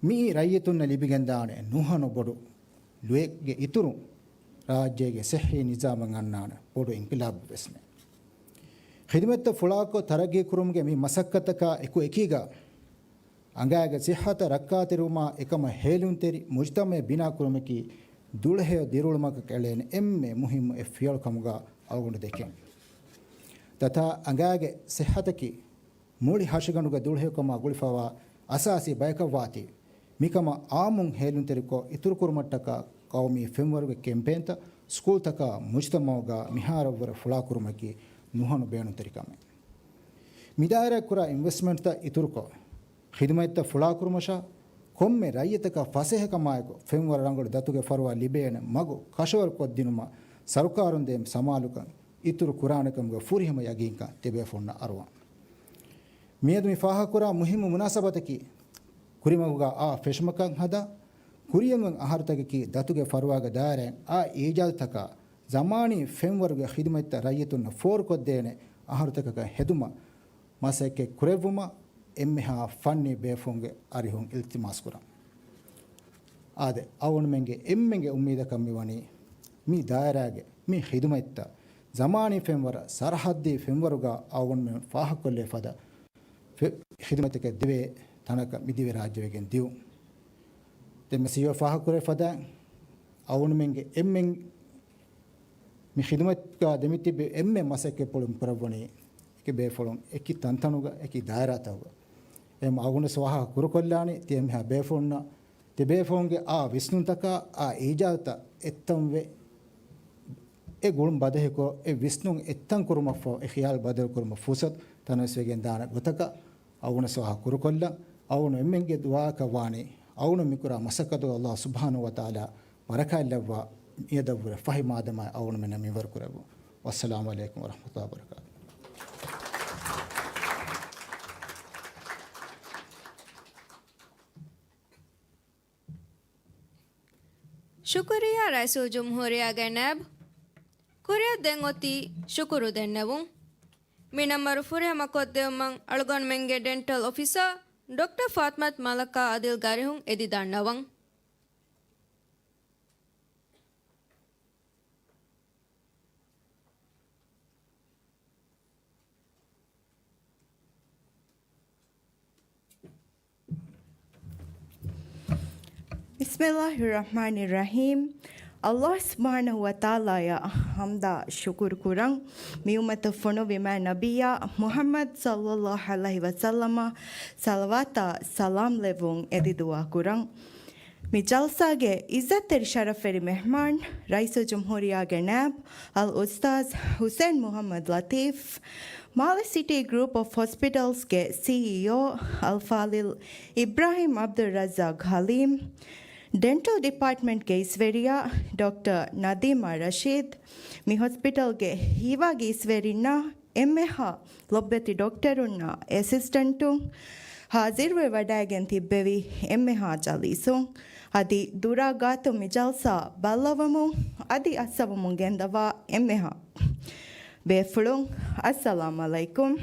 މިއީ ރައްޔިތުންނަށް ލިބިގެންދާނެ ނުހަނު ބޮޑު ލުޔެއްގެ އިތުރުން، ރާއްޖޭގެ ޞިއްޙީ ނިޒާމަށް އަންނާނެ ބޮޑު އިންޤިލާބެއް ވެސްމެ. ޚިދުމަތްތައް ފުޅާކޮށް ތަރައްގީކުރުމުގެ މި މަސައްކަތަކާ އެކު އެކީގަ، އަނގައިގެ ޞިއްޙަތަށް ރައްކާތެރިވުމާ އެކަމަށް ހޭލުންތެރި މުޖުތަމަޢެއް ބިނާކުރުމަކީ، ދުޅަހެޔޮ ދިރިއުޅުމަކަށް އެޅޭނެ އެންމެ މުހިއްމު އެއް ފިޔަވަޅު ކަމުގަ އަޅުގަނޑު ދެކެން. ދަތާ އަނގައިގެ ޞިއްޙަތަކީ، މުޅި ހަށިގަނޑުގެ ދުޅަހެޔޮކަމާ ގުޅިފައިވާ އަސާސީ ބަޔަކަށްވާތީ، މިކަމަށް އާއްމުން ހޭލުންތެރިކޮށް، އިތުރުކުރުމަށްޓަކާ ޤައުމީ ފެންވަރުގެ ކެމްޕޭންތައް ސްކޫލްތަކާ މުޖުތަމަޢުގަ މިހާރަށްވުރެ ފުޅާކުރުމަކީ ނުހަނު ބޭނުންތެރި ކަމެއް. މި ދާއިރާއަށް ކުރާ އިންވެސްޓްމަންޓްތައް އިތުރުކޮށް، ޚިދުމަތްތައް ފުޅާކުރުމަށާ، ކޮންމެ ރައްޔިތަކަށް ފަސޭހަކަމާއެކު ފެންވަރު ރަނގަޅު ދަތުގެ ފަރުވާ ލިބޭނެ މަގު ކަށަވަރުކޮށްދިނުމަށް ސަރުކާރުން ދޭ ސަމާލުކަން އިތުރު ކުރާނެކަމުގެ ފުރިހަމަ ޔަގީންކަން ތިބޭފުޅުންނަށް އަރުވަން. މިއަދު މި ފާހަގަކުރާ މުހިއްމު މުނާސަބަތަކީ، ކުރިމަގުގަ އާ ފެށުމަކަށް ހަދާ، ކުރިއަށް އޮތް އަހަރުތަކަކީ ދަތުގެ ފަރުވާގެ ދާއިރާއިން އާ އީޖާދުތަކާ ޒަމާނީ ފެންވަރުގެ ޚިދުމަތްތައް ރައްޔިތުންނަށް ފޯރުކޮށްދޭނެ އަހަރުތަކަކަށް ހެދުމަށް މަސައްކަތް ކުރެއްވުމަށް އެންމެހާ ފަންނީ ބޭފުޅުންގެ އަރިހުން އިލްތިމާސް ކުރަން. އާދެ، އަޅުގަނޑުމެންގެ އެންމެންގެ އުއްމީދަކަށް މިވަނީ، މި ދާއިރާގެ މި ޚިދުމަތްތައް ޒަމާނީ ފެންވަރަށް ސަރަހައްދީ ފެންވަރުގަ އަޅުގަނޑުމެން ފާހަގަކޮށްލޭ ފަދަ ފެ-، ޚިދުމަތަކެއް ދެވޭ ތަނަކަށް މިދިވެހިރާއްޖެ ވެގެން ދިޔުން. ދެންމެ ސީއީއޯ ފާހަގަކުރޭ ފަދައިން، އަޅުގަނޑުމެންގެ އެންމެން މި ޚިދުމަތްގަ ދެމިތިބި އެންމެ މަސައްކަތްޕުޅު ކުރައްވަނީ އެކި ބޭފުޅުން އެކި ތަންތަނުގަ އެކި ދާއިރާތަކުގަ. އެހެން އަޅުގަނޑު ވެސް ވާހަކަ ކުރުކޮށްލާނީ ތިޔަ މިހާ ބޭފުޅުންނަށް ތި ބޭފުޅުންގެ އާ ވިސްނުންތަކާ އާ އީޖާދުތައް އެއްތަންވެ އެ ގުޅުން ބަދަހިކޮށް، އެ ވިސްނުން އެއްތަން ކުރުމަށްފަހު، އެ ޚިޔާލު ބަދަލު ކުރުމަށް ފުރުސަތު ތަނަވަސްވެގެން ދާނެ ގޮތަކަށް އަޅުގަނޑު ވެސް ވާހަކަ ކުރުކޮށްލަން. އަޅުގަނޑު އެންމެންގެ ދުޢާއަކަށް ވާނީ، އަޅުގަނޑު މިކުރާ މަސައްކަތުގަ ﷲ ސުބްޙާނަހޫ ވަތަޢާލާ ބަރަކާތްލައްވާ، މިއަދަށްވުރެ ފަހި މާދަމާއެއް އަޅުގަނޑުމެންނަށް މިންވަރު ކުރެއްވުން. ވައްސަލާމު ޢަލައިކުމް ވަރަޙްމަތުﷲ ވަބަރަކާތުހު. ޝުކުރިއްޔާ ރައީސުލްޖުމްހޫރިއްޔާގެ ނައިބު. ކުރިއަށް ދެން އޮތީ ޝުކުރު ދެންނެވުން. މި ނަންބަރު ފުރިހަމަ ކޮށްދެއްވުމަށް އަޅުގަނޑުމެންގެ ޑެންޓަލް އޮފިސަރ ޑޮކްޓަރ ފާތިމަތު މަލަކާ އަދިލްގެ އަރިހުން އެދި ދަންނަވަން. ބިސްމިއްލާހިއްރަޙްމާނިއްރަޙީމް. ﷲ ސުބްޙާނަހޫ ވަތަޢާލާއަށް ޙަމްދާ ޝުކުރު ކުރަން. މި އުއްމަތަށް ފޮނުއްވި މާތް ނަބިއްޔާ މުޙައްމަދު ޞައްލައްލާހު ޢަލައިހި ވަސައްލަމަށް ޞަލަވާތާ ސަލާމް ލެއްވުން އެދި ދުޢާ ކުރަން. މި ޖަލްސާގެ ޢިއްޒަތްތެރި ޝަރަފްވެރި މެހްމާން، ރައީސުލްޖުމްހޫރިއްޔާގެ ނައިބު އަލްއުސްތާޛު ޙުސައިން މުޙައްމަދު ލަތީފް، މާލެ ސިޓީ ގްރޫޕް އޮފް ހޮސްޕިޓަލްސްގެ ސީއީއޯ އަލްފާޟިލް އިބްރާހީމް ޢަބްދުއްރައްޒާޤް ޙަލީމް، ޑެންޓަލް ޑިޕާޓްމަންޓްގެ އިސްވެރިޔާ ޑޮކްޓަރ ނަދީމާ ރަޝީދު، މި ހޮސްޕިޓަލްގެ ހީވާގި އިސްވެރިންނާ އެންމެހާ ލޮބުވެތި ޑޮކްޓަރުންނާ އެސިސްޓެންޓުން، ޙާޟިރުވެ ވަޑައިގެން ތިއްބެވި އެންމެހާ ޖަލީސުން، އަދި ދުރާ ގާތުން މި ޖަލްސާ ބައްލަވަމުން އަދި އައްސަވަމުން ގެންދަވާ އެންމެހާ ބޭފުޅުން، އައްސަލާމް ޢަލައިކުމް.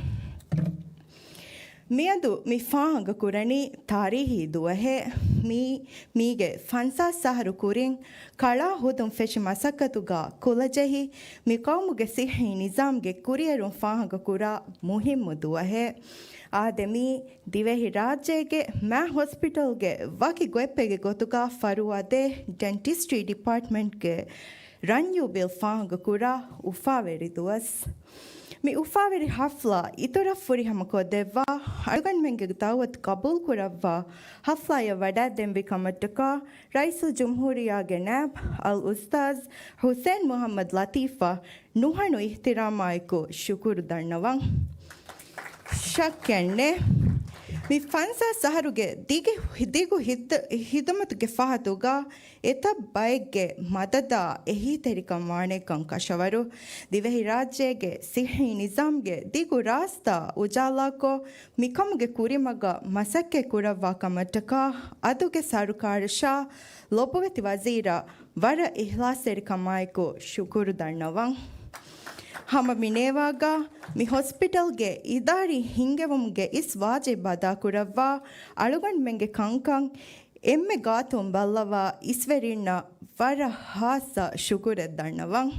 މިއަދު މި ފާހަގަ ކުރަނީ ތާރީހީ ދުވަހެއް. މީ، މީގެ ފަންސާސް އަހަރު ކުރިން ކަޅާ ހުދުން ފެށި މަސައްކަތުގަ ކުލަޖެހި، މި ޤައުމުގެ ޞިއްޙީ ނިޒާމްގެ ކުރިއެރުން ފާހަގަ ކުރާ މުހިއްމު ދުވަހެއް. އާދެ، މީ ދިވެހި ރާއްޖޭގެ މާތް ހޮސްޕިޓަލްގެ ވަކި ގޮތްޕެއްގެ ގޮތުގަ ފަރުވާ ދޭ ޑެންޓިސްޓްރީ ޑިޕާޓްމަންޓްގެ ރަންޔޫބިލް ފާހަގަ ކުރާ އުފާވެރި ދުވަސް. މި އުފާވެރި ހަފްލާ އިތުރަށް ފުރިހަމަ ކޮށްދެއްވާ، އަޅުގަނޑުމެންގެ ދައުވަތު ޤަބޫލުކުރައްވާ، ހަފްލާއަށް ވަޑައިދެންވި ކަމަށްޓަކާ، ރައީސުލްޖުމްހޫރިއްޔާގެ ނައިބު އަލްއުސްތާޛް ޙުސައިން މުޙައްމަދު ލަތީފަށް ނުހަނު އިޙްތިރާމާއެކު ޝުކުރު ދަންނަވަން. ޝައްކެއްނެއް، މި ފަންސާސް އަހަރުގެ ދިގު، ދިގު ހިތް-، ހިދުމަތުގެ ފަހަތުގަ އެތައް ބައެއްގެ މަދަދާ އެހީތެރިކަން ވާނެކަން ކަށަވަރު، ދިވެހިރާއްޖޭގެ ޞިއްޙީ ނިޒާމްގެ ދިގު ރާސްތާ އުޖާލާކޮށް، މިކަމުގެ ކުރިމަގަށް މަސައްކަތް ކުރައްވާ ކަމަށްޓަކާ، އަދުގެ ސަރުކާރަށާ ލޮބުވެތި ވަޒީރާ ވަރަށް އިޚްލާޞްތެރިކަމާއެކު ޝުކުރު ދަންނަވަން. ހަމަ މި ނޭވާގަ މި ހޮސްޕިޓަލްގެ އިދާރީ ހިންގެވުމުގެ އިސް ވާޖިބް އަދާކުރައްވާ އަޅުގަނޑުމެންގެ ކަންކަން އެންމެ ގާތުން ބައްލަވާ އިސްވެރިންނަށް ވަރަށް ޚާއްޞަ ޝުކުރެއް ދަންނަވަން.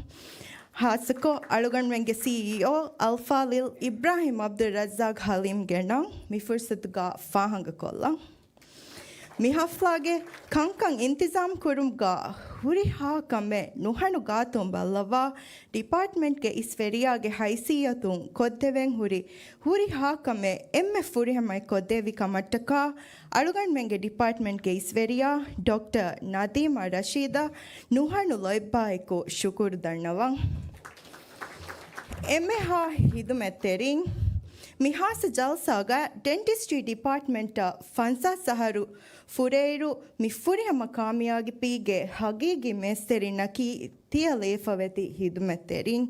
ޚާއްޞަކޮށް، އަޅުގަނޑުމެންގެ ސީއީއޯ އަލްފާޟިލް އިބްރާހިމް ޢަބްދުއްރައްޒާޤް ޙަލީމްގެ ނަން މި ފުރުޞަތުގަ ފާހަގަކޮށްލަން. މި ޙަފްލާގެ ކަންކަން އިންތިޒާމް ކުރުމުގަ ހުރިހާ ކަމެއް ނުހަނު ގާތުން ބައްލަވާ، ޑިޕާޓްމަންޓްގެ އިސްވެރިޔާގެ ހައިސިއްޔަތުން ކޮށްދެވެން ހުރި ހުރިހާ ކަމެއް އެންމެ ފުރިހަމައަށް ކޮށްދެއްވި ކަމަށްޓަކާ، އަޅުގަނޑުމެންގެ ޑިޕާޓްމަންޓްގެ އިސްވެރިޔާ ޑޮކްޓަރ ނަދީމާ ރަޝީދަށް ނުހަނު ލޯތްބާއެކު ޝުކުރު ދަންނަވަން. އެންމެހާ ހިދުމަތްތެރިން، މި ޚާއްޞަ ޖަލްސާގަ ޑެންޓިސްޓްރީ ޑިޕާޓްމަންޓަށް ފަންސާސް އަހަރު ފުރެއިރު، މި ފުރިހަމަ ކާމިޔާބީގެ ހަގީގީ މޭސްތެރިންނަކީ ތިޔަ ލޭފަވެތި ހިދުމަތްތެރިން.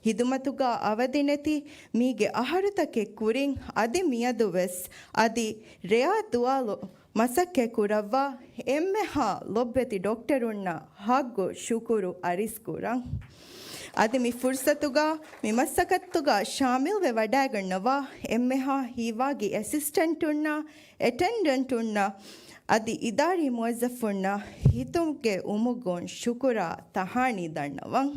ހިދުމަތުގަ އަވަދިނެތި މީގެ އަހަރުތަކެއް ކުރިން އަދި މިއަދު ވެސް އަދި ރެޔާ ދުވާލު މަސައްކަތް ކުރައްވާ އެންމެހާ ލޮބުވެތި ޑޮކްޓަރުންނަށް ހައްގު ޝުކުރު އަރިސް ކުރަން. އަދި މި ފުރުޞަތުގަ މި މަސައްކަތުގަ ޝާމިލްވެ ވަޑައިގަންނަވާ އެންމެހާ ހީވާގި އެސިސްޓެންޓުންނަށް، އެޓެންޑެންޓުންނަށް އަދި އިދާރީ މުވައްޒަފުންނަށް ހިތުގެ އުމުގުން ޝުކުރާ ތަހާނީ ދަންނަވަން.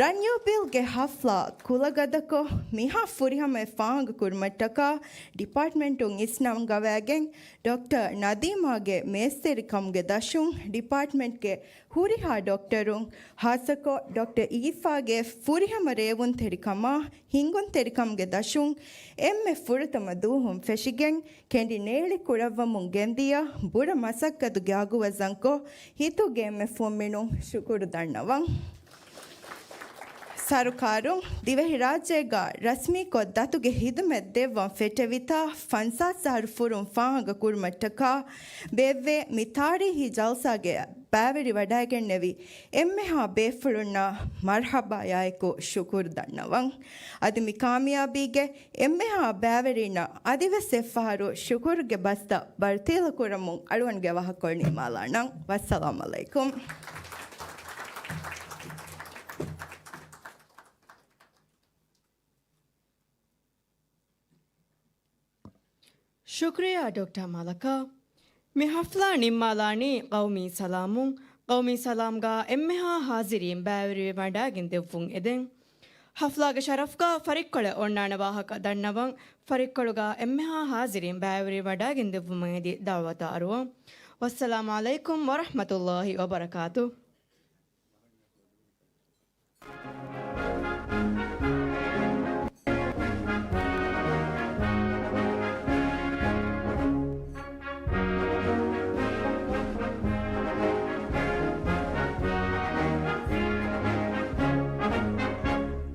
ރަންޔޫބިލްގެ ޙަފްލާ ކުލަގަދަކޮށް، މިހާ ފުރިހަމައެއް ފާހަގަކުރުމަށްޓަކާ ޑިޕާޓްމަންޓުން އިސްނަންގަވައިގެން، ޑޮކްޓަރ ނަދީމާގެ މޭސްތެރިކަމުގެ ދަށުން ޑިޕާޓްމަންޓްގެ ހުރިހާ ޑޮކްޓަރުން، ޚާއްޞަކޮށް ޑޮކްޓަރ އީފާގެ ފުރިހަމަ ރޭވުންތެރިކަމާ ހިންގުންތެރިކަމުގެ ދަށުން އެންމެ ފުރަތަމަ ދުވަހުން ފެށިގެން، ކެނޑި ނޭޅި ކުރައްވަމުން ގެންދިޔަ ބުރަ މަސައްކަތުގެ އަގުވަޒަންކޮށް، ހިތުގެ އެންމެ ފުންމިނުން ޝުކުރު ދަންނަވަން. ސަރުކާރުން ދިވެހިރާއްޖޭގަ ރަސްމީކޮށް ދަތުގެ ހިދުމަތް ދެއްވަން ފެއްޓެވިތާ، ފަންސާސް އަހަރު ފުރުން ފާހަގަ ކުރުމަށްޓަކާ ބޭއްވޭ މި ތާރީހީ ޖަލްސާގެ ބައިވެރިވަޑައިގެންނެވި އެންމެހާ ބޭފުޅުންނަށް މަރްޙަބާޔާއެކު ޝުކުރު ދަންނަވަން. އަދި މި ކާމިޔާބީގެ އެންމެހާ ބައިވެރިންނަށް އަދިވެސް އެއްފަހަރު ޝުކުރުގެ ބަސްތައް ބަރުތީލަކުރަމުން އަޅުގަނޑުގެ ވާހަކަކޮޅު ނިންމާލާނަން. ވައްސަލާމް ޢަލައިކުމް. ޝުކުރިއްޔާ ޑޮކްޓަރ މަލަކާ. މި ޙަފްލާ ނިންމާލާނީ ޤައުމީ ސަލާމުން. ޤައުމީ ސަލާމްގަ އެންމެހާ ޙާޟިރީން ބައިވެރިވެ ވަޑައިގެން ދެއްވުން އެދެން. ޙަފްލާގެ ޝަރަފްގަ ފަރިއްކޮޅެއް އޮންނާނެ ވާހަކަ ދަންނަވަން. ފަރިއްކޮޅުގަ އެންމެހާ ޙާޟިރީން ބައިވެރިވެ ވަޑައިގެން ދެއްވުމަށް އެދި ދަޢުވަތަށް އަރުވަން. ވައްސަލާމް ޢަލައިކުމް ވަރަޙްމަތުﷲ ވަބަރަކާތުހު.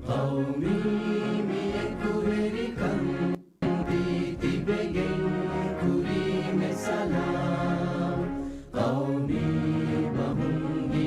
ޤައުމީ މި އެކުވެރިކަން ދީ ތިބެގެން ކުރީމެ ސަލާމް. ޤައުމީ ބަހުންގެ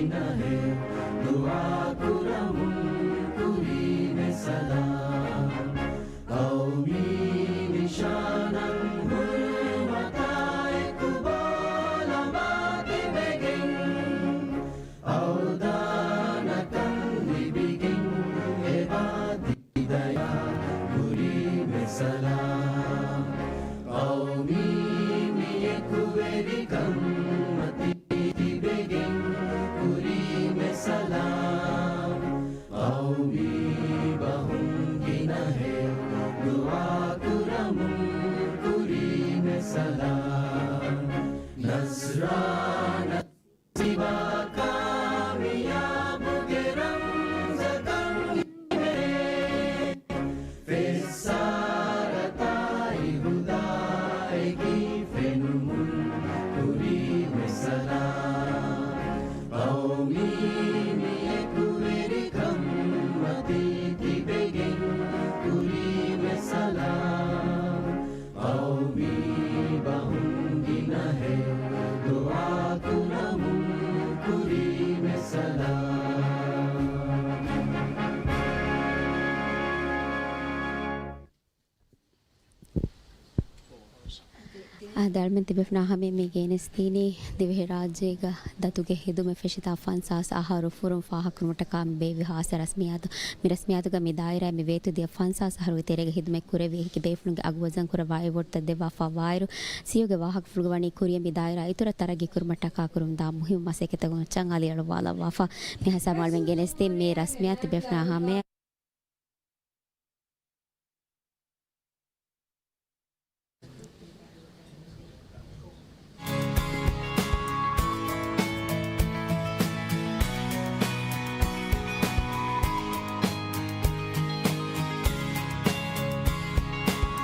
އާދެ، އަޅުމެން ތިބޭފުޅުންނާ ހަމައަށް މި ގެނެސްދިނީ ދިވެހިރާއްޖޭގަ ދަތުގެ ހިދުމަތް ފެށި ތާ ފަންސާސް އަހަރު ފުރުން ފާހަގަކުރުމަށްޓަކާ މި ބޭއްވި ހާއްސަ ރަސްމިއްޔާތު. މި ރަސްމިއްޔާތުގަ މި ދާއިރާއަށް މި ވޭތު ދިޔަ ފަންސާސް އަހަރުގެ ތެރޭގަ ހިދުމަތް ކުރެއްވި އެކި ބޭފުޅުންގެ އަގު ވަޒަން ކުރައްވާ އެވޯޑްތައް ދެއްވާފަ ވާއިރު، ސީއީއޯގެ ވާހަކަފުޅުގަ ވަނީ ކުރިއަށް މި ދާއިރާ އިތުރަށް ތަރައްގީ ކުރުމަށްޓަކާ ކުރުމުންދާ މުހިއްމު މަސައްކަތްތަކުން މައްޗަށް އަލިއަޅުވާލައްވާފަ. މި ހިސާބަށް އަޅުމެން ގެނެސްދިން މި ރަސްމިއްޔާތު ތިބޭފުޅުންނާ ހަމައަށް.